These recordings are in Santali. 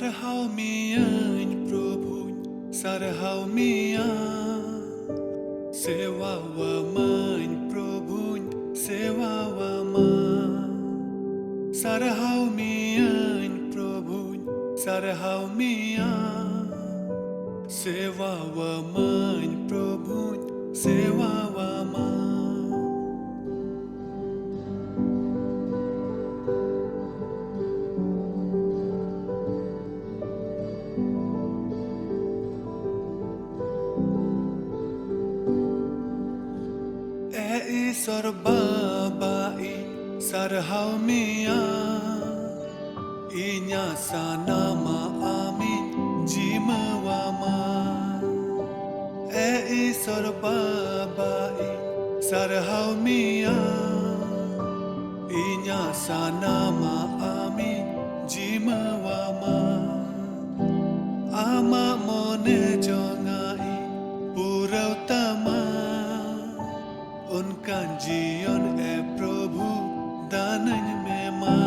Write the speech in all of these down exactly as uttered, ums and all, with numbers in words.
ᱥᱟᱨᱦᱟᱣ ᱢᱤᱭᱟᱹᱧ ᱯᱨᱚᱵᱷᱩᱧ, ᱥᱟᱨᱦᱟᱣ ᱢᱤᱭᱟ᱾ ᱥᱮᱣᱟᱣᱟᱢᱟᱹᱧ ᱯᱨᱚᱵᱷᱩᱧ, ᱥᱮᱣᱟᱣᱟᱢᱟ᱾ ᱥᱟᱨᱦᱟᱣ ᱢᱤᱭᱟᱹᱧ ᱯᱨᱚᱵᱷᱩᱧ, ᱥᱟᱨᱦᱟᱣ ᱢᱤᱭᱟ᱾ ᱥᱮᱣᱟᱣᱟᱢᱟᱹᱧ ᱯᱨᱚᱵᱷᱩᱧ, ᱥᱮᱣᱟᱣᱟᱢᱟ᱾ ᱮ ᱤᱥᱚᱨ ᱵᱟᱵᱟ, ᱤᱧ ᱥᱟᱨᱦᱟᱣ ᱢᱮᱭᱟ, ᱤᱧᱟᱹᱜ ᱥᱟᱱᱟᱢᱟᱜ ᱟᱢᱤᱧ ᱡᱤᱢᱟᱹᱣᱟᱢᱟ᱾ ᱮ ᱤᱥᱚᱨ ᱵᱟᱵᱟ, ᱤᱧ ᱥᱟᱨᱦᱟᱣ ᱢᱮᱭᱟ, ᱤᱧᱟᱹᱜ ᱥᱟᱱᱟᱢᱟᱜ ᱟᱢᱤᱧ ᱡᱤᱢᱟᱹᱣᱟᱢᱟ᱾ ᱟᱢᱟᱜ ᱢᱚᱱᱮ ᱡᱚᱝᱟᱜ ᱤᱧ ᱯᱩᱨᱟᱹᱣ ᱛᱟᱢᱟ, ᱚᱱᱠᱟᱱ ᱡᱤᱭᱚᱱ ᱮ ᱯᱨᱚᱵᱷᱩ ᱫᱟᱱᱟᱹᱧ ᱢᱮ ᱢᱟ᱾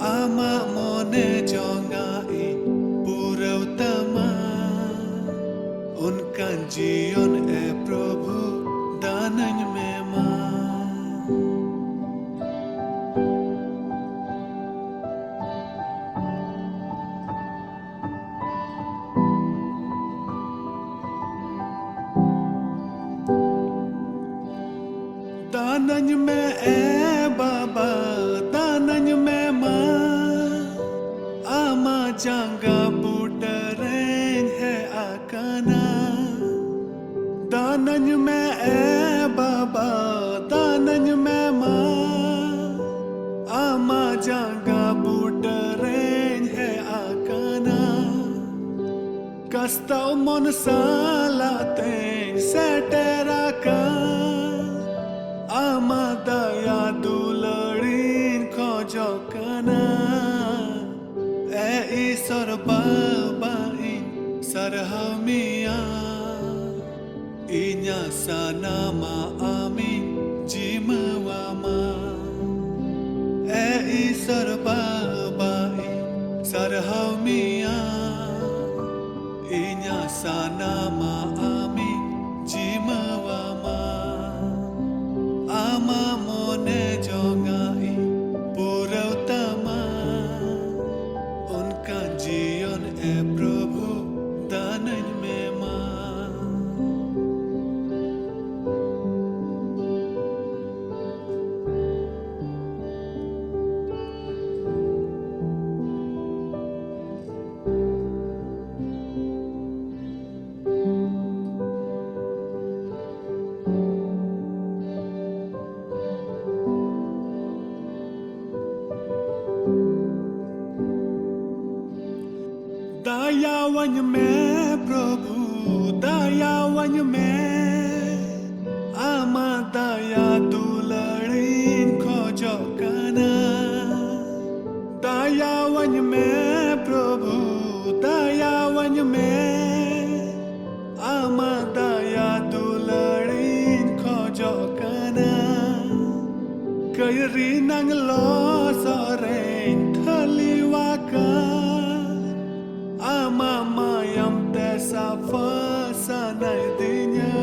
ᱟᱢᱟᱜ ᱢᱚᱱᱮ ᱡᱚᱝᱟᱜ ᱤᱧ ᱯᱩᱨᱟᱹᱣ ᱛᱟᱢᱟ, ᱚᱱᱠᱟᱱ ᱡᱤᱭᱚᱱ ᱮ ᱯᱨᱚᱵᱷᱩ ᱫᱟᱱᱟᱹᱧ ᱢᱮ ᱢᱟ᱾ ᱫᱟᱱᱟᱹᱧ ᱢᱮ ᱮ ᱵᱟᱵᱟ, ᱫᱟᱱᱟᱹᱧ ᱢᱮ ᱢᱟ, ᱟᱢᱟᱜ ᱡᱟᱸᱜᱟ ᱵᱩᱴᱟᱹ ᱨᱮᱧ ᱦᱮᱡ ᱟᱠᱟᱱᱟ᱾ ᱫᱟᱱᱟᱹᱧ ᱢᱮ ᱮ ᱵᱟᱵᱟ, ᱫᱟᱱᱟᱹᱧ ᱢᱮ ᱢᱟ, ᱟᱢᱟᱜ ᱡᱟᱸᱜᱟ ᱵᱩᱴᱟᱹ ᱨᱮᱧ ᱦᱮᱡ ᱟᱠᱟᱱᱟ᱾ ᱠᱟᱥᱛᱟᱣ ᱢᱚᱱ ᱥᱟᱞᱟᱜ ᱛᱮᱧ ᱥᱮᱴᱮᱨ ᱟᱠᱟᱱ, ᱟᱢᱟᱜ ᱫᱟᱭᱟ ᱫᱩᱞᱟᱹᱲᱤᱧ ᱠᱷᱚᱡᱚᱜ ᱠᱟᱱᱟ᱾ ᱮ ᱤᱥᱚᱨ ᱵᱟᱵᱟ, ᱤᱧ ᱥᱟᱨᱦᱟᱣ ᱢᱮᱭᱟ, ᱤᱧᱟᱹᱜ ᱥᱟᱱᱟᱢᱟᱜ ᱟᱢᱤᱧ ᱡᱤᱢᱟᱹᱣᱟᱢᱟ᱾ ᱮ ᱤᱥᱚᱨ ᱵᱟᱵᱟ, ᱤᱧ ᱥᱟᱨᱦᱟᱣ ᱢᱮᱭᱟ, ᱤᱧᱟᱹᱜ ᱥᱟᱱᱟᱢᱟᱜ ᱟᱢᱤᱧ ᱡᱤᱢᱟᱹᱣᱟᱢᱟ᱾ ᱟᱢᱟᱜ ᱢᱚᱱᱮ ᱡᱚᱝᱟᱜ ᱤᱧ ᱯᱩᱨᱟᱹᱣ ᱛᱟᱢᱟ, ᱚᱱᱠᱟᱱ ᱡᱤᱭᱚᱱ ᱮ ᱯᱨᱚᱵᱷᱩ ᱫᱟᱱᱟᱹᱧ ᱢᱮ ᱢᱟ᱾ ᱫᱟᱭᱟᱣᱟᱹᱧ ᱢᱮ ᱯᱨᱚᱵᱷᱩ, ᱫᱟᱭᱟᱣᱟᱹᱧ ᱢᱮ, ᱟᱢᱟᱜ ᱫᱟᱭᱟ ᱫᱩᱞᱟᱹᱲᱤᱧ ᱠᱷᱚᱡᱚᱜ ᱠᱟᱱᱟ᱾ ᱫᱟᱭᱟᱣᱟᱹᱧ ᱢᱮ ᱯᱨᱚᱵᱷᱩ, ᱫᱟᱭᱟᱣᱟᱹᱧ ᱢᱮ, ᱟᱢᱟᱜ ᱫᱟᱭᱟ ᱫᱩᱞᱟᱹᱲᱤᱧ ᱠᱷᱚᱡᱚᱜ ᱠᱟᱱᱟ᱾ ᱠᱟᱹᱭᱨᱤ ᱱᱟᱝ ᱞᱚᱥᱚᱫ ᱨᱮᱧ ᱴᱷᱟᱹᱞᱤᱣᱟᱠᱟᱱ, ᱟᱢᱟᱜ ᱢᱟᱭᱟᱢ ᱛᱮ ᱥᱟᱯᱷᱟ ᱥᱟᱱᱟᱭ ᱫᱤᱧᱟ᱾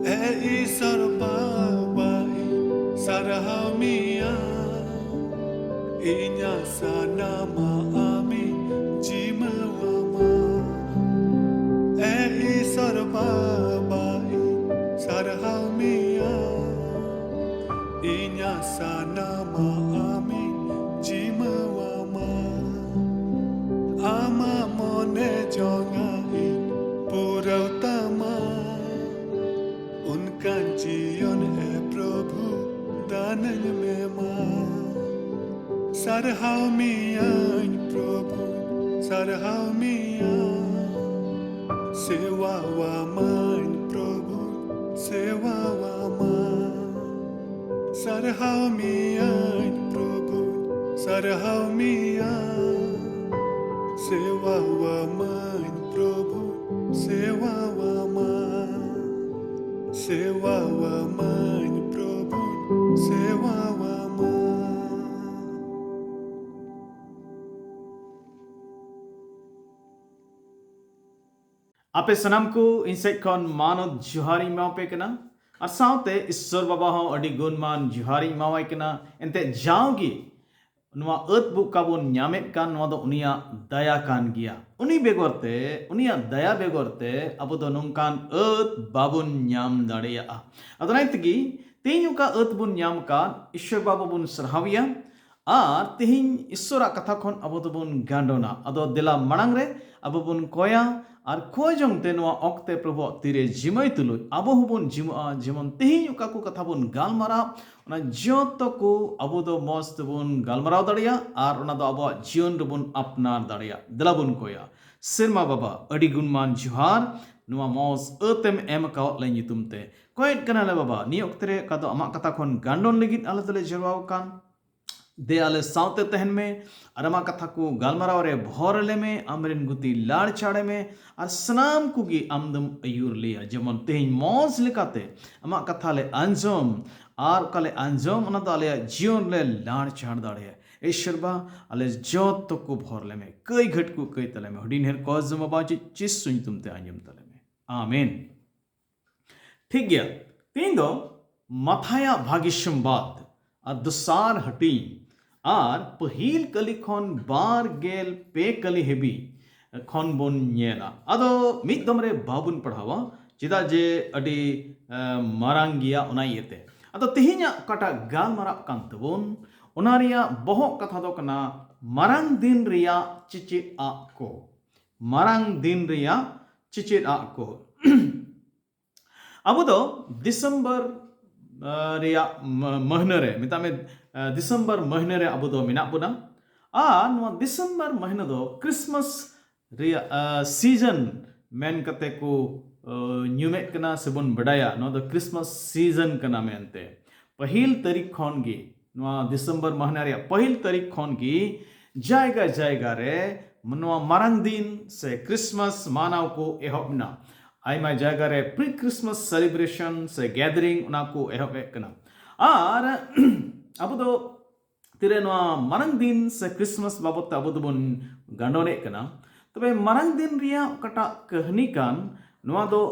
ᱮ ᱤᱥᱚᱨ ᱵᱟᱵᱟ, ᱤᱧ ᱥᱟᱨᱦᱟᱣ ᱢᱮᱭᱟ, ᱤᱧᱟᱹᱜ ᱥᱟᱱᱟᱢᱟᱜ ᱟᱢᱤᱧ ᱡᱤᱢᱟᱹᱣᱟᱢᱟ᱾ ᱮ ᱤᱥᱚᱨ ᱵᱟᱵᱟ, ᱤᱧ ᱥᱟᱨᱦᱟᱣ ᱢᱮᱭᱟ, ᱤᱧᱟᱹᱜ ᱥᱟᱱᱟᱢᱟᱜ ᱟᱢᱤᱧ ᱡᱤᱢᱟᱹᱣᱟᱢᱟ᱾ ᱟᱢᱟᱜ ᱢᱚᱱᱮ ᱡᱚᱝᱟᱜ ᱤᱧ ᱯᱩᱨᱟᱹᱣ ᱛᱟᱢᱟ, ᱚᱱᱠᱟᱱ ᱡᱤᱭᱚᱱ ᱮ ᱯᱨᱚᱵᱷᱩ ᱫᱟᱱᱟᱹᱧ ᱢᱮ ᱢᱟ᱾ ᱥᱟᱨᱦᱟᱣ ᱢᱮᱭᱟᱹᱧ ᱯᱨᱚᱵᱷᱩ, ᱥᱟᱨᱦᱟᱣ ᱢᱮᱭᱟ᱾ ᱥᱮᱣᱟᱣᱟᱢᱟᱹᱧ ᱯᱨᱚᱵᱷᱩ, ᱥᱮᱣᱟᱣᱟᱢᱟ᱾ ᱥᱟᱨᱦᱟᱣ ᱢᱮᱭᱟᱹᱧ ᱯᱨᱚᱵᱷᱩ, ᱥᱟᱨᱦᱟᱣ ᱢᱮᱭᱟ᱾ ᱥᱮᱣᱟᱣᱟᱢᱟᱹᱧ ᱯᱨᱚᱵᱷᱩ, ᱥᱮᱣᱟᱣᱟᱢᱟ᱾ ᱥᱮᱣᱟᱣᱟᱢᱟᱹᱧ ᱯᱨᱚᱵᱷᱩ, ᱥᱮᱣᱟᱣᱟᱢᱟ᱾ ᱟᱯᱮ ᱥᱟᱱᱟᱢ ᱠᱚ ᱤᱧ ᱥᱮᱫ ᱠᱷᱚᱱ ᱢᱟᱱᱚᱛ ᱡᱚᱦᱟᱨᱤᱧ ᱮᱢᱟᱯᱮ ᱠᱟᱱᱟ᱾ ᱟᱨ ᱥᱟᱶᱛᱮ ᱤᱥᱥᱚᱨ ᱵᱟᱵᱟ ᱦᱚᱸ ᱟᱹᱰᱤ ᱜᱩᱱᱢᱟᱱ ᱡᱚᱦᱟᱨᱤᱧ ᱮᱢᱟᱣᱟᱭ ᱠᱟᱱᱟ᱾ ᱮᱱᱛᱮ ᱡᱟᱣᱜᱮ ᱱᱚᱣᱟ ᱟᱹᱛ ᱵᱚ ᱚᱠᱟ ᱵᱚᱱ ᱧᱟᱢᱮᱫ ᱠᱟᱱ, ᱱᱚᱣᱟ ᱫᱚ ᱩᱱᱤᱭᱟᱜ ᱫᱟᱭᱟ ᱠᱟᱱ ᱜᱮᱭᱟ᱾ ᱩᱱᱤ ᱵᱮᱜᱚᱨ ᱛᱮ, ᱩᱱᱤᱭᱟᱜ ᱫᱟᱭᱟ ᱵᱮᱜᱚᱨ ᱛᱮ ᱟᱵᱚ ᱫᱚ ᱱᱚᱝᱠᱟᱱ ᱟᱹᱛ ᱵᱟᱵᱚᱱ ᱧᱟᱢ ᱫᱟᱲᱮᱭᱟᱜᱼᱟ᱾ ᱟᱫᱚ ᱚᱱᱟ ᱛᱮᱜᱮ ᱛᱮᱦᱮᱧ ᱚᱠᱟ ᱟᱹᱛ ᱵᱚᱱ ᱧᱟᱢ ᱟᱠᱟᱫ, ᱤᱥᱥᱚᱨ ᱵᱟᱵᱟ ᱵᱚᱱ ᱥᱟᱨᱦᱟᱣᱮᱭᱟ᱾ ᱟᱨ ᱛᱮᱦᱮᱧ ᱤᱥᱥᱚᱨᱟᱜ ᱠᱟᱛᱷᱟ ᱠᱷᱚᱱ ᱟᱵᱚ ᱫᱚᱵᱚᱱ ᱜᱟᱸᱰᱚᱱᱟ᱾ ᱟᱫᱚ ᱫᱮᱞᱟ ᱢᱟᱲᱟᱝ ᱨᱮ ᱟᱵᱚ ᱵᱚᱱ ᱠᱚᱭᱟ, ᱟᱨ ᱠᱚᱭ ᱡᱚᱝ ᱛᱮ ᱱᱚᱣᱟ ᱚᱠᱛᱮ ᱯᱨᱚᱵᱷᱩᱣᱟᱜ ᱛᱤᱨᱮ ᱡᱤᱢᱟᱹᱭ ᱛᱩᱞᱩᱡ ᱟᱵᱚ ᱦᱚᱸᱵᱚᱱ ᱡᱤᱢᱟᱹᱜᱼᱟ᱾ ᱡᱮᱢᱚᱱ ᱛᱮᱦᱮᱧ ᱚᱠᱟ ᱠᱚ ᱠᱟᱛᱷᱟ ᱵᱚᱱ ᱜᱟᱞᱢᱟᱨᱟᱣ, ᱚᱱᱟ ᱡᱚᱛᱚ ᱠᱚ ᱟᱵᱚ ᱫᱚ ᱢᱚᱡᱽ ᱛᱮᱵᱚᱱ ᱜᱟᱞᱢᱟᱨᱟᱣ ᱫᱟᱲᱮᱭᱟᱜ ᱟᱨ ᱚᱱᱟ ᱫᱚ ᱟᱵᱚᱣᱟᱜ ᱡᱤᱭᱚᱱ ᱨᱮᱵᱚᱱ ᱟᱯᱱᱟᱨ ᱫᱟᱲᱮᱭᱟᱜ᱾ ᱫᱮᱞᱟ ᱵᱚᱱ ᱠᱚᱭᱟ᱾ ᱥᱮᱨᱢᱟ ᱵᱟᱵᱟ, ᱟᱹᱰᱤ ᱜᱩᱱᱢᱟᱱ ᱡᱚᱦᱟᱨ, ᱱᱚᱣᱟ ᱢᱚᱡᱽ ᱟᱹᱛᱮᱢ ᱮᱢ ᱟᱠᱟᱣᱟᱫ ᱞᱮ ᱧᱩᱛᱩᱢ ᱛᱮ᱾ ᱠᱚᱭᱮᱫ ᱠᱟᱱᱟᱞᱮ ᱵᱟᱵᱟ, ᱱᱤᱭᱟᱹ ᱚᱠᱛᱮ ᱨᱮ ᱚᱠᱟ ᱫᱚ ᱟᱢᱟᱜ ᱠᱟᱛᱷᱟ ᱠᱷᱚᱱ ᱜᱟᱸᱰᱚᱱ ᱞᱟᱹᱜᱤᱫ ᱟᱞᱮ ᱫᱚᱞᱮ ᱡᱟᱨᱣᱟ ᱟᱠᱟᱱ᱾ ᱫᱮ ᱟᱞᱮ ᱥᱟᱶᱛᱮ ᱛᱟᱦᱮᱱ ᱢᱮ ᱟᱨ ᱟᱢᱟᱜ ᱠᱟᱛᱷᱟ ᱠᱚ ᱜᱟᱞᱢᱟᱨᱟᱣ ᱨᱮ ᱵᱷᱚᱨ ᱞᱮᱢᱮ, ᱟᱢᱨᱮᱱ ᱜᱩᱛᱤ ᱞᱟᱲ ᱪᱷᱟᱲ ᱢᱮ ᱟᱨ ᱥᱟᱱᱟᱢ ᱠᱚᱜᱮ ᱟᱢ ᱫᱚᱢ ᱟᱹᱭᱩᱨ ᱞᱮᱭᱟ᱾ ᱡᱮᱢᱚᱱ ᱛᱮᱦᱮᱧ ᱢᱚᱡᱽ ᱞᱮᱠᱟᱛᱮ ᱟᱢᱟᱜ ᱠᱟᱛᱷᱟ ᱞᱮ ᱟᱸᱡᱚᱢ ᱟᱨ ᱚᱠᱟ ᱞᱮ ᱟᱸᱡᱚᱢ ᱚᱱᱟ ᱫᱚ ᱟᱞᱮᱭᱟᱜ ᱡᱤᱭᱚᱱ ᱞᱮ ᱞᱟᱲ ᱪᱷᱟᱲ ᱫᱟᱲᱮᱭᱟᱜᱼᱟ᱾ ᱤᱥᱥᱚᱨ ᱵᱟ, ᱟᱞᱮ ᱡᱚᱛᱚ ᱠᱚ ᱵᱷᱚᱨ ᱞᱮᱢᱮ, ᱠᱟᱹᱭ ᱜᱷᱟᱹᱴ ᱠᱚ ᱠᱟᱹᱭ ᱛᱟᱞᱮ ᱢᱮ᱾ ᱦᱩᱰᱤᱧ ᱦᱮᱨ ᱠᱚ ᱡᱮᱢᱟ ᱵᱟ ᱪᱤ ᱪᱤᱥ ᱧᱩᱛᱩᱢ ᱛᱮ ᱟᱸᱡᱚᱢ ᱛᱟᱞᱮ ᱢᱮ᱾ ᱟᱢᱮᱱ᱾ ᱴᱷᱤᱠ ᱜᱮᱭᱟ, ᱛᱮᱦᱮᱧ ᱫᱚ ᱢᱟᱛᱷᱟᱭᱟᱜ ᱵᱷᱟᱹᱜᱤ ᱥᱚᱢᱵᱟᱫ ᱟᱨ ᱫᱚᱥᱟᱨ ᱦᱟᱹᱴᱤᱧ ᱟᱨ ᱯᱟᱹᱦᱤᱞ ᱠᱟᱹᱞᱤ ᱠᱷᱚᱱ ᱵᱟᱨ ᱜᱮᱞ ᱯᱮ ᱠᱟᱹᱞᱤ ᱦᱟᱹᱵᱤᱡ ᱠᱷᱚᱱ ᱵᱚᱱ ᱧᱮᱞᱟ᱾ ᱟᱫᱚ ᱢᱤᱫ ᱫᱚᱢ ᱨᱮ ᱵᱟᱵᱚᱱ ᱯᱟᱲᱦᱟᱣᱟ, ᱪᱮᱫᱟᱜ ᱡᱮ ᱟᱹᱰᱤ ᱮ, ᱢᱟᱨᱟᱝ ᱜᱮᱭᱟ, ᱚᱱᱟ ᱤᱭᱟᱹᱛᱮ᱾ ᱟᱫᱚ ᱛᱮᱦᱮᱧᱟᱜ ᱚᱠᱟᱴᱟᱜ ᱜᱟᱞᱢᱟᱨᱟᱜ ᱠᱟᱱ ᱛᱟᱵᱚᱱ, ᱚᱱᱟ ᱨᱮᱭᱟᱜ ᱵᱚᱦᱚᱜ ᱠᱟᱛᱷᱟ ᱫᱚ ᱠᱟᱱᱟ ᱢᱟᱨᱟᱝ ᱫᱤᱱ ᱨᱮᱭᱟᱜ ᱪᱮᱪᱮᱫ ᱟᱜ ᱠᱚ᱾ ᱢᱟᱨᱟᱝ ᱫᱤᱱ ᱨᱮᱭᱟᱜ ᱪᱮᱪᱮᱫ ᱟᱜ ᱠᱚ᱾ ᱟᱵᱚ ᱫᱚ ᱰᱤᱥᱮᱢᱵᱚᱨ, ᱟ, ᱨᱮᱭᱟᱜ ᱢᱟᱹ-, ᱢᱟᱹᱦᱱᱟᱹ ᱨᱮ, ᱢᱮᱛᱟᱜ ᱢᱮ, ᱟ, ᱰᱤᱥᱮᱢᱵᱚᱨ ᱢᱟᱹᱦᱱᱟᱹ ᱨᱮ ᱟᱵᱚ ᱫᱚ ᱢᱮᱱᱟᱜ ᱵᱚᱱᱟ᱾ ᱟᱨ ᱱᱚᱣᱟ ᱰᱤᱥᱮᱢᱵᱚᱨ ᱢᱟᱹᱦᱱᱟᱹ ᱫᱚ ᱠᱨᱤᱥᱢᱟᱥ ᱨᱮᱭᱟᱜ, ᱟ, ᱥᱤᱡᱚᱱ ᱢᱮᱱ ᱠᱟᱛᱮ ᱠᱚ, ᱟ, ᱧᱩᱢᱮᱫ ᱠᱟᱱᱟ ᱥᱮᱵᱚᱱ ᱵᱟᱰᱟᱭᱟ᱾ ᱱᱚᱣᱟ ᱫᱚ ᱠᱨᱤᱥᱢᱟᱥ ᱥᱤᱡᱚᱱ ᱠᱟᱱᱟ ᱢᱮᱱᱛᱮ᱾ ᱯᱟᱹᱦᱤᱞ ᱛᱟᱹᱨᱤᱠᱷ ᱠᱷᱚᱱ ᱜᱮ, ᱱᱚᱣᱟ ᱰᱤᱥᱮᱢᱵᱚᱨ ᱢᱟᱹᱦᱱᱟᱹ ᱨᱮᱭᱟᱜ ᱯᱟᱹᱦᱤᱞ ᱛᱟᱹᱨᱤᱠᱷ ᱠᱷᱚᱱ ᱜᱮ ᱡᱟᱭᱜᱟ ᱡᱟᱭᱜᱟ ᱨᱮ ᱱᱚᱣᱟ ᱢᱟᱨᱟᱝ ᱫᱤᱱ ᱥᱮ ᱠᱨᱤᱥᱢᱟᱥ ᱢᱟᱱᱟᱣ ᱠᱚ ᱮᱦᱚᱵ ᱮᱱᱟ᱾ ᱟᱭᱢᱟ ᱡᱟᱭᱜᱟ ᱨᱮ pre Christmas celebration ᱥᱮ gathering ᱚᱱᱟ ᱠᱚ ᱮᱦᱚᱵ ᱮᱫ ᱠᱟᱱᱟ᱾ ᱟᱨ ᱟᱵᱚ ᱫᱚ ᱛᱤᱨᱮ ᱱᱚᱣᱟ ᱢᱟᱨᱟᱝ ᱫᱤᱱ ᱥᱮ ᱠᱨᱤᱥᱢᱟᱥ ᱵᱟᱵᱚᱫ ᱛᱮ ᱟᱵᱚ ᱫᱚᱵᱚᱱ ᱜᱟᱸᱰᱚᱱᱮᱫ ᱠᱟᱱᱟ, ᱛᱚᱵᱮ ᱢᱟᱨᱟᱝ ᱫᱤᱱ ᱨᱮᱭᱟᱜ ᱚᱠᱟᱴᱟᱜ ᱠᱟᱹᱦᱱᱤ ᱠᱟᱱ, ᱱᱚᱣᱟ ᱫᱚ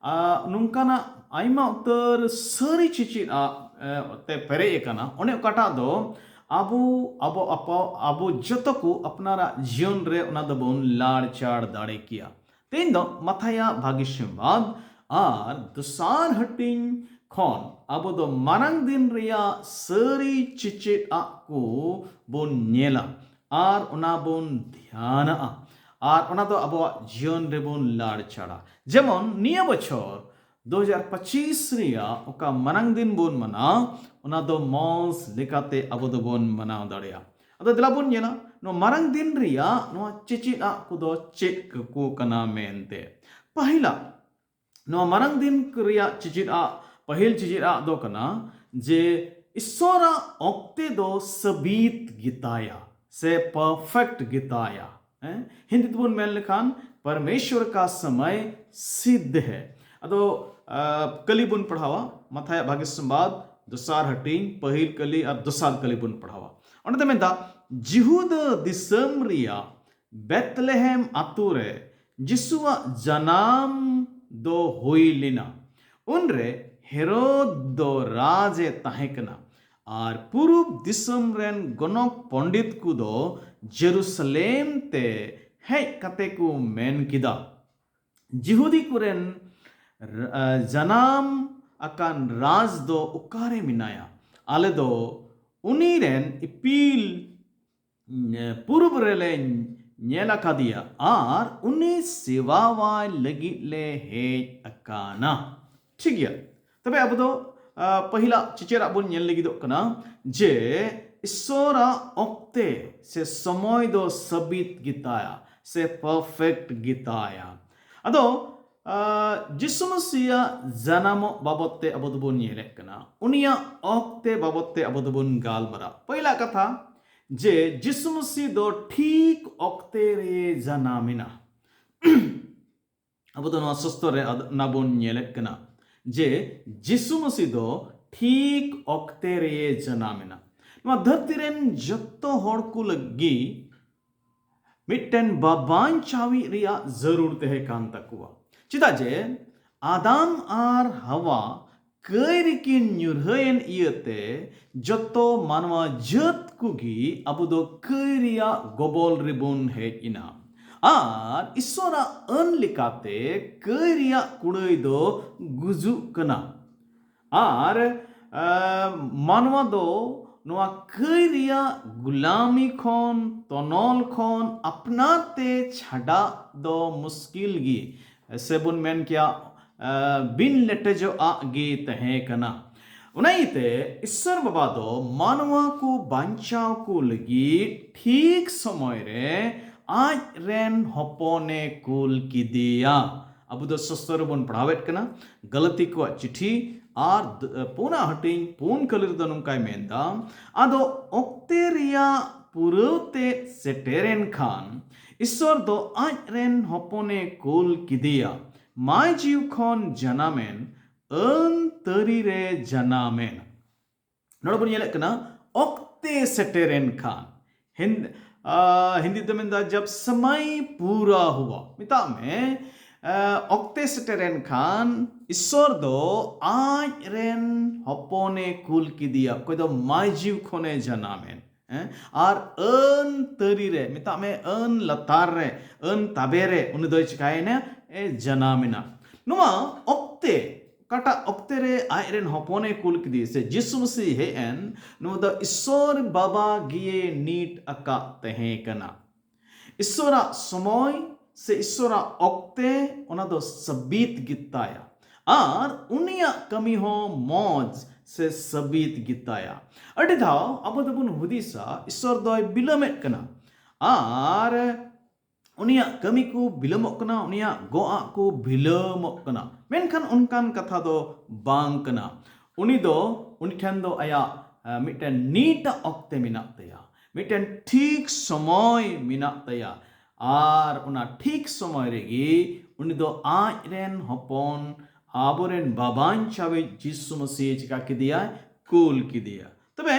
ᱟ, ᱱᱚᱝᱠᱟᱱᱟᱜ ᱟᱭᱢᱟ ᱩᱛᱟᱹᱨ ᱥᱟᱹᱨᱤ ᱪᱮᱪᱮᱫ ᱟᱜ ᱮ, ᱛᱮ ᱯᱮᱨᱮᱡ ᱟᱠᱟᱱᱟ᱾ ᱚᱱᱮ ᱚᱠᱟᱴᱟᱜ ᱫᱚ ᱟᱵᱚ ᱟᱵᱚ ᱟᱯᱟ- ᱟᱵᱚ ᱡᱚᱛᱚ ᱠᱚ ᱟᱯᱱᱟᱨᱟᱜ ᱡᱤᱭᱚᱱ ᱨᱮ ᱚᱱᱟ ᱫᱚᱵᱚᱱ ᱞᱟᱲᱪᱟᱲ ᱫᱟᱲᱮ ᱠᱮᱭᱟ᱾ ᱛᱮᱦᱮᱧ ᱫᱚ ᱢᱟᱛᱷᱟᱭᱟᱜ ᱵᱷᱟᱹᱜᱤ ᱥᱚᱢᱵᱟᱫ ᱟᱨ ᱫᱚᱥᱟᱨ ᱦᱟᱹᱴᱤᱧ ᱠᱷᱚᱱ ᱟᱵᱚ ᱫᱚ ᱢᱟᱨᱟᱝ ᱫᱤᱱ ᱨᱮᱭᱟᱜ ᱥᱟᱹᱨᱤ ᱪᱮᱪᱮᱫ ᱟᱜ ᱠᱚ ᱵᱚᱱ ᱧᱮᱞᱟ ᱟᱨ ᱚᱱᱟ ᱵᱚᱱ ᱫᱷᱮᱭᱟᱱᱟᱜᱼᱟ ᱟᱨ ᱚᱱᱟ ᱫᱚ ᱟᱵᱚᱣᱟᱜ ᱡᱤᱭᱚᱱ ᱨᱮᱵᱚᱱ ᱞᱟᱲᱪᱟᱲᱟ᱾ ᱡᱮᱢᱚᱱ ᱱᱤᱭᱟᱹ ᱵᱚᱪᱷᱚᱨ ᱫᱩ ᱦᱟᱡᱟᱨ ᱯᱚᱸᱪᱤᱥ ᱨᱮᱭᱟᱜ ᱚᱠᱟ ᱢᱟᱨᱟᱝ ᱫᱤᱱ ᱵᱚᱱ ᱢᱟᱱᱟᱣ, ᱚᱱᱟ ᱫᱚ ᱢᱚᱸᱡᱽ ᱞᱮᱠᱟᱛᱮ ᱟᱵᱚ ᱫᱚᱵᱚᱱ ᱢᱟᱱᱟᱣ ᱫᱟᱲᱮᱭᱟᱜᱼᱟ᱾ ᱟᱫᱚ ᱫᱮᱞᱟ ᱵᱚᱱ ᱧᱮᱞᱟ ᱱᱚᱣᱟ ᱢᱟᱨᱟᱝ ᱫᱤᱱ ᱨᱮᱭᱟᱜ ᱱᱚᱣᱟ ᱪᱮᱪᱮᱫ ᱟᱜ ᱠᱚᱫᱚ ᱪᱮᱫ ᱠᱚ ᱠᱟᱱᱟ ᱢᱮᱱᱛᱮ᱾ ᱯᱟᱹᱦᱤᱞᱟᱜ, ᱱᱚᱣᱟ ᱢᱟᱨᱟᱝ ᱫᱤᱱ ᱨᱮᱭᱟᱜ ᱪᱮᱪᱮᱫ ᱟᱜ, ᱯᱟᱹᱦᱤᱞ ᱪᱮᱪᱮᱫ ᱟᱜ ᱫᱚ ᱠᱟᱱᱟ ᱡᱮ ᱤᱥᱥᱚᱨᱟᱜ ᱚᱠᱛᱮ ᱫᱚ ᱥᱟᱹᱵᱤᱛ ᱜᱮᱛᱟᱭᱟ ᱥᱮ perfect ᱜᱮᱛᱟᱭᱟ᱾ ᱦᱮᱸ, ᱦᱤᱱᱫᱤ ᱛᱮᱵᱚᱱ ᱢᱮᱱ ᱞᱮᱠᱷᱟᱱ ᱯᱚᱨᱢᱮᱥᱣᱚᱨ ᱠᱟ ᱥᱚᱢᱚᱭ ᱥᱤᱫᱷ ᱦᱮ᱾ ᱟᱫᱚ ᱟ, ᱠᱟᱹᱞᱤ ᱵᱚᱱ ᱯᱟᱲᱦᱟᱣᱟ, ᱢᱟᱛᱷᱟᱭᱟᱜ ᱵᱷᱟᱜᱮ ᱥᱚᱢᱵᱟᱫ ᱫᱚᱥᱟᱨ ᱦᱟᱹᱴᱤᱧ ᱯᱟᱹᱦᱤᱞ ᱠᱟᱹᱞᱤ ᱟᱨ ᱫᱚᱥᱟᱨ ᱠᱟᱹᱞᱤ ᱵᱚᱱ ᱯᱟᱲᱦᱟᱣᱟ᱾ ᱚᱸᱰᱮ ᱫᱚ ᱢᱮᱱᱫᱟ, ᱡᱤᱦᱩᱫᱟ ᱫᱤᱥᱚᱢ ᱨᱮᱭᱟᱜ ᱵᱮᱛᱞᱮᱦᱮᱢ ᱟᱛᱳ ᱨᱮ ᱡᱤᱥᱩᱣᱟᱜ ᱡᱟᱱᱟᱢ ᱫᱚ ᱦᱩᱭ ᱞᱮᱱᱟ᱾ ᱩᱱᱨᱮ ᱦᱮᱨᱳᱫ ᱫᱚ ᱨᱟᱡᱽ ᱮ ᱛᱟᱦᱮᱸ ᱠᱟᱱᱟ ᱟᱨ ᱯᱩᱨᱩᱵ ᱫᱤᱥᱚᱢ ᱨᱮᱱ ᱜᱚᱱᱚᱠ ᱯᱚᱱᱰᱤᱛ ᱠᱚᱫᱚ ᱡᱮᱨᱩᱥᱟᱞᱮᱢ ᱛᱮ ᱦᱮᱡ ᱠᱟᱛᱮ ᱠᱚ ᱢᱮᱱ ᱠᱮᱫᱟ, ᱡᱤᱦᱩᱫᱤ ᱠᱚᱨᱮᱱ ᱨ- ᱡᱟᱱᱟᱢ ᱟᱠᱟᱱ ᱨᱟᱡᱽ ᱫᱚ ᱚᱠᱟᱨᱮ ᱢᱮᱱᱟᱭᱟ? ᱟᱞᱮ ᱫᱚ ᱩᱱᱤ ᱨᱮᱱ ᱤᱯᱤᱞ ᱯᱩᱨᱩᱵ ᱨᱮᱞᱮ ᱧᱮᱞ ᱟᱠᱟᱫᱮᱭᱟ ᱟᱨ ᱩᱱᱤ ᱥᱮᱵᱟᱣᱟᱭ ᱞᱟᱹᱜᱤᱫ ᱞᱮ ᱦᱮᱡ ᱟᱠᱟᱱᱟ᱾ ᱴᱷᱤᱠ ᱜᱮᱭᱟ, ᱛᱚᱵᱮ ᱟᱵᱚ ᱫᱚ ᱟ, ᱯᱟᱹᱦᱤᱞᱟᱜ ᱪᱤᱪᱟᱹᱨᱟᱜ ᱵᱚᱱ ᱧᱮᱞ ᱞᱟᱹᱜᱤᱫᱚᱜ ᱠᱟᱱᱟ ᱡᱮ ᱤᱥᱥᱚᱨᱟᱜ ᱚᱠᱛᱮ ᱥᱮ ᱥᱚᱢᱚᱭ ᱫᱚ ᱥᱟᱹᱵᱤᱛ ᱜᱮᱛᱟᱭᱟ ᱥᱮ perfect ᱜᱮᱛᱟᱭᱟ᱾ ᱟᱫᱚ ᱟ, ᱡᱤᱥᱩ ᱢᱟᱹᱥᱤᱭᱟᱜ ᱡᱟᱱᱟᱢᱚᱜ ᱵᱟᱵᱚᱛ ᱛᱮ ᱟᱵᱚ ᱫᱚᱵᱚᱱ ᱧᱮᱞᱮᱫ ᱠᱟᱱᱟ, ᱩᱱᱤᱭᱟᱜ ᱚᱠᱛᱮ ᱵᱟᱵᱚᱛ ᱛᱮ ᱟᱵᱚ ᱫᱚᱵᱚᱱ ᱜᱟᱞᱢᱟᱨᱟᱣ᱾ ᱯᱟᱹᱦᱤᱞᱟᱜ ᱠᱟᱛᱷᱟ ᱡᱮ ᱡᱤᱥᱩ ᱢᱟᱹᱥᱤ ᱫᱚ ᱴᱷᱤᱠ ᱚᱠᱛᱮ ᱨᱮ ᱡᱟᱱᱟᱢ ᱮᱱᱟ᱾ ᱟᱵᱚ ᱫᱚ ᱱᱚᱣᱟ ᱥᱚᱥᱛᱚᱨ ᱨᱮ ᱟᱫ- ᱚᱱᱟ ᱵᱚᱱ ᱧᱮᱞᱮᱫ ᱠᱟᱱᱟ ᱡᱮ ᱡᱤᱥᱩ ᱢᱟᱹᱥᱤ ᱫᱚ ᱴᱷᱤᱠ ᱚᱠᱛᱮ ᱨᱮ ᱡᱟᱱᱟᱢ ᱮᱱᱟ᱾ ᱱᱚᱣᱟ ᱫᱷᱟᱹᱨᱛᱤ ᱨᱮᱱ ᱡᱚᱛᱚ ᱦᱚᱲ ᱠᱚ ᱞᱟᱹᱜᱤᱫ ᱢᱤᱫᱴᱮᱱ ᱵᱟᱵᱟᱧᱪᱟᱣᱤᱡ ᱨᱮᱭᱟᱜ ᱡᱟᱹᱨᱩᱲ ᱛᱟᱦᱮᱸ ᱠᱟᱱ ᱛᱟᱠᱚᱣᱟ᱾ ᱪᱮᱫᱟᱜ ᱡᱮ ᱟᱫᱟᱢ ᱟᱨ ᱦᱟᱣᱟ ᱠᱟᱹᱭ ᱨᱮᱠᱤᱱ ᱧᱩᱨᱦᱟᱹᱭᱮᱱ ᱤᱭᱟᱹᱛᱮ ᱡᱚᱛᱚ ᱢᱟᱱᱣᱟ ᱡᱟᱹᱛ ᱠᱚᱜᱮ ᱟᱵᱚ ᱫᱚ ᱠᱟᱹᱭ ᱨᱮᱭᱟᱜ ᱜᱚᱵᱚᱞ ᱨᱮᱵᱚᱱ ᱦᱮᱡ ᱮᱱᱟ᱾ ᱟᱨ ᱤᱥᱚᱨᱟᱜ ᱟᱹᱱ ᱞᱮᱠᱟᱛᱮ ᱠᱟᱹᱭ ᱨᱮᱭᱟᱜ ᱠᱩᱲᱟᱹᱭ ᱫᱚ ᱜᱩᱡᱩᱜ ᱠᱟᱱᱟ᱾ ᱟᱨ ᱢᱟᱱᱣᱟ ᱫᱚ ᱱᱚᱣᱟ ᱠᱟᱹᱭ ᱨᱮᱭᱟᱜ ᱜᱩᱞᱟᱢᱤ ᱠᱷᱚᱱ, ᱛᱚᱱᱚᱞ ᱠᱷᱚᱱ ᱟᱯᱱᱟᱨ ᱛᱮ ᱪᱷᱟᱰᱟᱜ ᱫᱚ ᱢᱩᱥᱠᱤᱞ ᱜᱮ, ᱥᱮᱵᱚᱱ ᱢᱮᱱ ᱠᱮᱭᱟ ᱵᱤᱱ ᱞᱮᱴᱮᱡᱚᱜ ᱟᱜ ᱜᱮ ᱛᱟᱦᱮᱸ ᱠᱟᱱᱟ᱾ ᱚᱱᱟ ᱤᱭᱟᱹᱛᱮ ᱤᱥᱥᱚᱨ ᱵᱟᱵᱟ ᱫᱚ ᱢᱟᱱᱣᱟ ᱠᱚ ᱵᱟᱧᱪᱟᱣ ᱠᱚ ᱞᱟᱹᱜᱤᱫ ᱴᱷᱤᱠ ᱥᱚᱢᱚᱭ ᱨᱮ ᱟᱡ ᱨᱮᱱ ᱦᱚᱯᱚᱱᱮ ᱠᱩᱞ ᱠᱮᱫᱮᱭᱟ᱾ ᱟᱵᱚ ᱫᱚ ᱥᱚᱥᱛᱚ ᱨᱮᱵᱚᱱ ᱯᱟᱲᱦᱟᱣᱮᱫ ᱠᱟᱱᱟ ᱜᱟᱞᱟᱛᱤ ᱠᱚᱣᱟᱜ ᱪᱤᱴᱷᱤ ᱟᱨ ᱯᱩᱱᱟᱜ ᱦᱟᱹᱴᱤᱧ ᱯᱩᱱ ᱠᱟᱹᱞᱤ ᱨᱮᱫᱚ ᱱᱚᱝᱠᱟᱭ ᱢᱮᱱᱫᱟ, ᱟᱫᱚ ᱚᱠᱛᱮ ᱨᱮᱭᱟᱜ ᱯᱩᱨᱟᱹᱣ ᱛᱮ ᱥᱮᱴᱮᱨᱮᱱ ᱠᱷᱟᱱ ᱤᱥᱥᱚᱨ ᱫᱚ ᱟᱡ ᱨᱮᱱ ᱦᱚᱯᱚᱱᱮ ᱠᱩᱞ ᱠᱮᱫᱮᱭᱟ, ᱢᱟᱭ ᱡᱤᱣ ᱠᱷᱚᱱ ᱡᱟᱱᱟᱢᱮᱱ, ᱟᱹᱱ ᱛᱟᱹᱨᱤ ᱨᱮ ᱡᱟᱱᱟᱢᱮᱱ᱾ ᱱᱚᱰᱮ ᱵᱚᱱ ᱧᱮᱞᱮᱫ ᱠᱟᱱᱟ ᱚᱠᱛᱮ ᱥᱮᱴᱮᱨᱮᱱ ᱠᱷᱟᱱ᱾ ᱦᱤᱱ-, ᱟ, ᱦᱤᱱᱫᱤ ᱛᱮ ᱢᱮᱱᱫᱟ ᱡᱟᱵ ᱥᱟᱢᱟᱭ ᱯᱩᱨᱟ ᱦᱩᱣᱟ᱾ ᱢᱮᱛᱟᱜ ᱢᱮ, ᱟ, ᱚᱠᱛᱮ ᱥᱮᱴᱮᱨᱮᱱ ᱠᱷᱟᱱ ᱤᱥᱥᱚᱨ ᱫᱚ ᱟᱡ ᱨᱮᱱ ᱦᱚᱯᱚᱱᱮ ᱠᱩᱞ ᱠᱮᱫᱮᱭᱟ, ᱚᱠᱚᱭ ᱫᱚ ᱢᱟᱭᱡᱤᱣ ᱠᱷᱚᱱᱮ ᱡᱟᱱᱟᱢᱮᱱ᱾ ᱦᱮᱸ? ᱟᱨ ᱟᱹᱱ ᱛᱟᱹᱨᱤ ᱨᱮ, ᱢᱮᱛᱟᱜ ᱢᱮ ᱟᱹᱱ ᱞᱟᱛᱟᱨ ᱨᱮ, ᱟᱹᱱ ᱛᱟᱵᱮ ᱨᱮ ᱩᱱᱤ ᱫᱚᱭ ᱪᱤᱠᱟᱭᱮᱱᱟ? ᱮ, ᱡᱟᱱᱟᱢᱮᱱᱟ᱾ ᱱᱚᱣᱟ ᱚᱠᱛᱮ, ᱚᱠᱟᱴᱟᱜ ᱚᱠᱛᱮ ᱨᱮ ᱟᱡ ᱨᱮᱱ ᱦᱚᱯᱚᱱᱮ ᱠᱩᱞ ᱠᱮᱫᱮ ᱥᱮ ᱡᱤᱥᱩ ᱢᱟᱹᱥᱤ ᱦᱮᱡ ᱮᱱ, ᱱᱚᱣᱟ ᱫᱚ ᱤᱥᱥᱚᱨ ᱵᱟᱵᱟ ᱜᱮ ᱱᱤᱴ ᱟᱠᱟᱫ ᱛᱟᱦᱮᱸ ᱠᱟᱱᱟ᱾ ᱤᱥᱥᱚᱨᱟᱜ ᱥᱚᱢᱚᱭ ᱥᱮ ᱤᱥᱥᱚᱨᱟᱜ ᱚᱠᱛᱮ, ᱚᱱᱟ ᱫᱚ ᱥᱟᱹᱵᱤᱛ ᱜᱮᱛᱟᱭᱟ᱾ ᱟᱨ ᱩᱱᱤᱭᱟᱜ ᱠᱟᱹᱢᱤ ᱦᱚᱸ ᱢᱚᱡᱽ ᱥᱮ ᱥᱟᱹᱵᱤᱛ ᱜᱮᱛᱟᱭᱟ᱾ ᱟᱹᱰᱤ ᱫᱷᱟᱣ ᱟᱵᱚ ᱫᱚᱵᱚᱱ ᱦᱩᱫᱤᱥᱟ, ᱤᱥᱥᱚᱨ ᱫᱚᱭ ᱵᱤᱞᱚᱢᱮᱫ ᱠᱟᱱᱟ᱾ ᱟᱨ ᱩᱱᱤᱭᱟᱜ ᱠᱟᱹᱢᱤ ᱠᱚ ᱵᱤᱞᱚᱢᱚᱜ ᱠᱟᱱᱟ, ᱩᱱᱤᱭᱟᱜ ᱜᱚᱜ ᱟᱜ ᱠᱚ ᱵᱤᱞᱚᱢᱚᱜ ᱠᱟᱱᱟ᱾ ᱢᱮᱱᱠᱷᱟᱱ ᱚᱱᱠᱟᱱ ᱠᱟᱛᱷᱟ ᱫᱚ ᱵᱟᱝ ᱠᱟᱱᱟ᱾ ᱩᱱᱤ ᱫᱚ, ᱩᱱᱤ ᱴᱷᱮᱱ ᱫᱚ ᱟᱭᱟᱜ, ᱟ, ᱢᱤᱫᱴᱮᱱ ᱱᱤᱴᱟᱜ ᱚᱠᱛᱮ ᱢᱮᱱᱟᱜ ᱛᱟᱭᱟ, ᱢᱤᱫᱴᱮᱱ ᱴᱷᱤᱠ ᱥᱚᱢᱚᱭ ᱢᱮᱱᱟᱜ ᱛᱟᱭᱟ᱾ ᱟᱨ ᱚᱱᱟ ᱴᱷᱤᱠ ᱥᱚᱢᱚᱭ ᱨᱮᱜᱮ ᱩᱱᱤ ᱫᱚ ᱟᱡ ᱨᱮᱱ ᱦᱚᱯᱚᱱ, ᱟᱵᱚᱨᱮᱱ ᱵᱟᱵᱟᱧᱪᱟᱣᱤᱡ ᱡᱤᱥᱩ ᱢᱟᱹᱥᱤ ᱪᱤᱠᱟ ᱠᱮᱫᱮᱭᱟᱭ? ᱠᱩᱞ ᱠᱮᱫᱮᱭᱟ᱾ ᱛᱚᱵᱮ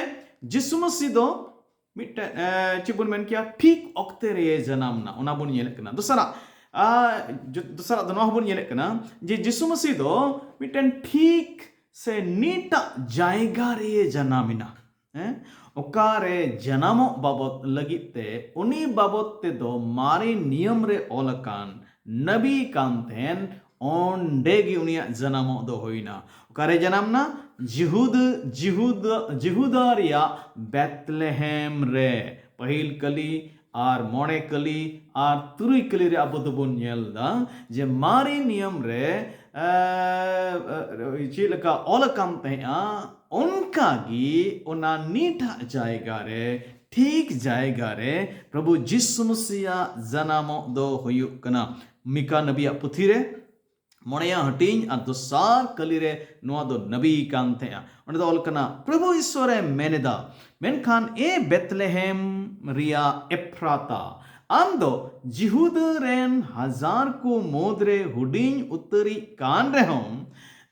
ᱡᱤᱥᱩ ᱢᱟᱹᱥᱤ ᱫᱚ ᱢᱤᱫᱴᱮᱱ ᱮ, ᱪᱮᱫ ᱵᱚᱱ ᱢᱮᱱ ᱠᱮᱭᱟ, ᱴᱷᱤᱠ ᱚᱠᱛᱮ ᱨᱮ ᱡᱟᱱᱟᱢ ᱮᱱᱟ, ᱚᱱᱟ ᱵᱚᱱ ᱧᱮᱞᱮᱫ ᱠᱟᱱᱟ᱾ ᱫᱚᱥᱟᱨᱟᱜ ᱟ, ᱡᱚ- ᱫᱚᱥᱟᱨᱟᱜ ᱫᱚ ᱱᱚᱣᱟ ᱦᱚᱸᱵᱚᱱ ᱧᱮᱞᱮᱫ ᱠᱟᱱᱟ ᱡᱮ ᱡᱤᱥᱩ ᱢᱟᱹᱥᱤ ᱫᱚ ᱢᱤᱫᱴᱮᱱ ᱴᱷᱤᱠ ᱥᱮ ᱱᱤᱴᱟᱜ ᱡᱟᱭᱜᱟ ᱨᱮ ᱡᱟᱱᱟᱢ ᱮᱱᱟ᱾ ᱦᱮᱸ, ᱚᱠᱟᱨᱮ ᱡᱟᱱᱟᱢᱚᱜ ᱵᱟᱵᱚᱛ ᱞᱟᱹᱜᱤᱫ ᱛᱮ, ᱩᱱᱤ ᱵᱟᱵᱚᱛ ᱛᱮᱫᱚ ᱢᱟᱨᱮ ᱱᱤᱭᱚᱢ ᱨᱮ ᱚᱞ ᱟᱠᱟᱱ ᱱᱟᱵᱤ ᱠᱟᱱ ᱛᱟᱦᱮᱱ, ᱚᱸᱰᱮ ᱜᱮ ᱩᱱᱤᱭᱟᱜ ᱡᱟᱱᱟᱢᱚᱜ ᱫᱚ ᱦᱩᱭᱱᱟ᱾ ᱚᱠᱟᱨᱮ ᱡᱟᱱᱟᱢ ᱱᱟ? ᱡᱤᱦᱩᱫ ᱡᱤᱦᱩᱫ ᱡᱤᱦᱩᱫᱟ ᱨᱮᱭᱟᱜ ᱵᱮᱛᱞᱮᱦᱮᱢ ᱨᱮ᱾ ᱯᱟᱹᱦᱤᱞ ᱠᱟᱹᱞᱤ ᱟᱨ ᱢᱚᱬᱮ ᱠᱟᱹᱞᱤ ᱟᱨ ᱛᱩᱨᱩᱭ ᱠᱟᱹᱞᱤ ᱨᱮ ᱟᱵᱚ ᱫᱚᱵᱚᱱ ᱧᱮᱞ ᱮᱫᱟ ᱡᱮ ᱢᱟᱨᱮ ᱱᱤᱭᱚᱢ ᱨᱮ ᱮ, ᱮ, ᱪᱮᱫ ᱞᱮᱠᱟ ᱚᱞ ᱟᱠᱟᱱ ᱛᱟᱦᱮᱸᱜᱼᱟ, ᱚᱱᱠᱟ ᱜᱮ ᱚᱱᱟ ᱱᱤᱴᱟᱜ ᱡᱟᱭᱜᱟ ᱨᱮ, ᱴᱷᱤᱠ ᱡᱟᱭᱜᱟ ᱨᱮ ᱯᱨᱚᱵᱷᱩ ᱡᱤᱥᱩ ᱢᱟᱹᱥᱤᱭᱟᱜ ᱡᱟᱱᱟᱢᱚᱜ ᱫᱚ ᱦᱩᱭᱩᱜ ᱠᱟᱱᱟ᱾ ᱢᱤᱠᱟ ᱱᱟᱵᱤᱭᱟᱜ ᱯᱩᱛᱷᱤ ᱨᱮ ᱢᱚᱬᱮᱭᱟᱜ ᱦᱟᱹᱴᱤᱧ ᱟᱨ ᱫᱚᱥᱟᱨ ᱠᱟᱹᱞᱤ ᱨᱮ ᱱᱚᱣᱟ ᱫᱚ ᱱᱟᱵᱤ ᱠᱟᱱ ᱛᱟᱦᱮᱸᱜᱼᱟ᱾ ᱚᱸᱰᱮ ᱫᱚ ᱚᱞ ᱠᱟᱱᱟ, ᱯᱨᱚᱵᱷᱩ ᱤᱥᱣᱚᱨᱮ ᱢᱮᱱ ᱮᱫᱟ, ᱢᱮᱱᱠᱷᱟᱱ ᱮ ᱵᱮᱛᱞᱮᱦᱮᱢ ᱨᱮᱭᱟᱜ ᱮᱯᱷᱨᱟᱛᱟ, ᱟᱢ ᱫᱚ ᱡᱤᱦᱩᱫᱟᱹ ᱨᱮᱱ ᱦᱟᱡᱟᱨ ᱠᱚ ᱢᱩᱫᱽᱨᱮ ᱦᱩᱰᱤᱧ ᱩᱛᱟᱹᱨᱤᱡ ᱠᱟᱱ ᱨᱮᱦᱚᱸᱢ,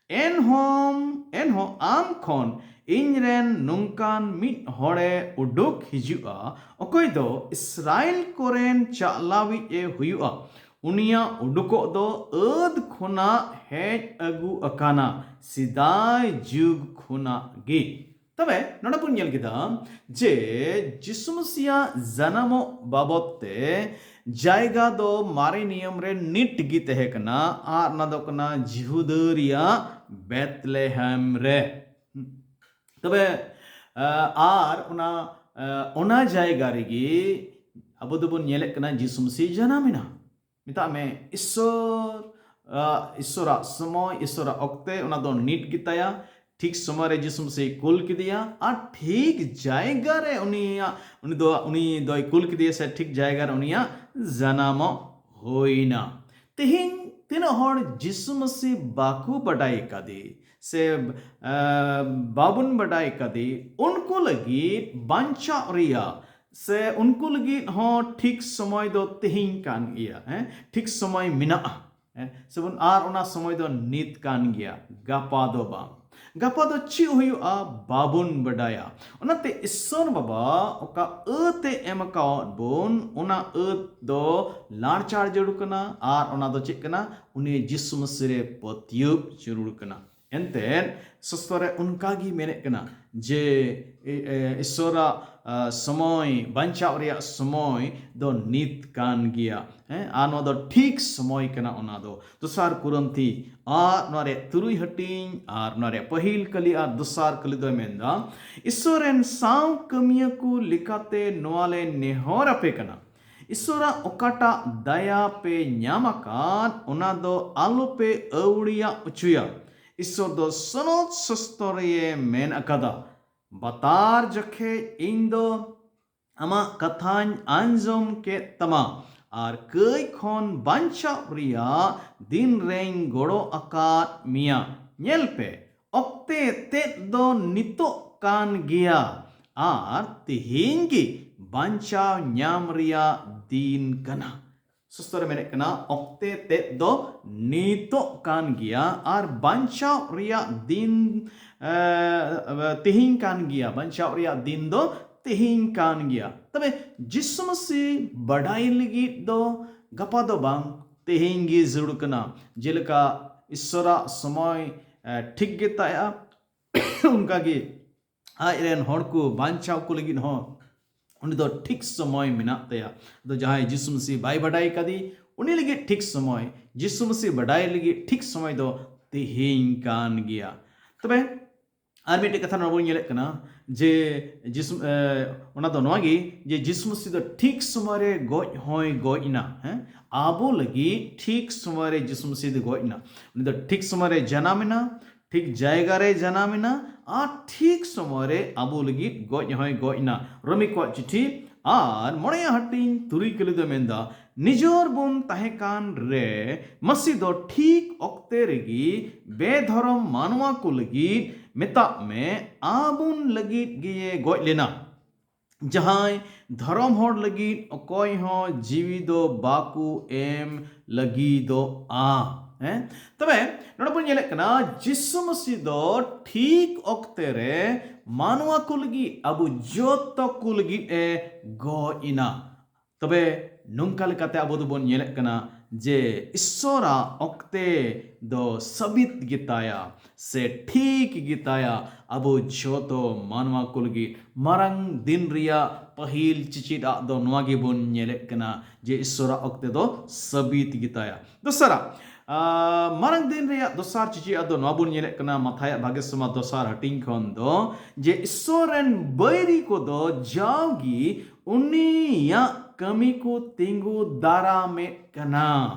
ᱮᱱᱦᱚᱸ ᱮᱱᱦᱚᱸ ᱟᱢ ᱠᱷᱚᱱ ᱤᱧ ᱨᱮᱱ ᱱᱚᱝᱠᱟᱱ ᱢᱤᱫ ᱦᱚᱲᱮ ᱩᱰᱩᱠ ᱦᱤᱡᱩᱜᱼᱟ, ᱚᱠᱚᱭ ᱫᱚ ᱤᱥᱨᱟᱭᱮᱞ ᱠᱚᱨᱮᱱ ᱪᱟᱞᱟᱣᱤᱡ ᱮ ᱦᱩᱭᱩᱜᱼᱟ᱾ ᱩᱱᱤᱭᱟᱜ ᱩᱰᱩᱠᱚᱜ ᱫᱚ ᱟᱹᱫ ᱠᱷᱚᱱᱟᱜ ᱦᱮᱡ ᱟᱹᱜᱩ ᱟᱠᱟᱱᱟ, ᱥᱮᱫᱟᱭ ᱡᱩᱜᱽ ᱠᱷᱚᱱᱟᱜ ᱜᱮ᱾ ᱛᱚᱵᱮ ᱱᱚᱰᱮ ᱵᱚᱱ ᱧᱮᱞ ᱠᱮᱫᱟ ᱡᱮ ᱡᱤᱥᱩ ᱢᱟᱹᱥᱤᱭᱟᱜ ᱡᱟᱱᱟᱢᱚᱜ ᱵᱟᱵᱚᱛ ᱛᱮ ᱡᱟᱭᱜᱟ ᱫᱚ ᱢᱟᱨᱮ ᱱᱤᱭᱚᱢ ᱨᱮ ᱱᱤᱴ ᱜᱮ ᱛᱟᱦᱮᱸ ᱠᱟᱱᱟ, ᱟᱨ ᱚᱱᱟ ᱫᱚ ᱠᱟᱱᱟ ᱡᱤᱦᱩᱫᱟᱹ ᱨᱮᱭᱟᱜ ᱵᱮᱛᱞᱮᱦᱮᱢ ᱨᱮ᱾ ᱛᱚᱵᱮ ᱟᱨ ᱚᱱᱟ ᱚᱱᱟ ᱡᱟᱭᱜᱟ ᱨᱮᱜᱮ ᱟᱵᱚ ᱫᱚᱵᱚᱱ ᱧᱮᱞᱮᱫ ᱠᱟᱱᱟ ᱡᱤᱥᱩ ᱢᱟᱹᱥᱤ ᱡᱟᱱᱟᱢ ᱮᱱᱟ᱾ ᱢᱮᱛᱟᱜ ᱢᱮ ᱤᱥᱥᱚᱨ ᱤᱥᱥᱚᱨᱟᱜ ᱥᱚᱢᱚᱭ, ᱤᱥᱥᱚᱨᱟᱜ ᱚᱠᱛᱮ, ᱚᱱᱟ ᱫᱚ ᱱᱤᱴ ᱜᱮᱛᱟᱭᱟ᱾ ᱴᱷᱤᱠ ᱥᱚᱢᱚᱭ ᱨᱮ ᱡᱤᱥᱩ ᱢᱟᱹᱥᱤ ᱠᱩᱞ ᱠᱮᱫᱮᱭᱟ ᱟᱨ ᱴᱷᱤᱠ ᱡᱟᱭᱜᱟ ᱨᱮ ᱩᱱᱤᱭᱟᱜ ᱩᱱᱤ ᱫᱚ ᱩᱱᱤ ᱫᱚᱭ ᱠᱩᱞ ᱠᱮᱫᱮᱭᱟ ᱥᱮ ᱴᱷᱤᱠ ᱡᱟᱭᱜᱟ ᱨᱮ ᱩᱱᱤᱭᱟᱜ ᱡᱟᱱᱟᱢᱚᱜ ᱦᱩᱭᱱᱟ᱾ ᱛᱮᱦᱮᱧ ᱛᱤᱱᱟᱹᱜ ᱦᱚᱲ ᱡᱤᱥᱩ ᱢᱟᱹᱥᱤ ᱵᱟᱠᱚ ᱵᱟᱰᱟᱭ ᱠᱟᱫᱮ ᱥᱮ ᱵᱟᱵᱚᱱ ᱵᱟᱰᱟᱭ ᱠᱟᱫᱮ, ᱩᱱᱠᱩ ᱞᱟᱹᱜᱤᱫ ᱵᱟᱧᱪᱟᱣ ᱨᱮᱭᱟᱜ ᱥᱮ ᱩᱱᱠᱩ ᱞᱟᱹᱜᱤᱫ ᱦᱚᱸ ᱴᱷᱤᱠ ᱥᱚᱢᱚᱭ ᱫᱚ ᱛᱮᱦᱮᱧ ᱠᱟᱱ ᱜᱮᱭᱟ᱾ ᱦᱮᱸ, ᱴᱷᱤᱠ ᱥᱚᱢᱚᱭ ᱢᱮᱱᱟᱜᱼᱟ᱾ ᱦᱮᱸ, ᱥᱮᱵᱚᱱ ᱟᱨ ᱚᱱᱟ ᱥᱚᱢᱚᱭ ᱫᱚ ᱱᱤᱛ ᱠᱟᱱ ᱜᱮᱭᱟ, ᱜᱟᱯᱟ ᱫᱚ ᱵᱟᱝ᱾ ᱜᱟᱯᱟ ᱫᱚ ᱪᱮᱫ ᱦᱩᱭᱩᱜᱼᱟ ᱵᱟᱵᱚᱱ ᱵᱟᱰᱟᱭᱟ᱾ ᱚᱱᱟᱛᱮ ᱤᱥᱥᱚᱨ ᱵᱟᱵᱟ ᱚᱠᱟ ᱟᱹᱛ ᱮ ᱮᱢ ᱟᱠᱟᱣᱟᱫ ᱵᱚᱱ, ᱚᱱᱟ ᱟᱹᱛ ᱫᱚ ᱞᱟᱲᱪᱟᱲ ᱡᱟᱹᱨᱩᱲ ᱠᱟᱱᱟ᱾ ᱟᱨ ᱚᱱᱟ ᱫᱚ ᱪᱮᱫ ᱠᱟᱱᱟ? ᱩᱱᱤ ᱡᱤᱥᱩ ᱢᱟᱹᱥᱤ ᱨᱮ ᱯᱟᱹᱛᱭᱟᱹᱣ ᱡᱟᱹᱨᱩᱲ ᱠᱟᱱᱟ᱾ ᱮᱱᱛᱮᱫ ᱥᱚᱥᱛᱚ ᱨᱮ ᱚᱱᱠᱟ ᱜᱮ ᱢᱮᱱᱮᱫ ᱠᱟᱱᱟ ᱡᱮ ᱤᱥᱥᱚᱨᱟᱜ ᱥᱚᱢᱚᱭ, ᱵᱟᱧᱪᱟᱣ ᱨᱮᱭᱟᱜ ᱥᱚᱢᱚᱭ ᱫᱚ ᱱᱤᱛ ᱠᱟᱱ ᱜᱮᱭᱟ᱾ ᱦᱮᱸ, ᱟᱨ ᱱᱚᱣᱟ ᱫᱚ ᱴᱷᱤᱠ ᱥᱚᱢᱚᱭ ᱠᱟᱱᱟ᱾ ᱚᱱᱟ ᱫᱚ ᱫᱚᱥᱟᱨ ᱠᱩᱨᱟᱱᱛᱷᱤ ᱟᱨ ᱱᱚᱣᱟ ᱨᱮᱭᱟᱜ ᱛᱩᱨᱩᱭ ᱦᱟᱹᱴᱤᱧ ᱟᱨ ᱱᱚᱣᱟ ᱨᱮᱭᱟᱜ ᱯᱟᱹᱦᱤᱞ ᱠᱟᱹᱞᱤ ᱟᱨ ᱫᱚᱥᱟᱨ ᱠᱟᱹᱞᱤ ᱫᱚᱭ ᱢᱮᱱᱫᱟ, ᱤᱥᱥᱚᱨ ᱨᱮᱱ ᱥᱟᱶ ᱠᱟᱹᱢᱤᱭᱟᱹ ᱠᱚ ᱞᱮᱠᱟᱛᱮ ᱱᱚᱣᱟ ᱞᱮ ᱱᱮᱦᱚᱨ ᱟᱯᱮ ᱠᱟᱱᱟ, ᱤᱥᱥᱚᱨᱟᱜ ᱚᱠᱟᱴᱟᱜ ᱫᱟᱭᱟ ᱯᱮ ᱧᱟᱢ ᱟᱠᱟᱫ, ᱚᱱᱟ ᱫᱚ ᱟᱞᱚᱯᱮ ᱟᱹᱣᱲᱤᱭᱟᱜ ᱚᱪᱚᱭᱟ᱾ ᱤᱥᱥᱚᱨ ᱫᱚ ᱥᱚᱱᱚᱛ ᱥᱚᱥᱛᱚ ᱨᱮᱭᱮ ᱢᱮᱱ ᱟᱠᱟᱫᱟ, ᱵᱟᱛᱟᱨ ᱡᱚᱠᱷᱮᱡ ᱤᱧ ᱫᱚ ᱟᱢᱟᱜ ᱠᱟᱛᱷᱟᱧ ᱟᱸᱡᱚᱢ ᱠᱮᱫ ᱛᱟᱢᱟ ᱟᱨ ᱠᱟᱹᱭ ᱠᱷᱚᱱ ᱵᱟᱧᱪᱟᱣ ᱨᱮᱭᱟᱜ ᱫᱤᱱ ᱨᱮᱧ ᱜᱚᱲᱚ ᱟᱠᱟᱫ ᱢᱮᱭᱟ᱾ ᱧᱮᱞ ᱯᱮ, ᱚᱠᱛᱮ ᱛᱮᱫ ᱫᱚ ᱱᱤᱛᱚᱜ ᱠᱟᱱ ᱜᱮᱭᱟ ᱟᱨ ᱛᱮᱦᱮᱧ ᱜᱮ ᱵᱟᱧᱪᱟᱣ ᱧᱟᱢ ᱨᱮᱭᱟᱜ ᱫᱤᱱ ᱠᱟᱱᱟ᱾ ᱥᱚᱥᱛᱚ ᱨᱮ ᱢᱮᱱᱮᱫ ᱠᱟᱱᱟ, ᱚᱠᱛᱮ ᱛᱮᱫ ᱫᱚ ᱱᱤᱛᱚᱜ ᱠᱟᱱ ᱜᱮᱭᱟ ᱟᱨ ᱵᱟᱧᱪᱟᱣ ᱨᱮᱭᱟᱜ ᱫᱤᱱ, ᱮ, ᱛᱮᱦᱮᱧ ᱠᱟᱱ ᱜᱮᱭᱟ᱾ ᱵᱟᱧᱪᱟᱣ ᱨᱮᱭᱟᱜ ᱫᱤᱱ ᱫᱚ ᱛᱮᱦᱮᱧ ᱠᱟᱱ ᱜᱮᱭᱟ᱾ ᱛᱚᱵᱮ ᱡᱤᱥᱩ ᱢᱟᱹᱥᱤ ᱵᱟᱰᱟᱭ ᱞᱟᱹᱜᱤᱫ ᱫᱚ ᱜᱟᱯᱟ ᱫᱚ ᱵᱟᱝ, ᱛᱮᱦᱮᱧ ᱜᱮ ᱡᱟᱹᱨᱩᱲ ᱠᱟᱱᱟ᱾ ᱡᱮᱞᱮᱠᱟ ᱤᱥᱥᱚᱨᱟᱜ ᱥᱚᱢᱚᱭ, ᱮ, ᱴᱷᱤᱠ ᱜᱮ ᱛᱟᱭᱟ, ᱚᱱᱠᱟᱜᱮ ᱟᱡ ᱨᱮᱱ ᱦᱚᱲ ᱠᱚ ᱵᱟᱧᱪᱟᱣ ᱠᱚ ᱞᱟᱹᱜᱤᱫ ᱦᱚᱸ ᱩᱱᱤ ᱫᱚ ᱴᱷᱤᱠ ᱥᱚᱢᱚᱭ ᱢᱮᱱᱟᱜ ᱛᱟᱭᱟ᱾ ᱟᱫᱚ ᱡᱟᱦᱟᱸᱭ ᱡᱤᱥᱩ ᱢᱟᱹᱥᱤ ᱵᱟᱭ ᱵᱟᱰᱟᱭ ᱠᱟᱫᱮ, ᱩᱱᱤ ᱞᱟᱹᱜᱤᱫ ᱴᱷᱤᱠ ᱥᱚᱢᱚᱭ, ᱡᱤᱥᱩ ᱢᱟᱹᱥᱤ ᱵᱟᱰᱟᱭ ᱞᱟᱹᱜᱤᱫ ᱴᱷᱤᱠ ᱥᱚᱢᱚᱭ ᱫᱚ ᱛᱮᱦᱮᱧ ᱠᱟᱱ ᱜᱮᱭᱟ᱾ ᱛᱚᱵᱮ ᱟᱨ ᱢᱤᱫᱴᱮᱡ ᱠᱟᱛᱷᱟ ᱱᱚᱰᱮ ᱵᱚᱱ ᱧᱮᱞᱮᱫ ᱠᱟᱱᱟ ᱡᱮ ᱡᱤᱥᱩ, ᱮ, ᱚᱱᱟ ᱫᱚ ᱱᱚᱣᱟ ᱜᱮ ᱡᱮ ᱡᱤᱥᱩ ᱢᱟᱹᱥᱤ ᱫᱚ ᱴᱷᱤᱠ ᱥᱚᱢᱚᱭ ᱨᱮ ᱜᱚᱡ ᱦᱚᱸᱭ ᱜᱚᱡ ᱮᱱᱟ᱾ ᱦᱮᱸ, ᱟᱵᱚ ᱞᱟᱹᱜᱤᱫ ᱴᱷᱤᱠ ᱥᱚᱢᱚᱭ ᱨᱮ ᱡᱤᱥᱩ ᱢᱟᱹᱥᱤ ᱫᱚ ᱜᱚᱡ ᱮᱱᱟ᱾ ᱩᱱᱤ ᱫᱚ ᱴᱷᱤᱠ ᱥᱚᱢᱚᱭ ᱨᱮ ᱡᱟᱱᱟᱢ ᱮᱱᱟ, ᱴᱷᱤᱠ ᱡᱟᱭᱜᱟ ᱨᱮ ᱡᱟᱱᱟᱢ ᱮᱱᱟ ᱟᱨ ᱴᱷᱤᱠ ᱥᱚᱢᱚᱭ ᱨᱮ ᱟᱵᱚ ᱞᱟᱹᱜᱤᱫ ᱜᱚᱡ ᱦᱚᱸᱭ ᱜᱚᱡ ᱮᱱᱟ᱾ ᱨᱳᱢᱤ ᱠᱚᱣᱟᱜ ᱪᱤᱴᱷᱤ ᱟᱨ ᱢᱚᱬᱮᱭᱟᱜ ᱦᱟᱹᱴᱤᱧ ᱛᱩᱨᱩᱭ ᱠᱟᱹᱞᱤ ᱫᱚ ᱢᱮᱱᱫᱟ, ᱱᱤᱡᱚᱨ ᱵᱚᱱ ᱛᱟᱦᱮᱸ ᱠᱟᱱ ᱨᱮ ᱢᱟᱹᱥᱤ ᱫᱚ ᱴᱷᱤᱠ ᱚᱠᱛᱮ ᱨᱮᱜᱮ ᱵᱮᱫᱷᱚᱨᱚᱢ ᱢᱟᱱᱣᱟ ᱠᱚ ᱞᱟᱹᱜᱤᱫ, ᱢᱮᱛᱟᱜ ᱢᱮ, ᱟᱵᱚᱱ ᱞᱟᱹᱜᱤᱫ ᱜᱮᱭᱮ ᱜᱚᱡ ᱞᱮᱱᱟ᱾ ᱡᱟᱦᱟᱸᱭ ᱫᱷᱚᱨᱚᱢ ᱦᱚᱲ ᱞᱟᱹᱜᱤᱫ ᱚᱠᱚᱭ ᱦᱚᱸ ᱡᱤᱣᱤ ᱫᱚ ᱵᱟᱠᱚ ᱮᱢ ᱞᱟᱹᱜᱤᱫᱚᱜᱼᱟ᱾ ᱦᱮᱸ, ᱛᱚᱵᱮ ᱱᱚᱰᱮ ᱵᱚᱱ ᱧᱮᱞᱮᱫ ᱠᱟᱱᱟ, ᱡᱤᱥᱩ ᱢᱟᱹᱥᱤ ᱫᱚ ᱴᱷᱤᱠ ᱚᱠᱛᱮ ᱨᱮ ᱢᱟᱱᱣᱟ ᱠᱚ ᱞᱟᱹᱜᱤᱫ, ᱟᱵᱚ ᱡᱚᱛᱚ ᱠᱚ ᱞᱟᱹᱜᱤᱫ ᱮ ᱜᱚᱡ ᱮᱱᱟ᱾ ᱛᱚᱵᱮ ᱱᱚᱝᱠᱟ ᱞᱮᱠᱟᱛᱮ ᱟᱵᱚ ᱫᱚᱵᱚᱱ ᱧᱮᱞᱮᱫ ᱠᱟᱱᱟ ᱡᱮ ᱤᱥᱥᱚᱨᱟᱜ ᱚᱠᱛᱮ ᱫᱚ ᱥᱟᱹᱵᱤᱛ ᱜᱮᱛᱟᱭᱟ ᱥᱮ ᱴᱷᱤᱠ ᱜᱮᱛᱟᱭᱟ᱾ ᱟᱵᱚ ᱡᱚᱛᱚ ᱢᱟᱱᱣᱟ ᱠᱚ ᱞᱟᱹᱜᱤᱫ ᱢᱟᱨᱟᱝ ᱫᱤᱱ ᱨᱮᱭᱟᱜ ᱯᱟᱹᱦᱤᱞ ᱪᱤᱪᱤᱫ ᱟᱜ ᱫᱚ ᱱᱚᱣᱟ ᱜᱮᱵᱚᱱ ᱧᱮᱞᱮᱫ ᱠᱟᱱᱟ ᱡᱮ ᱤᱥᱥᱚᱨᱟᱜ ᱚᱠᱛᱮ ᱫᱚ ᱥᱟᱹᱵᱤᱛ ᱜᱮᱛᱟᱭᱟ᱾ ᱫᱚᱥᱟᱨᱟᱜ, ᱟᱨ ᱢᱟᱨᱟᱝ ᱫᱤᱱ ᱨᱮᱭᱟᱜ ᱫᱚᱥᱟᱨ ᱪᱤᱪᱤ ᱟᱫᱚ ᱱᱚᱣᱟ ᱵᱚᱱ ᱧᱮᱞᱮᱫ ᱠᱟᱱᱟ ᱢᱟᱛᱷᱟᱭᱟᱜ ᱵᱷᱟᱜᱮ ᱥᱚᱢᱟ ᱫᱚᱥᱟᱨ ᱦᱟᱹᱴᱤᱧ ᱠᱷᱚᱱ ᱫᱚ, ᱡᱮ ᱤᱥᱥᱚᱨ ᱨᱮᱱ ᱵᱟᱹᱭᱨᱤ ᱠᱚᱫᱚ ᱡᱟᱣᱜᱮ ᱩᱱᱤᱭᱟᱜ ᱠᱟᱹᱢᱤ ᱠᱚ ᱛᱤᱸᱜᱩ ᱫᱟᱨᱟᱢᱮᱫ ᱠᱟᱱᱟ᱾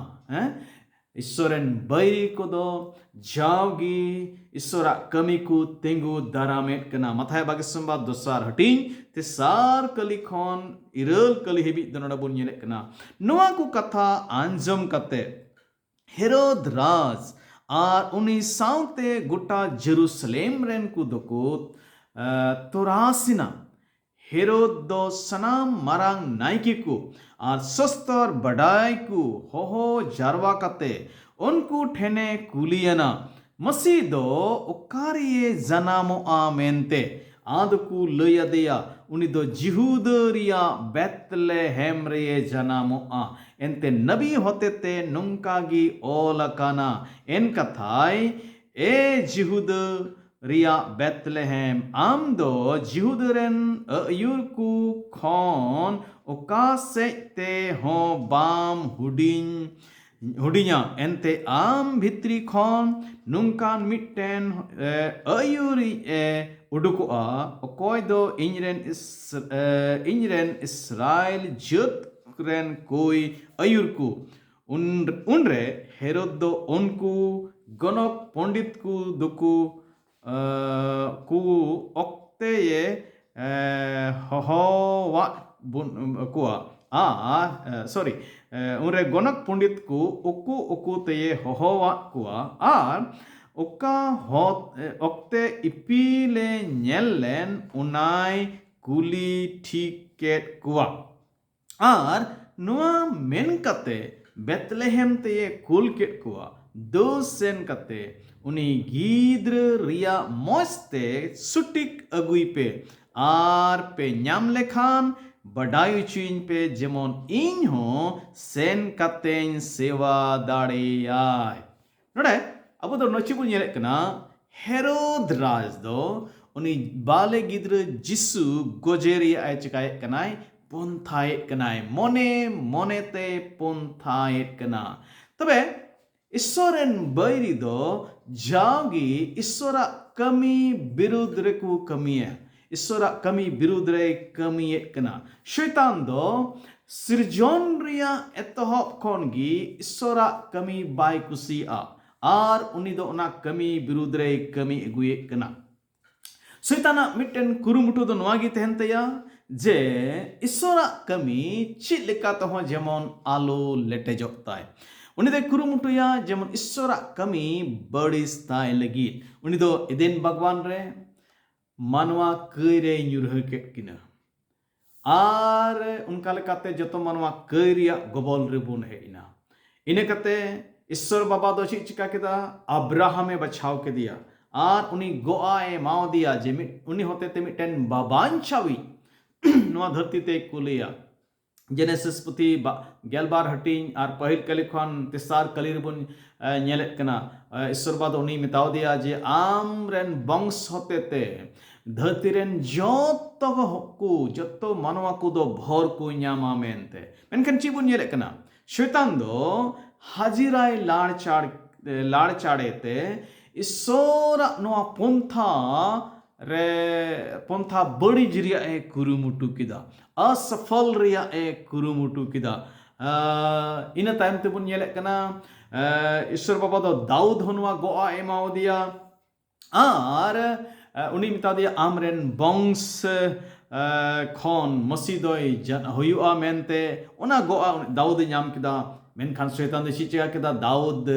ᱦᱮᱸ, ᱤᱥᱥᱚᱨ ᱨᱮᱱ ᱵᱟᱹᱭᱨᱤ ᱠᱚᱫᱚ ᱡᱟᱣᱜᱮ ᱤᱥᱥᱚᱨᱟᱜ ᱠᱟᱹᱢᱤ ᱠᱚ ᱛᱤᱸᱜᱩ ᱫᱟᱨᱟᱢᱮᱫ ᱠᱟᱱᱟ᱾ ᱢᱟᱛᱷᱟᱭᱟᱜ ᱵᱷᱟᱜᱮ ᱥᱚᱢᱵᱟᱫ ᱫᱚᱥᱟᱨ ᱦᱟᱹᱴᱤᱧ ᱛᱮᱥᱟᱨ ᱠᱟᱹᱞᱤ ᱠᱷᱚᱱ ᱤᱨᱟᱹᱞ ᱠᱟᱹᱞᱤ ᱦᱟᱹᱵᱤᱡ ᱫᱚ ᱱᱚᱰᱮ ᱵᱚᱱ ᱧᱮᱞᱮᱫ ᱠᱟᱱᱟ᱾ ᱱᱚᱣᱟ ᱠᱚ ᱠᱟᱛᱷᱟ ᱟᱸᱡᱚᱢ ᱠᱟᱛᱮ ᱦᱮᱨᱳᱫ ᱨᱟᱡᱽ ᱟᱨ ᱩᱱᱤ ᱥᱟᱶᱛᱮ ᱜᱚᱴᱟ ᱡᱮᱨᱩᱥᱟᱞᱮᱢ ᱨᱮᱱ ᱠᱚ ᱫᱚᱠᱚ ᱛᱚᱨᱟᱥᱤᱱᱟ᱾ ᱦᱮᱨᱳᱫ ᱫᱚ ᱥᱟᱱᱟᱢ ᱢᱟᱨᱟᱝ ᱱᱟᱭᱠᱮ ᱠᱚ ᱟᱨ ᱥᱚᱥᱛᱚᱨ ᱵᱟᱰᱟᱭ ᱠᱚ ᱦᱚᱦᱚ ᱡᱟᱨᱣᱟ ᱠᱟᱛᱮ ᱩᱱᱠᱩ ᱴᱷᱮᱱᱮ ᱠᱩᱞᱤᱭᱮᱱᱟ, ᱢᱟᱹᱥᱤ ᱫᱚ ᱚᱠᱟᱨᱮᱭᱮ ᱡᱟᱱᱟᱢᱚᱜᱼᱟ ᱢᱮᱱᱛᱮ? ᱟᱫᱚ ᱠᱚ ᱞᱟᱹᱭ ᱟᱫᱮᱭᱟ, ᱩᱱᱤ ᱫᱚ ᱡᱤᱦᱩᱫᱟᱹ ᱨᱮᱭᱟᱜ ᱵᱮᱛᱞᱮᱦᱮᱢ ᱨᱮᱭᱮ ᱡᱟᱱᱟᱢᱚᱜᱼᱟ᱾ ᱮᱱᱛᱮ ᱱᱟᱵᱤ ᱦᱚᱛᱮᱛᱮ ᱱᱚᱝᱠᱟ ᱜᱮ ᱚᱞ ᱟᱠᱟᱱᱟ, ᱮᱱ ᱠᱟᱛᱷᱟᱭ, ᱮ ᱡᱤᱦᱩᱫᱟᱹ ᱨᱮᱭᱟᱜ ᱵᱮᱛᱞᱮᱦᱮᱢ, ᱟᱢ ᱫᱚ ᱡᱤᱦᱩᱫᱟᱹ ᱨᱮᱱ ᱟᱹᱭᱩᱨ ᱠᱚ ᱠᱷᱚᱱ ᱚᱠᱟ ᱥᱮᱫ ᱛᱮ ᱦᱚᱸ ᱵᱟᱢ ᱦᱩᱰᱤᱧ ᱦᱩᱰᱤᱧᱟ, ᱮᱱᱛᱮ ᱟᱢ ᱵᱷᱤᱛᱨᱤ ᱠᱷᱚᱱ ᱱᱚᱝᱠᱟᱱ ᱢᱤᱫᱴᱮᱱ ᱟᱹᱭᱩᱨᱤᱡ ᱮ ᱩᱰᱩᱠᱚᱜᱼᱟ, ᱚᱠᱚᱭ ᱫᱚ ᱤᱧ ᱨᱮᱱ ᱤᱧ ᱨᱮᱱ ᱤᱥᱨᱟᱭᱮᱞ ᱡᱟᱹᱛ ᱨᱮᱱ ᱠᱚᱭ ᱟᱹᱭᱩᱨ ᱠᱚ᱾ ᱩᱱᱨᱮ ᱦᱮᱨᱳᱫ ᱫᱚ ᱩᱱᱠᱩ ᱜᱚᱱᱚᱠ ᱯᱚᱱᱰᱤᱛ ᱠᱚ ᱫᱚᱠᱚ ᱠᱚ ᱚᱠᱛᱮᱭᱮ ᱦᱚᱦᱚᱣᱟᱫ ᱠᱚᱣᱟ᱾ ᱟᱨ ᱥᱚᱨᱤ ᱩᱱᱨᱮ ᱜᱚᱱᱚᱠ ᱯᱚᱱᱰᱤᱛ ᱠᱚ ᱩᱠᱩ ᱩᱠᱩ ᱛᱮᱭᱮ ᱦᱚᱦᱚᱣᱟᱫ ᱠᱚᱣᱟ᱾ ᱟᱨ ᱚᱠᱟ ᱦᱚᱛ ᱚᱠᱛᱮ ᱤᱯᱤᱞᱮ ᱧᱮᱞ ᱞᱮᱱ ᱚᱱᱟᱭ ᱠᱩᱞᱤ ᱴᱷᱤᱠ ᱠᱮᱫ ᱠᱚᱣᱟ᱾ ᱟᱨ ᱱᱚᱣᱟ ᱢᱮᱱ ᱠᱟᱛᱮ ᱵᱮᱛᱞᱮᱦᱮᱢ ᱛᱮᱭ ᱠᱩᱞ ᱠᱮᱫ ᱠᱚᱣᱟ, ᱫᱩ ᱥᱮᱱ ᱠᱟᱛᱮ ᱩᱱᱤ ᱜᱤᱫᱽᱨᱟᱹ ᱨᱮᱭᱟᱜ ᱢᱚᱡᱽ ᱛᱮ ᱥᱩᱴᱤᱠ ᱟᱹᱜᱩᱭ ᱯᱮ, ᱟᱨ ᱯᱮ ᱧᱟᱢ ᱞᱮᱠᱷᱟᱱ ᱵᱟᱰᱟᱭ ᱦᱚᱪᱚᱭᱤᱧ ᱯᱮ, ᱡᱮᱢᱚᱱ ᱤᱧ ᱦᱚᱸ ᱥᱮᱱ ᱠᱟᱛᱮᱧ ᱥᱮᱣᱟ ᱫᱟᱲᱮᱭᱟᱭ᱾ ᱱᱚᱰᱮ ᱟᱵᱚ ᱫᱚ ᱱᱚᱜᱼᱚᱭ ᱪᱮᱫ ᱵᱚᱱ ᱧᱮᱞᱮᱫ ᱠᱟᱱᱟ, ᱦᱮᱨᱳᱫ ᱨᱟᱡᱽ ᱫᱚ ᱩᱱᱤ ᱵᱟᱞᱮ ᱜᱤᱫᱽᱨᱟᱹ ᱡᱤᱥᱩ ᱜᱚᱡᱮ ᱨᱮᱭᱟᱜ ᱮ ᱪᱮᱠᱟᱭᱮᱫ ᱠᱟᱱᱟᱭ, ᱯᱚᱱᱛᱷᱟᱭᱮᱫ ᱠᱟᱱᱟᱭ, ᱢᱚᱱᱮ ᱢᱚᱱᱮ ᱛᱮ ᱯᱚᱱᱛᱷᱟᱭᱮᱫ ᱠᱟᱱᱟ᱾ ᱛᱚᱵᱮ ᱤᱥᱥᱚᱨ ᱨᱮᱱ ᱵᱟᱹᱭᱨᱤ ᱫᱚ ᱡᱟᱣᱜᱮ ᱤᱥᱥᱚᱨᱟᱜ ᱠᱟᱹᱢᱤ ᱵᱤᱨᱩᱫᱽ ᱨᱮᱠᱚ ᱠᱟᱹᱢᱤᱭᱟ, ᱤᱥᱥᱚᱨᱟᱜ ᱠᱟᱹᱢᱤ ᱵᱤᱨᱩᱫᱽ ᱨᱮᱭ ᱠᱟᱹᱢᱤᱭᱮᱫ ᱠᱟᱱᱟ᱾ ᱥᱚᱭᱛᱟᱱ ᱫᱚ ᱥᱤᱨᱡᱚᱱ ᱨᱮᱭᱟᱜ ᱮᱛᱚᱦᱚᱵ ᱠᱷᱚᱱ ᱜᱮ ᱤᱥᱥᱚᱨᱟᱜ ᱠᱟᱹᱢᱤ ᱵᱟᱭ ᱠᱩᱥᱤᱭᱟᱜᱼᱟ, ᱟᱨ ᱩᱱᱤ ᱫᱚ ᱚᱱᱟ ᱠᱟᱹᱢᱤ ᱵᱤᱨᱩᱫᱽ ᱨᱮᱭ ᱠᱟᱹᱢᱤ ᱟᱹᱜᱩᱭᱮᱫ ᱠᱟᱱᱟ᱾ ᱥᱚᱭᱛᱟᱱᱟᱜ ᱢᱤᱫᱴᱮᱱ ᱠᱩᱨᱩᱢᱩᱴᱩ ᱫᱚ ᱱᱚᱣᱟ ᱜᱮ ᱛᱟᱦᱮᱱ ᱛᱟᱭᱟ ᱡᱮ ᱤᱥᱥᱚᱨᱟᱜ ᱠᱟᱹᱢᱤ ᱪᱮᱫ ᱞᱮᱠᱟ ᱛᱮᱦᱚᱸ ᱡᱮᱢᱚᱱ ᱟᱞᱚ ᱞᱮᱴᱮᱡᱚᱜ ᱛᱟᱭ᱾ ᱩᱱᱤ ᱫᱚᱭ ᱠᱩᱨᱩᱢᱩᱴᱩᱭᱟ ᱡᱮᱢᱚᱱ ᱤᱥᱥᱚᱨᱟᱜ ᱠᱟᱹᱢᱤ ᱵᱟᱹᱲᱤᱡ ᱛᱟᱭ ᱞᱟᱹᱜᱤᱫ᱾ ᱩᱱᱤ ᱫᱚ ᱮᱫᱮᱱ ᱵᱟᱜᱽᱣᱟᱱ ᱨᱮ ᱢᱟᱱᱣᱟ ᱠᱟᱹᱭ ᱨᱮᱭ ᱧᱩᱨᱦᱟᱹ ᱠᱮᱫ ᱠᱤᱱᱟ᱾ ᱟᱨ ᱚᱱᱠᱟ ᱞᱮᱠᱟᱛᱮ ᱡᱚᱛᱚ ᱢᱟᱱᱣᱟ ᱠᱟᱹᱭ ᱨᱮᱭᱟᱜ ᱜᱚᱵᱚᱞ ᱨᱮᱵᱚᱱ ᱦᱮᱡ ᱮᱱᱟ᱾ ᱤᱱᱟᱹ ᱠᱟᱛᱮ ᱤᱥᱥᱚᱨ ᱵᱟᱵᱟ ᱫᱚ ᱪᱮᱫ ᱪᱤᱠᱟ ᱠᱮᱫᱟ? ᱟᱵᱨᱟᱦᱟᱢᱮ ᱵᱟᱪᱷᱟᱣ ᱠᱮᱫᱮᱭᱟ ᱟᱨ ᱩᱱᱤ ᱜᱚᱜᱼᱟᱭ ᱮᱢᱟᱣᱟᱫᱮᱭᱟ ᱡᱮ ᱢᱤᱫ, ᱩᱱᱤ ᱦᱚᱛᱮᱛᱮ ᱢᱤᱫᱴᱮᱱ ᱵᱟᱵᱟᱧᱪᱟᱣᱤᱡ ᱱᱚᱣᱟ ᱫᱷᱟᱹᱨᱛᱤ ᱛᱮᱭ ᱠᱩᱞᱮᱭᱟ᱾ ᱡᱮᱱᱮᱥᱤᱥ ᱯᱩᱛᱷᱤ ᱵᱟ-, ᱜᱮᱞᱵᱟᱨ ᱦᱟᱹᱴᱤᱧ ᱟᱨ ᱯᱟᱹᱦᱤᱞ ᱠᱟᱹᱞᱤ ᱠᱷᱚᱱ ᱛᱮᱥᱟᱨ ᱠᱟᱹᱞᱤ ᱨᱮᱵᱚᱱ, ᱮ, ᱧᱮᱞᱮᱫ ᱠᱟᱱᱟ᱾ ᱮ, ᱤᱥᱥᱚᱨ ᱵᱟᱵᱟ ᱫᱚ ᱩᱱᱤ ᱢᱮᱛᱟᱣᱟᱫᱮᱭᱟ ᱡᱮ ᱟᱢ ᱨᱮᱱ ᱵᱚᱝᱥ ᱦᱚᱛᱮᱛᱮ ᱫᱷᱟᱹᱨᱛᱤ ᱨᱮᱱ ᱡᱚᱛᱚ ᱠᱚ, ᱡᱚᱛᱚ ᱢᱟᱱᱣᱟ ᱠᱚᱫᱚ ᱵᱷᱚᱨ ᱠᱚ ᱧᱟᱢᱟ ᱢᱮᱱᱛᱮ᱾ ᱢᱮᱱᱠᱷᱟᱱ ᱪᱮᱫ ᱵᱚᱱ ᱧᱮᱞᱮᱫ ᱠᱟᱱᱟ? ᱥᱚᱭᱛᱟᱱ ᱫᱚ ᱦᱟᱡᱤᱨᱟᱭ ᱞᱟᱲᱪᱟᱲ, ᱞᱟᱲᱪᱟᱲᱮ ᱛᱮ ᱤᱥᱥᱚᱨᱟᱜ ᱱᱚᱣᱟ ᱯᱚᱱᱛᱷᱟ ᱨᱮ, ᱯᱚᱱᱛᱷᱟ ᱵᱟᱹᱲᱤᱡ ᱨᱮᱭᱟᱜ ᱮ ᱠᱩᱨᱩᱢᱩᱴᱩ ᱠᱮᱫᱟ, ᱚᱥᱚᱯᱷᱚᱞ ᱨᱮᱭᱟᱜ ᱮ ᱠᱩᱨᱩᱢᱩᱴᱩ ᱠᱮᱫᱟ᱾ ᱟᱸ, ᱤᱱᱟᱹ ᱛᱟᱭᱚᱢ ᱛᱮᱵᱚᱱ ᱧᱮᱞᱮᱫ ᱠᱟᱱᱟ, ᱟᱸ, ᱤᱥᱥᱚᱨ ᱵᱟᱵᱟ ᱫᱚ ᱫᱟᱣᱩᱫ ᱦᱚᱸ ᱱᱚᱣᱟ ᱜᱚᱜᱼᱟ ᱮᱢᱟᱣᱟᱫᱮᱭᱟ᱾ ᱟᱨ, ᱟᱸ, ᱩᱱᱤ ᱢᱮᱛᱟ ᱫᱮᱭᱟ, "ᱟᱢ ᱨᱮᱱ ᱵᱚᱝᱥ, ᱟᱸ, ᱮ, ᱠᱷᱚᱱ ᱢᱟᱹᱥᱤ ᱫᱚᱭ ᱡᱟ- ᱦᱩᱭᱩᱜᱼᱟ ᱢᱮᱱᱛᱮ ᱚᱱᱟ ᱜᱚᱜᱼᱟ ᱫᱟᱣᱩᱫ ᱮ ᱧᱟᱢ ᱠᱮᱫᱟ᱾ ᱢᱮᱱᱠᱷᱟᱱ ᱥᱚᱭᱛᱟᱱ ᱫᱚ ᱪᱮᱫ ᱪᱮᱠᱟ ᱠᱮᱫᱟ? ᱫᱟᱣᱩᱫ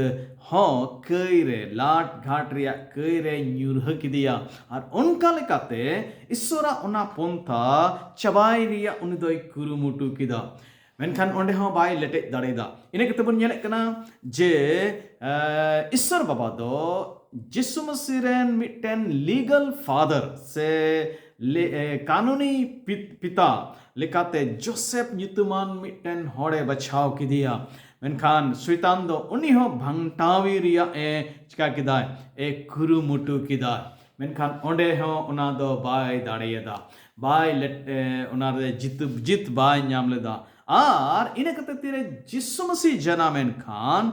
ᱦᱚᱸ ᱠᱟᱹᱭ ᱨᱮ, ᱞᱟᱴ ᱜᱷᱟᱴ ᱨᱮᱭᱟᱜ ᱠᱟᱹᱭ ᱨᱮ ᱧᱩᱨᱦᱟᱹ ᱠᱮᱫᱮᱭᱟ᱾ ᱟᱨ ᱚᱱᱠᱟ ᱞᱮᱠᱟᱛᱮ ᱤᱥᱥᱚᱨᱟᱜ ᱚᱱᱟ ᱯᱚᱱᱛᱷᱟ ᱪᱟᱵᱟᱭ ᱨᱮᱭᱟᱜ ᱩᱱᱤ ᱫᱚᱭ ᱠᱩᱨᱩᱢᱩᱴᱩ ᱠᱮᱫᱟ᱾ ᱢᱮᱱᱠᱷᱟᱱ ᱚᱸᱰᱮ ᱦᱚᱸ ᱵᱟᱭ ᱞᱮᱴᱮᱡ ᱫᱟᱲᱮᱭᱟᱫᱟ᱾ ᱤᱱᱟᱹ ᱠᱟᱛᱮ ᱵᱚᱱ ᱧᱮᱞᱮᱫ ᱠᱟᱱᱟ ᱡᱮ, ᱮ, ᱤᱥᱥᱚᱨ ᱵᱟᱵᱟ ᱫᱚ ᱡᱤᱥᱩ ᱢᱟᱹᱥᱤ ᱨᱮᱱ ᱢᱤᱫᱴᱮᱱ ᱞᱤᱜᱟᱞ ᱯᱷᱟᱫᱟᱨ ᱥᱮ ᱞᱮ-, ᱮ, ᱠᱟᱹᱱᱩᱱᱤ ᱯᱤ-, ᱯᱤᱛᱟ ᱞᱮᱠᱟᱛᱮ ᱡᱳᱥᱮᱯ ᱧᱩᱛᱩᱢᱟᱱ ᱢᱤᱫᱴᱮᱱ ᱦᱚᱲᱮ ᱵᱟᱪᱷᱟᱣ ᱠᱮᱫᱮᱭᱟ᱾ ᱢᱮᱱᱠᱷᱟᱱ ᱥᱚᱭᱛᱟᱱ ᱫᱚ ᱩᱱᱤ ᱦᱚᱸ ᱵᱷᱟᱝᱴᱟᱣᱤ ᱨᱮᱭᱟᱜ ᱮ ᱪᱤᱠᱟ ᱠᱮᱫᱟᱭ, ᱮ ᱠᱩᱨᱩᱢᱩᱴᱩ ᱠᱮᱫᱟ᱾ ᱢᱮᱱᱠᱷᱟᱱ ᱚᱸᱰᱮ ᱦᱚᱸ ᱚᱱᱟ ᱫᱚ ᱵᱟᱭ ᱫᱟᱲᱮᱭᱟᱫᱟ, ᱵᱟᱭ ᱞᱮᱴ-, ᱮ, ᱚᱱᱟᱨᱮ ᱡᱤᱛ, ᱡᱤᱛ ᱵᱟᱭ ᱧᱟᱢ ᱞᱮᱫᱟ᱾ ᱟᱨ ᱤᱱᱟᱹ ᱠᱟᱛᱮ ᱛᱤᱨᱮ ᱡᱤᱥᱩ ᱢᱟᱹᱥᱤ ᱡᱟᱱᱟᱢ ᱮᱱ ᱠᱷᱟᱱ,